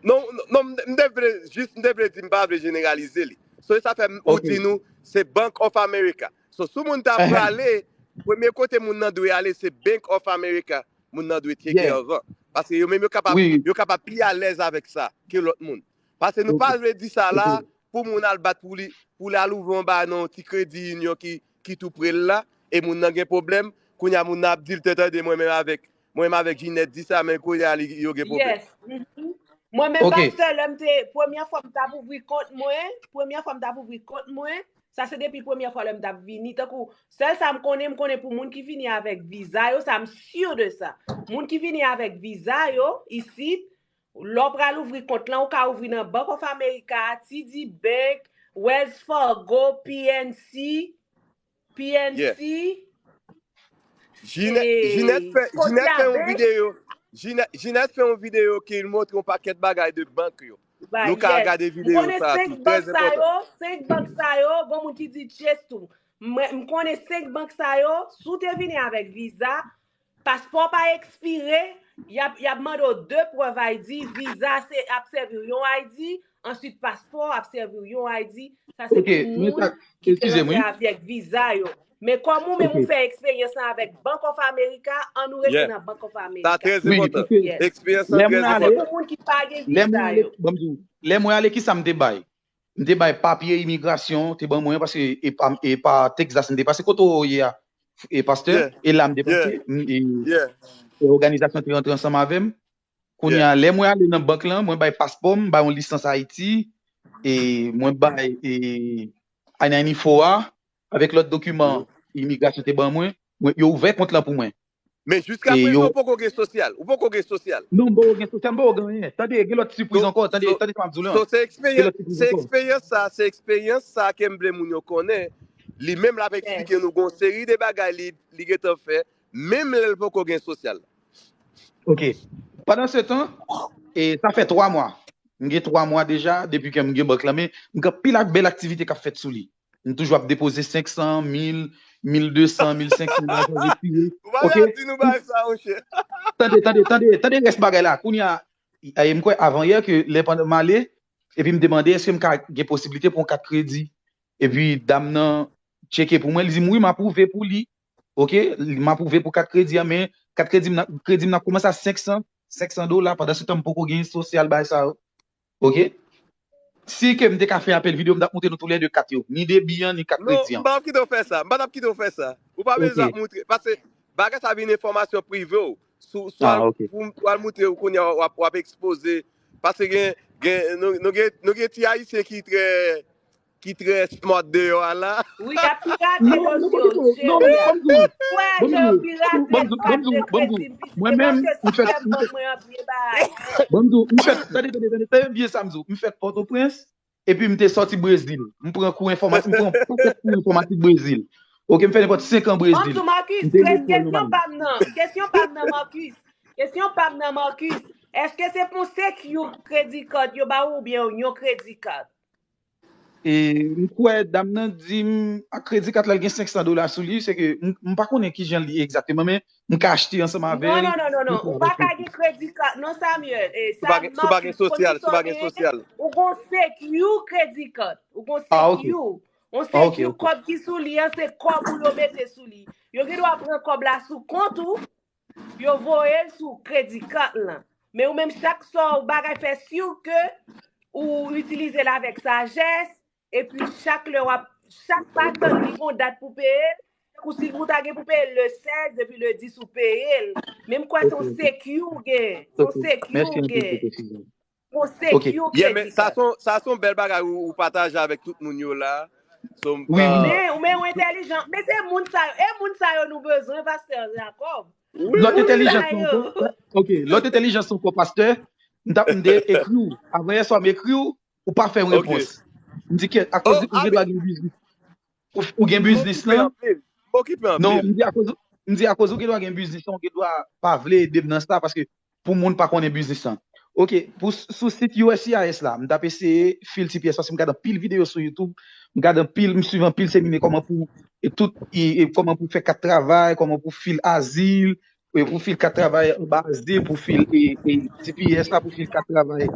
Non, non, m m te vle, jis m te vle di m pa vle jeneralize li. So, sa fè m ou Ok. di nou, se Bank of America. So, si moun ta Ehem. prale, premye kote moun nan dwe ale, se Bank of America. Moun nan dwe tcheke Yeah. anvan. Paske yo menm yo kapab, Wi. yo kapab pi alèz avèk sa ke lòt moun. Paske nou pa Ok. vle di sa la Ok. pou moun al bat pou li, pou li al ouvri yon bagay nan yon ti kredi inyon ki, ki tou pre l la, e moun nan gen pwoblèm, kounye a moun nan ap di l tande mwen menm avèk, mwen menm avèk Jinèt di sa, men kounye a li- yo gen pwoblèm. Yes. Mhm. Mwen menm Ok. pastè, lè m te, premyè fwa m t ap ouvri kont mwen, premyè fwa m t ap ouvri kont mwen, sa se depi premyè fwa lè m t ap vini. Tankou, sèl sa m konnen, m konnen pou moun ki vini avèk viza yo, sa m si de sa. Moun ki vini avèk viza yo, isit, lè w pral ouvri kont lan, ou ka ouvri nan Bank of America, T D Bank, Wells Fargo, P N C, P N C, Jinèt, Jinèt fè, Jinèt fè yon videyo. Jinèt, Jinèt fè yon videyo ki l montre yon pakèt bagay de bank yo. Nou ka gade videyo sa tou. Trè enpòtan. Senk bank sa yo, gon moun ki di Chase tou. Mwen, m konnen senk bank sa yo, si w te vini avèk viza, paspò pa ekspire, y ap, y ap mande w de prèv I D, viza se ap sèvi w yon I D, answit paspò ap sèvi w yon I D. Sa se Ok, pou men moun sa, ki te eskize m, rantre wi. Avèk viza yo. Men kòm ou menm Ok. Ou fè eksperyans lan avèk Bank of America, an nou rete Yeah. Nan Bank of Sa America. trè Wi, enpòtan. paske Yes. Eksperyans lan Lè trè mwen ale, enpòtan. Pou moun ki pa gen lè mwen viza ale, yo. ban m di w, lè mwen ale, kisa m te bay? M te bay papye imigrasyon, te ban mwen, paske e pa, e pa Texas m te pase. Kote w ye a, e pastè? Yeah. E la m te Yeah. pase, m, e, Yeah. e òganizasyon te rantre ansanm avè m. Kounye a, lè mwen ale nan bank lan, mwen bay paspò m, m bay yon lisans Ayiti, e mwen bay e, I ninety-four a, avèk lòt dokiman imigrasyon te ban mwen, mwen, yo ouvè kont lan pou mwen. Men jiska E prezan, yo ou poko gen sosyal. Ou poko gen sosyal. Non, m poko gen sosyal, m poko gen anyen. Tande, gen lòt sipriz So, ankò, tande, so, tande sa m ap di w la. So, se Gen eksperyans, lòt sipriz se ankò. Eksperyans sa, se eksperyans sa ke m vle moun yo konnen. Li menm l ap eksplike nou gon seri de bagay li, li gentan fè, menm lè l poko gen sosyal. Ok. Pandan se tan, e sa fè twa mwa. M gen twa mwa deja, depi ke m gen bank lan, men m gen anpil ak bèl aktivite k ap fèt sou li. M toujou ap depoze senk san, mil, mil de san, mil senk san nan chanje pye. Ou pa Ok? Vle di nou bagay sa, monchè. Tande, tande, tande, tande rès bagay la. Kounye a, e, m kwè avan yè ke lè pandan m ale, epi m te mande èske m ka gen posiblite pou yon kat kredi. Epi dam nan tcheke pou mwen, li di m wi, m apwouve pou li. Ok, li- m apwouve pou kat kredi an, men kat kredi m nan, kredi m nan kòmanse a senk san, senk san dola, pandan se tan m poko gen sosyal bay sa yo. Ok? Si ke m te ka fè apèl videyo, m t ap montre nou toulède kat yo. Ni debi an, ni kat Non, kredi m an. Pa ap kite w fè sa. M pa t ap kite w fè sa. Ou pa Ok. Bezwen ap moutre. Paske bagay sa vin enfòmasyon prive w. Sou, sou Ah, al, ok. Pou m pou al moutre ou kounye a w ap, w ap ekspoze. Paske gen, gen, nou, nou gen, nou gen ti Ayisyen ki trè, ki trè smart deyò a la. Wi, y ap pirate Non, non, dosye ban m di w, w, non, ban m di w, Kwè ban m ke di yo w, pirate ban m di w, ban m kat di w, de ban m di w. kredi m, Mwen menm, paske m fèk, sistèm m bank fèk, mwen an byen bay. ban m di w, m fèk, tande, tande, tande, tande byen sa m di w. M fèk Pòtoprens, epi m te sòti Brezil. M pran kou enfòmatik, m pran pakèt kou enfòmatik Brezil. Ok, m fè nenpòt senk an Ban m Brezil. di w, Marcus, M te kè- lekòl kesyon nòmal. Pa m nan, kesyon pa m nan, Marcus. Kesyon pa m nan, Marcus. Èske se pou secure credit card yo ba ou oubyen yon credit card? E m kwè dam nan di m ak kredi kat la l gen senk san dola sou li, se ke m, m pa konnen kijan li egzakteman, men m ka achte ansanm avè Non, l. non, non, non, non. Ou pa ka gen credit card. Non, Samuel. E, Si w pa gen, si w pa gen sosyal, si w pa gen sosyal. Ou gon secure credit card. Ou gon Ah, ok. secure. On Ah, ok, secure ok. Kòb ki sou li an, se kòb ou yo mete sou li. Yo gen dwa pran kòb la sou kont ou, yo voye l sou credit card lan. Men ou menm chak sa w bagay fè si ke ou itilize l avèk sajès, epi chak lè w ap, chak pa tann li gon dat pou peye l, tankou si ou ta gen pou peye l le sèz, epi le dis ou peye l. Men m kwè se yon Ok, ok. secure ou gen. Se yon Ok. secure Mèsi ou anpil gen. pou presizyon. Yon Ok. secure Yeah, men credit sa card. se yon, sa se yon bèl bagay ou, ou pataje avèk tout moun yo la. So, Wi, wi. uh, Men, men ou entèlijan. Men se moun sa yo. E moun sa yo nou bezwen, pastè Jacob. Lòt Moun entèlijans sa lan yo. ankò, ok, lòt entèlijans lan ankò, pastè, m t ap m te ekri w. Avan yè swa m ekri w, ou pa fè yon Ok. repons. M di ke akoz Oh, ou gen dwa gen biznis. Ou, ou gen biznis lan. Non, m di, akoz, m di akoz ou gen dwa gen biznis lan, ou gen dwa pa vle ede m nan sa, paske pou moun pa konnen biznis lan. Ok, pou, sou sit U S C I S la, m t ap eseye fil T P S paske m gade anpil videyo sou YouTube, m gade anpil, m swiv anpil semine kòman pou, e tout, e, e kòman pou fè kat travay, kòman pou fil azil, e pou fil kat travay anba azil, pou fil e, e T P S la, pou fil kat travay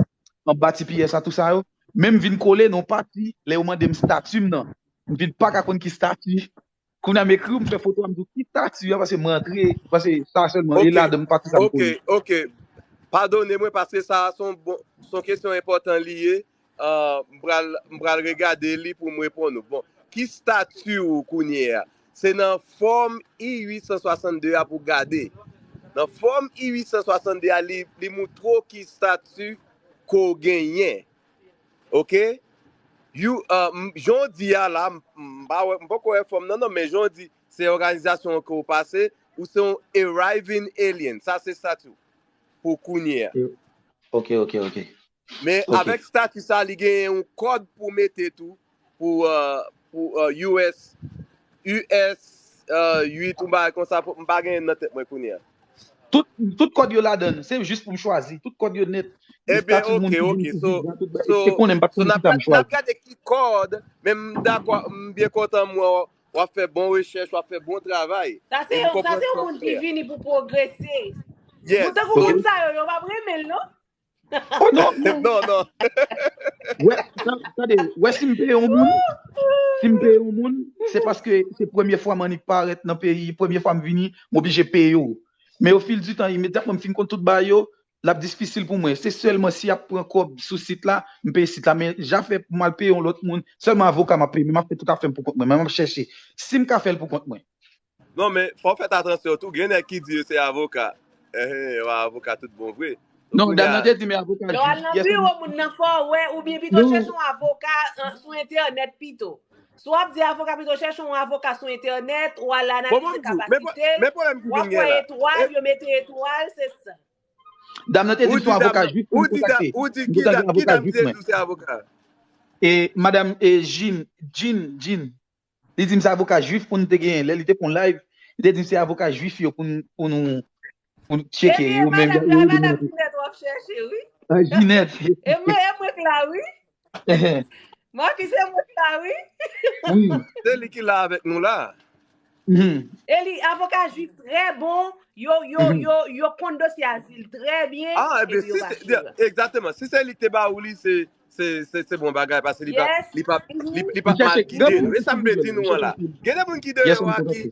anba T P S la, tout sa yo. Men m vin kole nan yon pati, lè yo mande m stati m nan. M vin pa ka konn ki stati. Kounye a m ekri w, m fè foto a, m di w ki stati a, paske m rantre, paske sa sèlman, e ladan m pati sa m kole. Ok, ok. Padone mwen, paske sa a se yon bon, se yon kesyon enpòtan li ye. Ah, m pral, m pral regade li pou m reponn ou. Bon, ki stati ou kounye a? Se nan fòm I uit san swasann de a pou w gade. Nan fòm I uit san swasann de a, li, li moutre w ki stati ke w genyen. Ok? You, uh, m- jan w di a la, m m pa wè, m poko wè fòm nan, non, men jan w di, se òganizasyon an ke w pase, ou se yon arriving alien. Sa se stati w pou kounye a. Ok, ok, ok. Men avèk stati sa, li genyen yon kòd pou mete tou, pou, uh, pou uh, U S, U S uh, uit, ou bagay konsa, m pa genyen nan tèt mwen kounye a. Tout, tout kòd yo ladan, se jis pou m chwazi. Tout kòd yo nèt. Ebyen, ok, ok. So, so, so n ap gade ki kòd, men m dakò, m byen kontan m wè w ap fè bon rechèch, w ap fè bon travay. Sa se yon, sa se yon moun ki vini pou pwogrese. Yes. Moun tankou moun sa yo, yo p ap renmen l, non? Oh non, non. Non, non. Wè, tande, wè si m peye yon moun, si m peye yon moun, se paske se premye fwa m annik parèt nan peyi, premye fwa m vini, m oblije peye w. Men o fil di tan, imedyatman m fin konn tout bagay yo, l ap difisil pou mwen. Se sèlman si y ap pran kòb sou sit la, m peye sit la. Men jafè pou m al peye yon lòt moun, sèlman avoka m ap peye, men m ap fè tout afè m pou kont mwen, men m ap chèche. Si m ka fè l pou kont mwen. Non, men fò w fè atansyon tou. Gen nèg ki di yo se avoka. Enhen, yo avoka tout bon vre. Non, dam nan te di men avoka jwif. Lè w al nan biwo moun nan fò w wè, oubyen pito chèche yon avoka sou entènèt pito. Si w ap di avoka pito chèche yon avoka sou entènèt, w al analize kapasite l, w ap wè etwal, yo mete etwal, se sa. Dam nan te di m se yon avoka jwif pou m kontakte. M kontakte yon avoka jwif mwen. E madanm e Jean, Jean, Jean. Li di m se avoka jwif pou n te genyen. Lè li te fè yon live, li te di m se avoka jwif yo pou n, pou nou, pou n tcheke yo menm. Ebyen, madanm la, madanm Jinèt w ap chèche, wi. Jinèt. E mwen, e mwen k la, wi. Marcus, e mwen k la, wi. Wi. Se li ki la avèk nou la. E li avoka jwif trè bon, yo yo yo yo konn dosye azil trè byen, epi yo pa chire. Egzakteman. Si se li ki te ba ou li, se se se se bon bagay, paske li pa li pa li pa mal gide nou. E sa m vle di nou an la. Gen de moun ki deyò a ki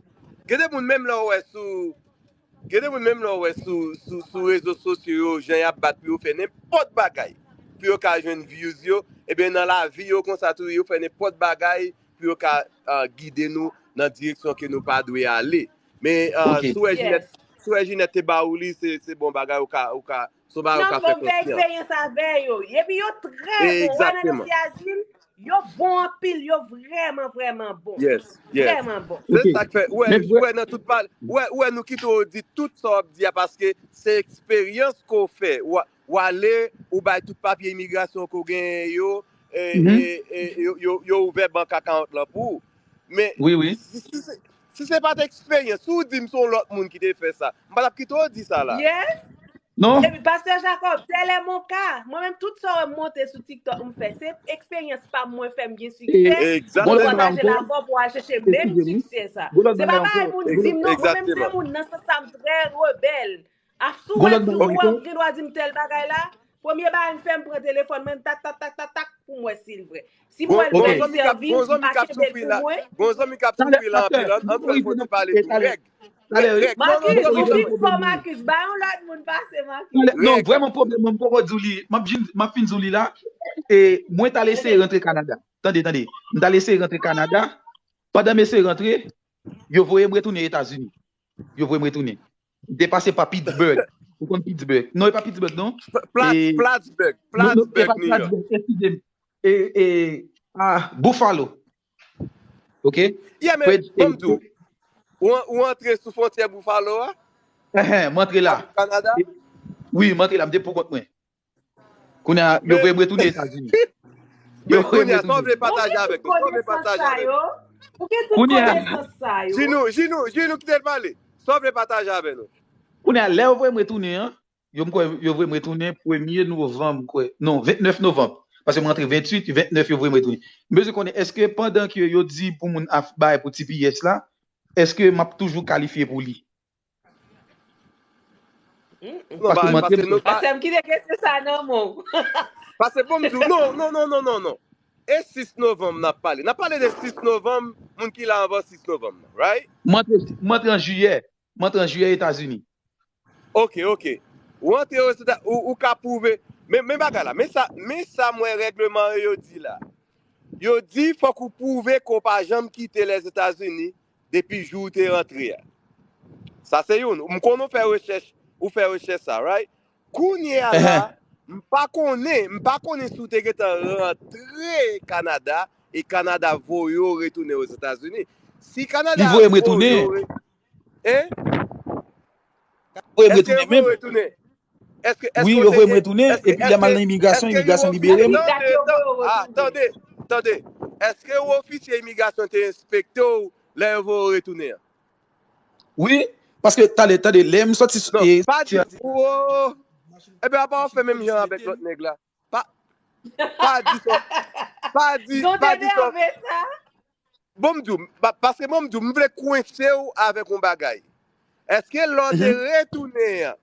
gen de moun menm lè w wè sou gen de moun menm lè w wè sou sou sou rezo sosyo yo, jan y ap bat pou yo fè nenpòt bagay pou yo ka jwenn views yo, ebyen nan lavi yo konsa tou, yo fè nenpòt bagay pou yo ka ah, gide nou nan direksyon ke nou pa dwe ale. Men ah, si w wè Jinèt, si w wè Jinèt te ba ou li, se se bon bagay ou ka ou ka se yon bagay ou ka fè konfyans. Non, fò m fè eksperyans avè yo. Epi yo trè bon, wè nan dosye azil, yo bon anpil, yo vrèman vrèman bon. Yes, yes. Vrèman bon. Se sa k fè ou wè ou wè nan tout pale, ou wè ou wè nou kite w di tout sa w ap di a, paske se eksperyans ke w fè. W w ale, ou bay tout papye imigrasyon ke w genyen yo, e, e, e, yo, yo, yo ouvè bank account lan pou ou. Men, si, si, se- si se pa t eksperyans, si w di m se yon lòt moun ki te fè sa, m pa t ap kite w di sa la. Yes. Non. Epi, Pastè Jacob, tèlè mon ka. Mwen menm, tout sa w wè m monte sou TikTok, m fè. Se eksperyans pa m, mwen fè m gen siksè. Mwen pataje l avè w pou w al chèche menm siksè sa. Se pa bagay moun di m, non. Mwen menm, se moun nan sans sa, m trè rebèl. A, si w wè di w gen dwa di m tèl bagay la, premye bagay m fè, m pran telefòn mwen, m tak, tak, tak, tak, tak, pou m wè si l vrè. Si m wè l vrè, li sèvi m, li mache bèl pou mwen. Gon zanmi k ap soufri la anpil, ann fè l kontinye pale tou. Règ. Règ, règ. Marcus, ou fin fò, Marcus, bay yon lòt moun pase, Marcus. Non, vrèman, pwoblèm mwen, m poko di w li, m ap fin di w li la. E mwen t al eseye rantre Kanada. Tande, tande. M t al eseye rantre Kanada. Pandan m eseye rantre, yo voye m retounen Etazini. Yo voye m retounen. M te pase pa Pittsburgh. Ou konn Pittsburgh? Non, e pa Pittsburgh, non. Plattsburgh. Plattsburgh, New York. Eskize m. E, e, a, Buffalo. Ok? Yeah, men, ban m di w, ou antre sou fwontyè Buffalo a? Enhen, m antre la. Kanada? Wi, m antre la, m te pou kont mwen. Kounye a, yo voye m retounen Etazini. Yo voye m retounen. Sa w vle pataje avèk nou? Sa w vle pataje avèk nou? Kounye a. Jinou, Jinou, Jinou, kite l pale. Sa w vle pataje avè nou? Kounye a, lè yo voye m retounen an, yo m kwè yo voye m retounen premye novanm, m kwè. Non, vennèf novanm. Paske m rantre venntuit, vennèf yo voye m retounen. M bezwen konnen, èske pandan ke yo di pou moun ap bay pou T P S la, èske m ap toujou kalifye pou li? Non, paske ba, m antre paske nou pa Pastè m kite kesyon sa nan men w. Paske bon m di w, non, non, non, non, non, non. E sis novanm n ap pale. N ap pale de sis novanm, moun ki la anvan sis novanm nan, right? M antre, m antre an jiyè. M antre an jiyè Etazini. Ok, ok. Ou antre Ozetazini, ou, ou ka pwouve. Men, men bagay la, men sa, men sa m wè règleman yo, yo di la. Yo di fòk ou pwouve ke w pa janm kite Lèzetazini depi jou w te rantre a. Sa se youn. M konnen w fè rechèch, ou fè rechèch sa, right? Kounye a la, m pa konnen, m pa konnen si w te gentan rantre Kanada e Kanada voye w retounen Ozetazini. Si Kanada voye w re- Hein? Voye m retounen menm. Wi, yo voye m retounen, epi lè m al nan imigrasyon, imigrasyon libere m. Tande, tande, tande. Èske yon ofisye imigrasyon te enspekte w lè yo voye w retounen an? Wi, paske, tande, tande, lè m soti. Non, pa di, oh, ebyen, apa w fè menm jan avèk lòt nèg la? Pa, pa di sa, pa di, pa di sa. Bon, m di w, paske mwen, m di w, m vle kwense w avèk yon bagay. Èske lè w te retounen an,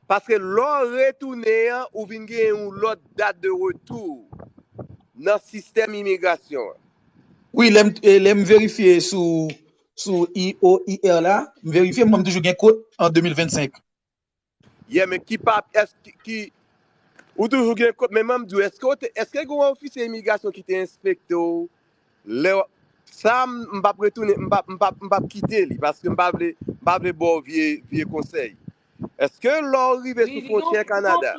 paske lè w retounen an, ou vin gen yon lòt dat de retou nan sistèm imigrasyon an? Wi, lè m, lè m verifye sou, sou I O I R la, m verifye, mwen, m toujou gen kot an de mil vennsenk. Yeah, men ki pa, èske, ki, ou toujou gen kot, men mwen m di w, èske w te, èske gen yon ofisye imigrasyon ki te enspekte w lè w, sa m, m p ap retounen, m p ap, m p ap, m p ap kite li, paske m pa vle, m pa vle ba w vye, vye konsèy. Èske lè w rive sou fwontyè Kanada,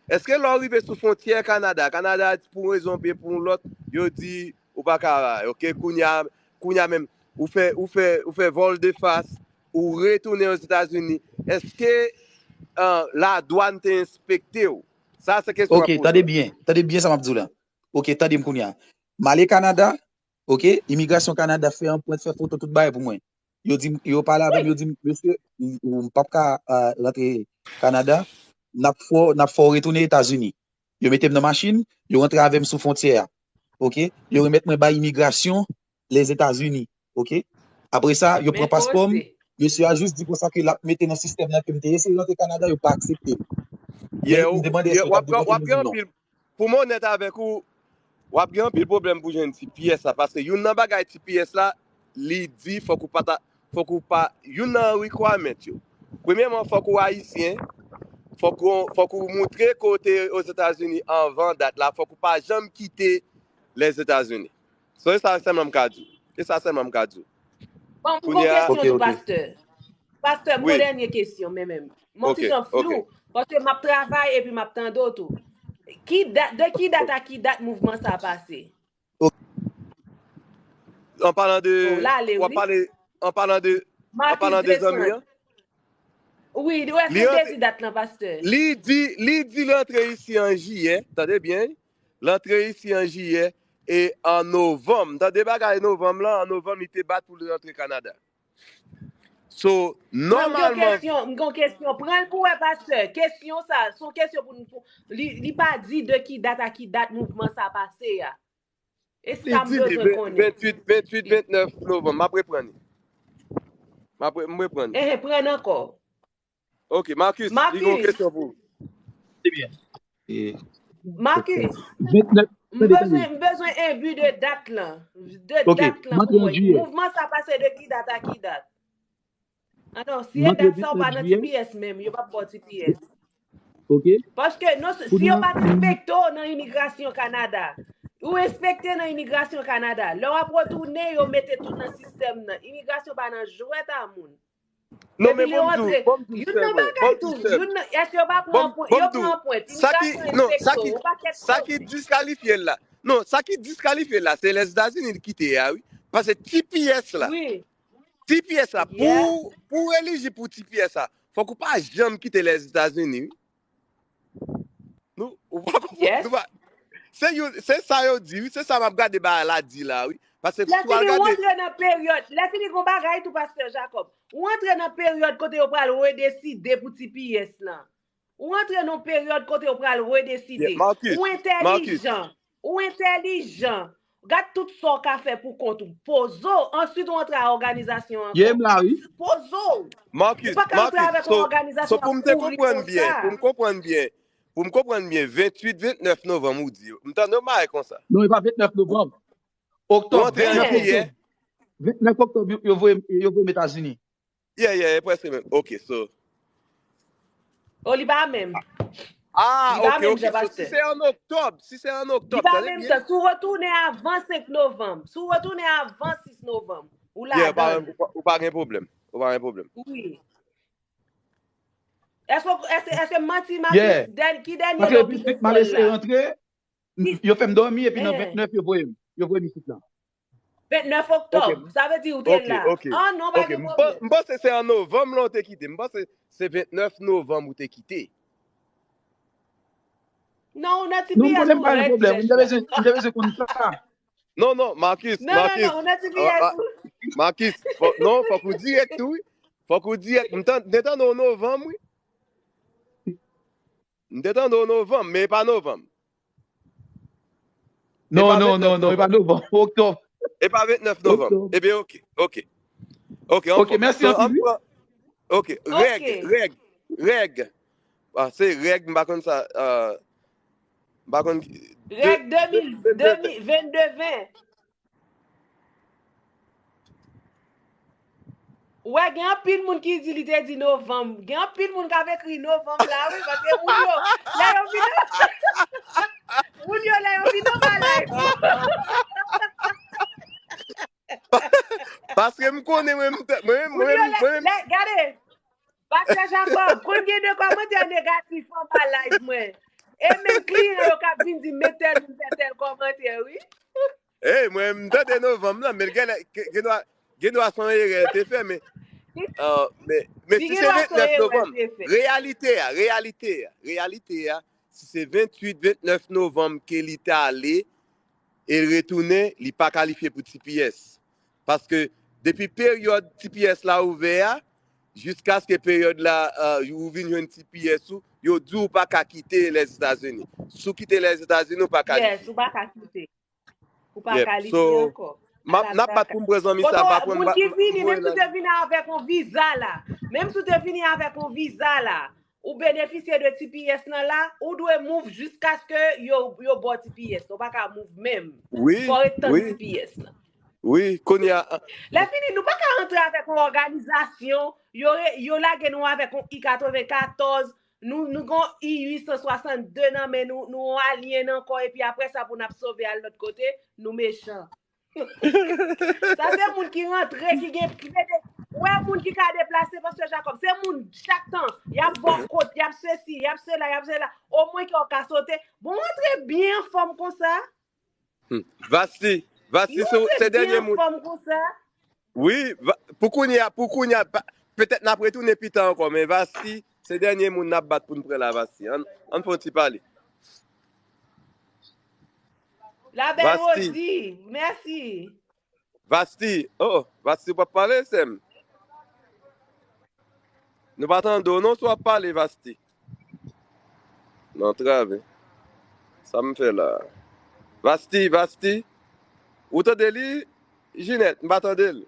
Èske lè w rive sou fwontyè Kanada, Kanada pou yon rezon oubyen pou yon lòt, yo di ou pa ka, ok, kounye a, kounye a menm, ou fè, ou fè, ou fè vòl de fas, ou retounen Ozetazini, èske uh, ladwàn te enspekte w? Sa se kesyon. Ok, tande byen, tande byen sa m ap di w la. Ok, tande m kounye a. M ale Kanada, ok, imigrasyon Kanada fè anprent, fè foto, tout bagay pou mwen. Yo di m, yo pale avè m, yo di m, mesye, ou m p ap ka rantre Kanada, n ap fè w, n ap fè w retounen Etazini. Yo mete m nan machin, yo rantre avè m sou fwontyè a. Ok? Yo remèt mwen bay imigrasyon Lèzetazini. Ok? Apre sa, yo pran paspò m, mesye a jis di konsa ke l ap mete nan sistèm nan ke m te eseye rantre Kanada, yo pa aksepte m. Men m te mande èske yo t ap dekote m, yo di non. Pou m onèt avèk ou, w ap gen anpil pwoblèm pou jwenn T P S la, paske youn nan bagay T P S la, li di fòk ou pa ta, fòk ou pa, youn nan requirement yo. Premyèman, fòk ou ayisyen, fòk ou, fòk ou moutre ke w te Ozetazini anvan dat la, fòk ou pa janm kite Lèzetazini. So, e sa sèlman m ka di w. E sa sèlman m ka di w. Bon, m gon kesyon tou, pastè. Pastè, m gon dènye kesyon, men menm. M on ti jan flou, paske m ap travay epi m ap tande w tou. Ki dat, de ki dat a ki dat mouvman sa a pase? An palan de, w ap pale, an palan de, an palan de zanmi an? Wi, ou èske l te di dat lan, pastè? Li di, li di l antre isi an jiyè, tande byen, wi. L antre isi an jiyè e an novanm, tande bagay novanm lan, an novanm li te bat pou l rantre Kanada. So, nòmalman. M gen yon kesyon, pran l pou wè pastè. Kesyon sa, se yon kesyon pou nou, li, li pa di de ki dat a ki dat mouvman sa pase a. E sa m bezwen konnen. Venntuit, venntuit, vennèf novanm, m ap reprann li. M ap, m reprann li. Ehe, pran l ankò. Ok, Marcus, li gen yon kesyon pou ou. Marcus, m bezwen, m bezwen en bi de dat lan. De dat lan pou mwen. Mouvman sa pase de ki dat a ki dat? Alò, si e dat sa ou pa nan T P S menm, yo p ap ba w T P S. Paske non, si yo pa t enspekte w nan imigrasyon Kanada, ou enspekte nan imigrasyon Kanada, lè w ap retounen, yo mete tout nan sistèm nan. Imigrasyon pa nan jwèt a moun. Non, men bon, m di w, bon, m di w, youn nan bagay tou, youn nan, èske yo pa pran pwent, yo pran pwent, imigrasyon enspekte w, yon pakèt koze. Sa ki diskalifye l la, non, sa ki diskalifye l la, se Lèzetazini ki te a, wi. Paske T P S la, T P S la, pou, pou w elijib pou T P S la, fòk ou pa janm kite Lèzetazini, wi. Nou, ou pa konprann, nou pa. Se youn, se sa yo di, wi, se sa m ap gade bagay la di la, wi. Paske si w al gade. Lè fini, ou antre nan peryòd, lè fini, gon bagay tou, pastè Jacob. Ou antre nan peryòd kote yo pral redeside pou T P S lan. Ou antre nan peryòd kote yo pral redeside. Ou entèlijan. Ou entèlijan. Gad tout sa w ka fè pou kont ou. Poze w, answit ou antre a òganizasyon ankò. Ye m la, wi. Poze w. Ou pa ka antre avèk yon òganizasyon ap kouri konsa. Pou m te konprann byen, pou m konprann byen, pou m konprann byen, venntuit, vennèf novanm ou di. M tande w marye konsa. Non, e pa vennèf novanm. Oktòb, vennèf oktòb. Vennèf oktòb, yo, yo voye, yo voye m Etazini. Yeah, yeah, e prèske menm. Ok, so. Oh, li pa menm. Ah, ok, ok. So, si se an oktòb, si se an oktòb, tande byen. Li pa menm tan. Si w retounen avan senk novanm, si w retounen avan sis novanm, ou ladan. Yeah, ou pa, ou pa gen pwoblèm. Ou pa gen pwoblèm. Wi. Èske, èske, èske m manti, Marcus? Ki dènye non ki sot la? Yo fè m dòmi, epi nan vennèf, yo voye m. Yo voye m isit la. Vennèf oktòb, sa vle di ou te la. Ah non, pa gen pwoblèm. M panse se an novanm la ou te kite. M panse se vennèf novanm ou te kite. Non, ou nan T P S ou rèd, frè. M te bezwen, m te bezwen konn sa. Non, non, Marcus, Marcus. Non, non, non, ou nan T P S ou. Marcus, non, fòk ou dirèk tou, wi. Fòk ou dirèk. M te tande w novanm, wi. M te tande w novanm, men e pa novanm. Non, non, non, non, e pa novanm, oktòb. E pa vennèf novanm. Ebyen, ok, ok. Ok, mèsi anpil. Ok, règ, règ, règ. Ah, se règ, m pa konn sa, m pa konn. Règ de mil, de mil, vennde ven. Ou wè, gen anpil moun ki di li te di novanm. Gen anpil moun k ap ekri novanm la, wi, paske moun yo, lè yo vin, moun yo, lè yo vin anba live. Paske m konnen mwen, mwen, mwen, mwen, mwen. Gade, Pastè Jacob, konn gen de kòmantè negatif anba live mwen. E menm kliyan yo k ap vin di m met tèl moun fè tèl kòmantè, wi. Ey, mwen, m tande novanm lan, men gen, gen dwa, gen dwa se yon erè l te fè, men, men, men si se vennèf novanm, reyalite a, reyalite a, reyalite a, si se venntuit, vennèf novanm ke li t ale, e l retounen, li pa kalifye pou T P S. Paske depi peryòd T P S la ouvè a, jiskaske peryòd la, ou vin jwenn T P S ou, yo di w pa ka kite Lèzetazini. Si w kite Lèzetazini, ou pa kalifye. Yes, ou pa ka kite. Ou pa kalifye ankò. N ap bat pou m pran zanmi sa, pa pran. Moun ki vini, menm si w te vini avèk yon viza la, menm si w te vini avèk yon viza la, ou benefisye de T P S lan la, ou dwe move jiskaske yo, yo ba w T P S lan. Ou pa ka move menm. Wi, fò w ret tann T P S lan. Wi, kounye a. Lè fini, nou pa ka antre avèk yon òganizasyon, yo, yo lage nou avèk yon I katrevenkatòz, nou, nou gen yon I uit san swasannde nan men nou, nou yon alyen ankò, epi apre sa pou n ap sove al lòt kote, nou mechan. Sa se moun ki rantre, ki gen, ki gen de, ou wè moun ki ka deplase, pastè Jacob, se moun chak tan, y ap ba w kot, y ap sesi, y ap sela, y ap sela, omwen kè w ka sote. Bon, w antre byen anfòm konsa. Vasti, Vasti, se, se dènye moun. Wi, pou kounye a, pou kounye a, petèt n ap retounen pita ankò, men Vasti, se dènye moun n ap bat pou n pran la, Vasti. Ann, ann fè yon ti pale. La belle Rosie, mèsi. Vasti, oh, Vasti, ou p ap pale, sè m? Nou pa tande w, non, si w ap pale, Vasti. Nan travè. Sa m fè la? Vasti, Vasti. Ou tande li, Jinèt? M pa tande l.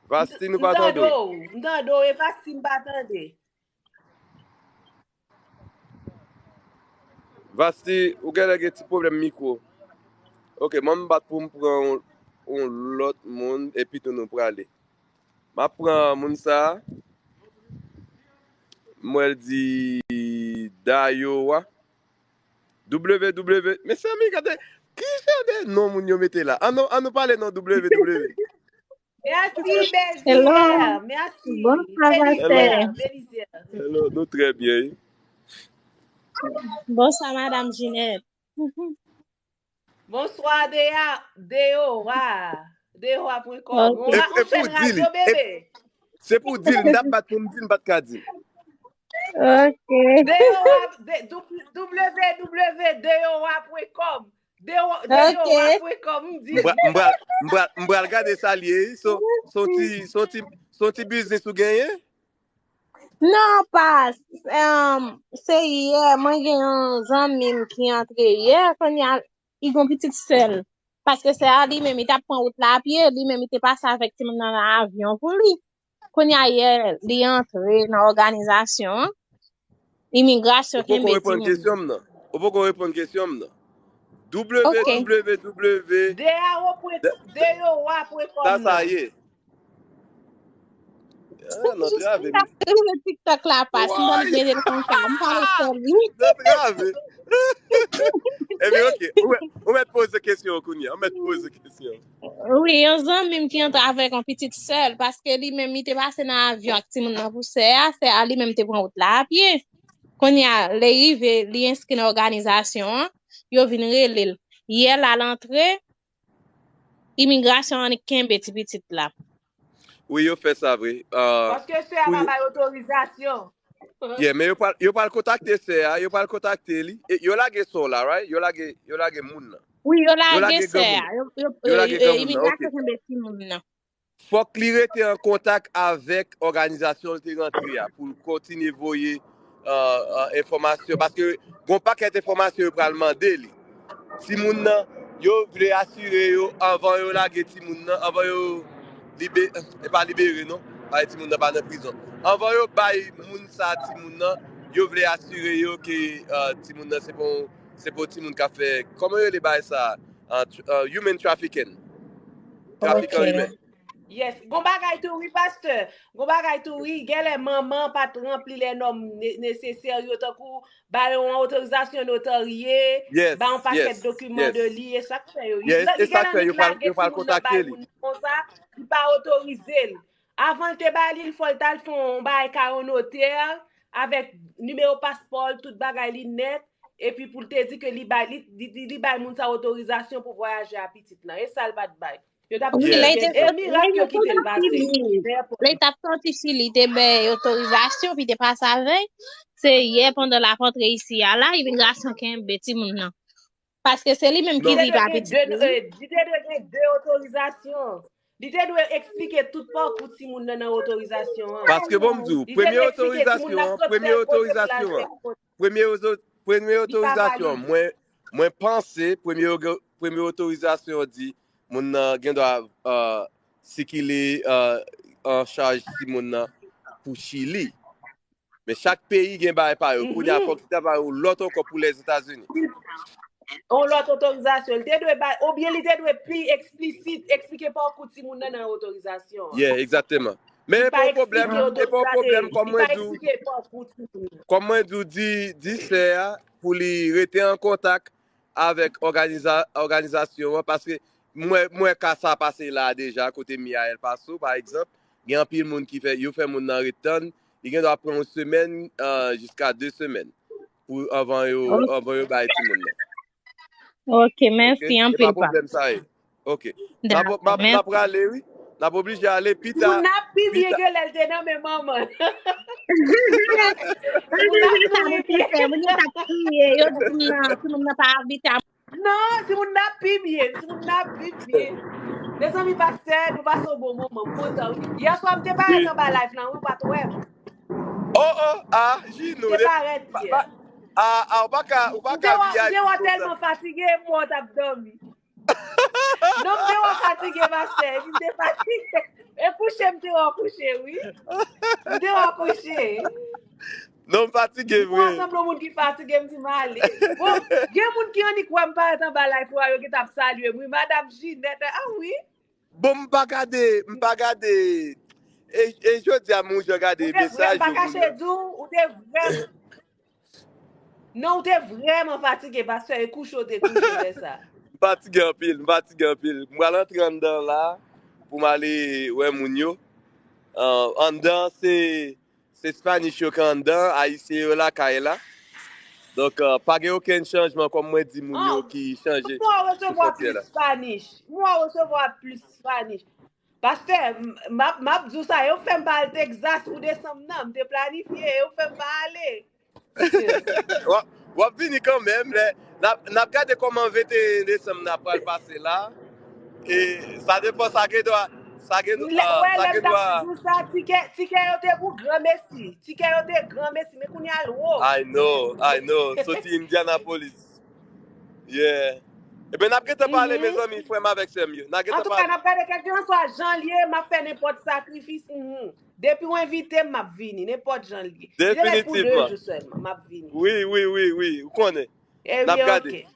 Vasti, nou pa tande w. M tande w, m tande w, e Vasti m pa tande. Vasti, ou genlè gen ti pwoblèm mikwo. Ok, mwen m bat pou m pran yon, yon lòt moun, epi tou nou prale. M ap pran moun sa a. M wè l di Dayowa. W W, mezanmi, gade, ki jan de non moun yo mete la? Ann nou, ann nou pale non W W. Mèsi, Belizaire. Mèsi. Bonswa, Belizaire. Hello, nou trè byen, wi. Bonswa, Madam Jinèt. Bonswa, Deya, Deyowa. Deyowa pwen kòm. Ok. Yon chèn radyo, bebe. Se pou di l, m t ap bat pou m di l, m pa t ka di l. Ok. Deyowa, de, W W W deyowa pwen kòm. Deyowa pwen kòm m di. M pral- m pral- m pral- m pral gade sa l ye. So, son ti, son ti, son ti biznis ou genyen? Non, pa. Um, se yè, mwen gen yon zanmi m ki antre yè, kounye a, li gon pitit sè l. Paske sè a li menm, li t ap pran wout la a pye, li menm, li te pase avèk timoun nan nan avyon pou li. Kounye a yè, li antre nan òganizasyon an. Imigrasyon kenbe timoun. Ou poko reponn kesyon m nan. Ou poko reponn kesyon m nan. W W W. Deyowa pwen kòm nan. Sa sa ye. Ah, nan trave. Mwen TikTok la pas, mwen mete l konsa, m pale sèl wi. Nan trave. Epi ok, ou mèt poze kesyon kounye a, ou mèt poze kesyon. Wi, yon zanmi m ki antre avèk yon pitit sè l, paske li menm li te pase nan avyon ak timoun nan pou sè a, sè a li menm te pran wout la a pye. Kounye a, lè rive, li enskri nan òganizasyon an, yo vin rele l. Yè la l antre, imigrasyon an kenbe ti pitit la. Wi, yo fè sa vre. Paske sè a pa bay otorizasyon. Yeah, men yo pral, yo pral kontakte sè a, yo pral kontakte li. E, yo lage son la, right? Yo lage, yo lage moun nan. Wi, yo lage sè a. Yo, yo, yo, imigrasyon kenbe timoun nan. Fòk li rete an kontak avèk òganizasyon l te rantre a pou l kontinye voye uh, uh, enfòmasyon. Paske gon pakèt enfòmasyon yo pral mande li. Timoun nan, yo vle asire yo anvan yo lage timoun nan, anvan yo libere, e pa libere non, paske timoun nan pa nan prizon. Anvan yo bay moun sa timoun nan, yo vle asire yo ke uh, timoun nan se pou se pou timoun k ap fè, kòman yo rele bagay sa? Uh, human trafficking. Trafikan imen. Yes, gon bagay tou wi pastè. Gon bagay tou wi, genlè manman pa t ranpli lè nòm nesesè yo tankou ba yo yon otorizasyon notarye, ba yon pakèt dokiman de li, e sa k fè yo. Li genlè annik lage timoun nan bay moun konsa, li pa otorize l. Avan l te ba li l, fò l t al fè yon bagay ka yon notè avèk nimewo paspò l, tout bagay li nèt, epi pou l te di ke li bay li, li, li bay moun sa otorizasyon pou vwayaje a pitit lan. E sa l pa t bay. Yo t ap kriye. E mirak yo kite l pase. Lè l t ap soti Chili, te bay otorizasyon, pi te pase avè l. Se yè pandan l ap antre isi a la, imigrasyon kenbe timoun nan. Paske se li menm ki rive a pitit li. Li te dwe gen de otorizasyon. Li te dwe eksplike tout pakou timoun nan nan otorizasyon an. Paske bon m di w, premye otorizasyon an, premye otorizasyon an, premye otorizasyon an, mwen, mwen panse premye, premye otorizasyon an di moun nan gen dwa uh, sikile uh, an chaj timoun nan pou Chili. Men chak peyi gen bagay pa yo. Kounye a fòk li ta ba yo lòt ankò pou Lèzetazini. Yon lòt otorizasyon. Li te dwe bay, oubyen li te dwe pi eksplisit, eksplike pakou timoun nan nan otorizasyon an. Yeah, egzakteman. Men e pa yon pwoblèm, e pa yon pwoblèm kòm mwen di w. Kòm mwen di w, di, di sè a pou li rete an kontak avèk òganizasyon an, paske mwen, mwen ka sa pase la deja kote Miael Paso, pa egzanp, gen anpil moun ki fè, yo fè moun nan ret tann, li gen dwa pran yon semèn uh, jiska de semèn pou anvan yo anvan yo bay timoun nan. Ok, mèsi anpil pa. Pwoblèm sa ye. Ok. N ap prale wi. N ap oblije ale pita. Moun nan ap pi byen ke lè l te nan men manman l. Moun nan ap pi byen. Moun nan ap pi byen. Yo di moun nan, timoun nan pa abite a. Non, timoun nan ap pi byen. Timoun nan ap pi byen. Mezanmi pastè, nou pase yon bon moman. M kontan wi. Yè swa m te parèt anba live lan wi, ou pa t wè m. Oh oh, ah, Gino. M te parèt yè. Ah, ah, ou pa ka, ou pa ka V I P. M te wè w tèlman fatige, m wè w t ap dòmi. Non, m te wè w fatige, pastè. Epi m te fatige. E kouche, m te wè w kouche, wi. M te wè w kouche. Non, m fatige vre. Ou sanble yon moun ki fatige, m di m ale. Bon, gen moun ki annik wè m parèt anba live la, yo gentan ap salye m, wi. Madanm Jinèt, ah wi. Bon, m pa gade, m pa gade. E, e jodi a, m jan gade mesaj yo. M pa kache di w, ou te vrèman. Non, ou te vrèman fatige, pastè, e kouche ou te kouche lè sa. M fatige anpil, m fatige anpil. M pral antre anndan la pou m ale wè moun yo. Uh, anndan se se Spanish yo k anndan, Ayisyen yo lakay la. Donk, uh, pa gen okenn chanjman kòm mwen di moun yo ki chanje. Mwen resevwa plis Spanish. Mwen resevwa plis Spanish. Pastè, m ap di w sa, yo fè m pa al Texas pou desanm nan. M te planifye, yo fè m pa ale. W ap vini kanmenm, lè n ap, n ap gade kòman venteyen desanm nan pral pase la. E sa depann, sa gen dwa, sa gen, Lè, ah, wè, sa lè m gen t ap dwa. di w sa, tikè, tikè yo te gou granmesi. Tikè yo te granmesi, men kounye a l wo. I know, I know. Soti Indianapolis. Yeah. Ebyen, n ap gentan pale, Mhm. mezanmi, frè m avèk sè m yo. N ap gentan Antouka, n pale. ap gade kèlkeswa jan l ye, m ap fè nenpòt sakrifis. Mhm. Depi w envite m, m ap vini. Nenpòt jan l ye. Li te lèt pou de Definitivman. Jou sèlman, m ap vini. Wi, wi, wi, wi. Ou konnen. N ap Ebyen, gade. oke.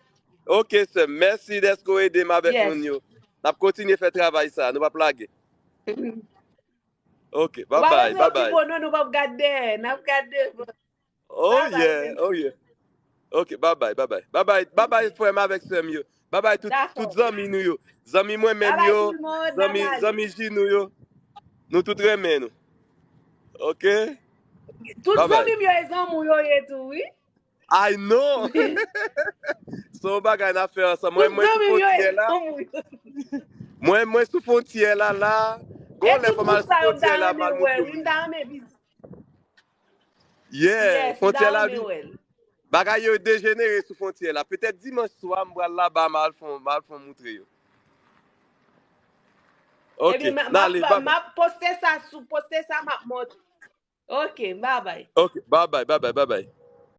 Oke, sè m. Mèsi dèske w ede m avèk Yes. Moun yo. N ap kontinye fè travay sa. Nou p ap lage. Mhm. Oke, Ou pa babay, bezwen okipe babay. w non, nou p ap gade dèyè. N ap gade devan. Oh Babay, yeah, baby. Oh yeah. Oke, babay, babay. Babay, babay, Oke. Frè m avèk sè m yo. Babay tout, tout Dakò. Zanmi nou yo. Zanmi mwen menm Babay yo. Tout moun, Zanmi, babay. Zanmi Ji nou yo. Nou tout renmen nou. Oke? Tout Babay. Zanmi m yo e zanmi w yo ye tou, wi. I know. Se yon bagay n ap fè ansanm. Mwen, Tout mwen sou zanmi m yo e fwontyè la. zanmi w yo. Mwen, mwen sou fwontyè la la. Gon E lè tout fò m al moun sou sa yo m ta fwontyè la, m renmen al wè, montre wi, w. m ta renmen vizit. Yeah, Yes, m ta fwontyè la renmen vin. Wè l. Bagay yo dejenere sou fwontyè la. Petèt dimanch swa, m pral laba, m al fè, m al fè montre yo. Oke, Ebyen, m, m, n ale, m, babay. M ap poste sa sou, poste sa, m ap montre. Oke, babay. Oke, babay, babay, babay.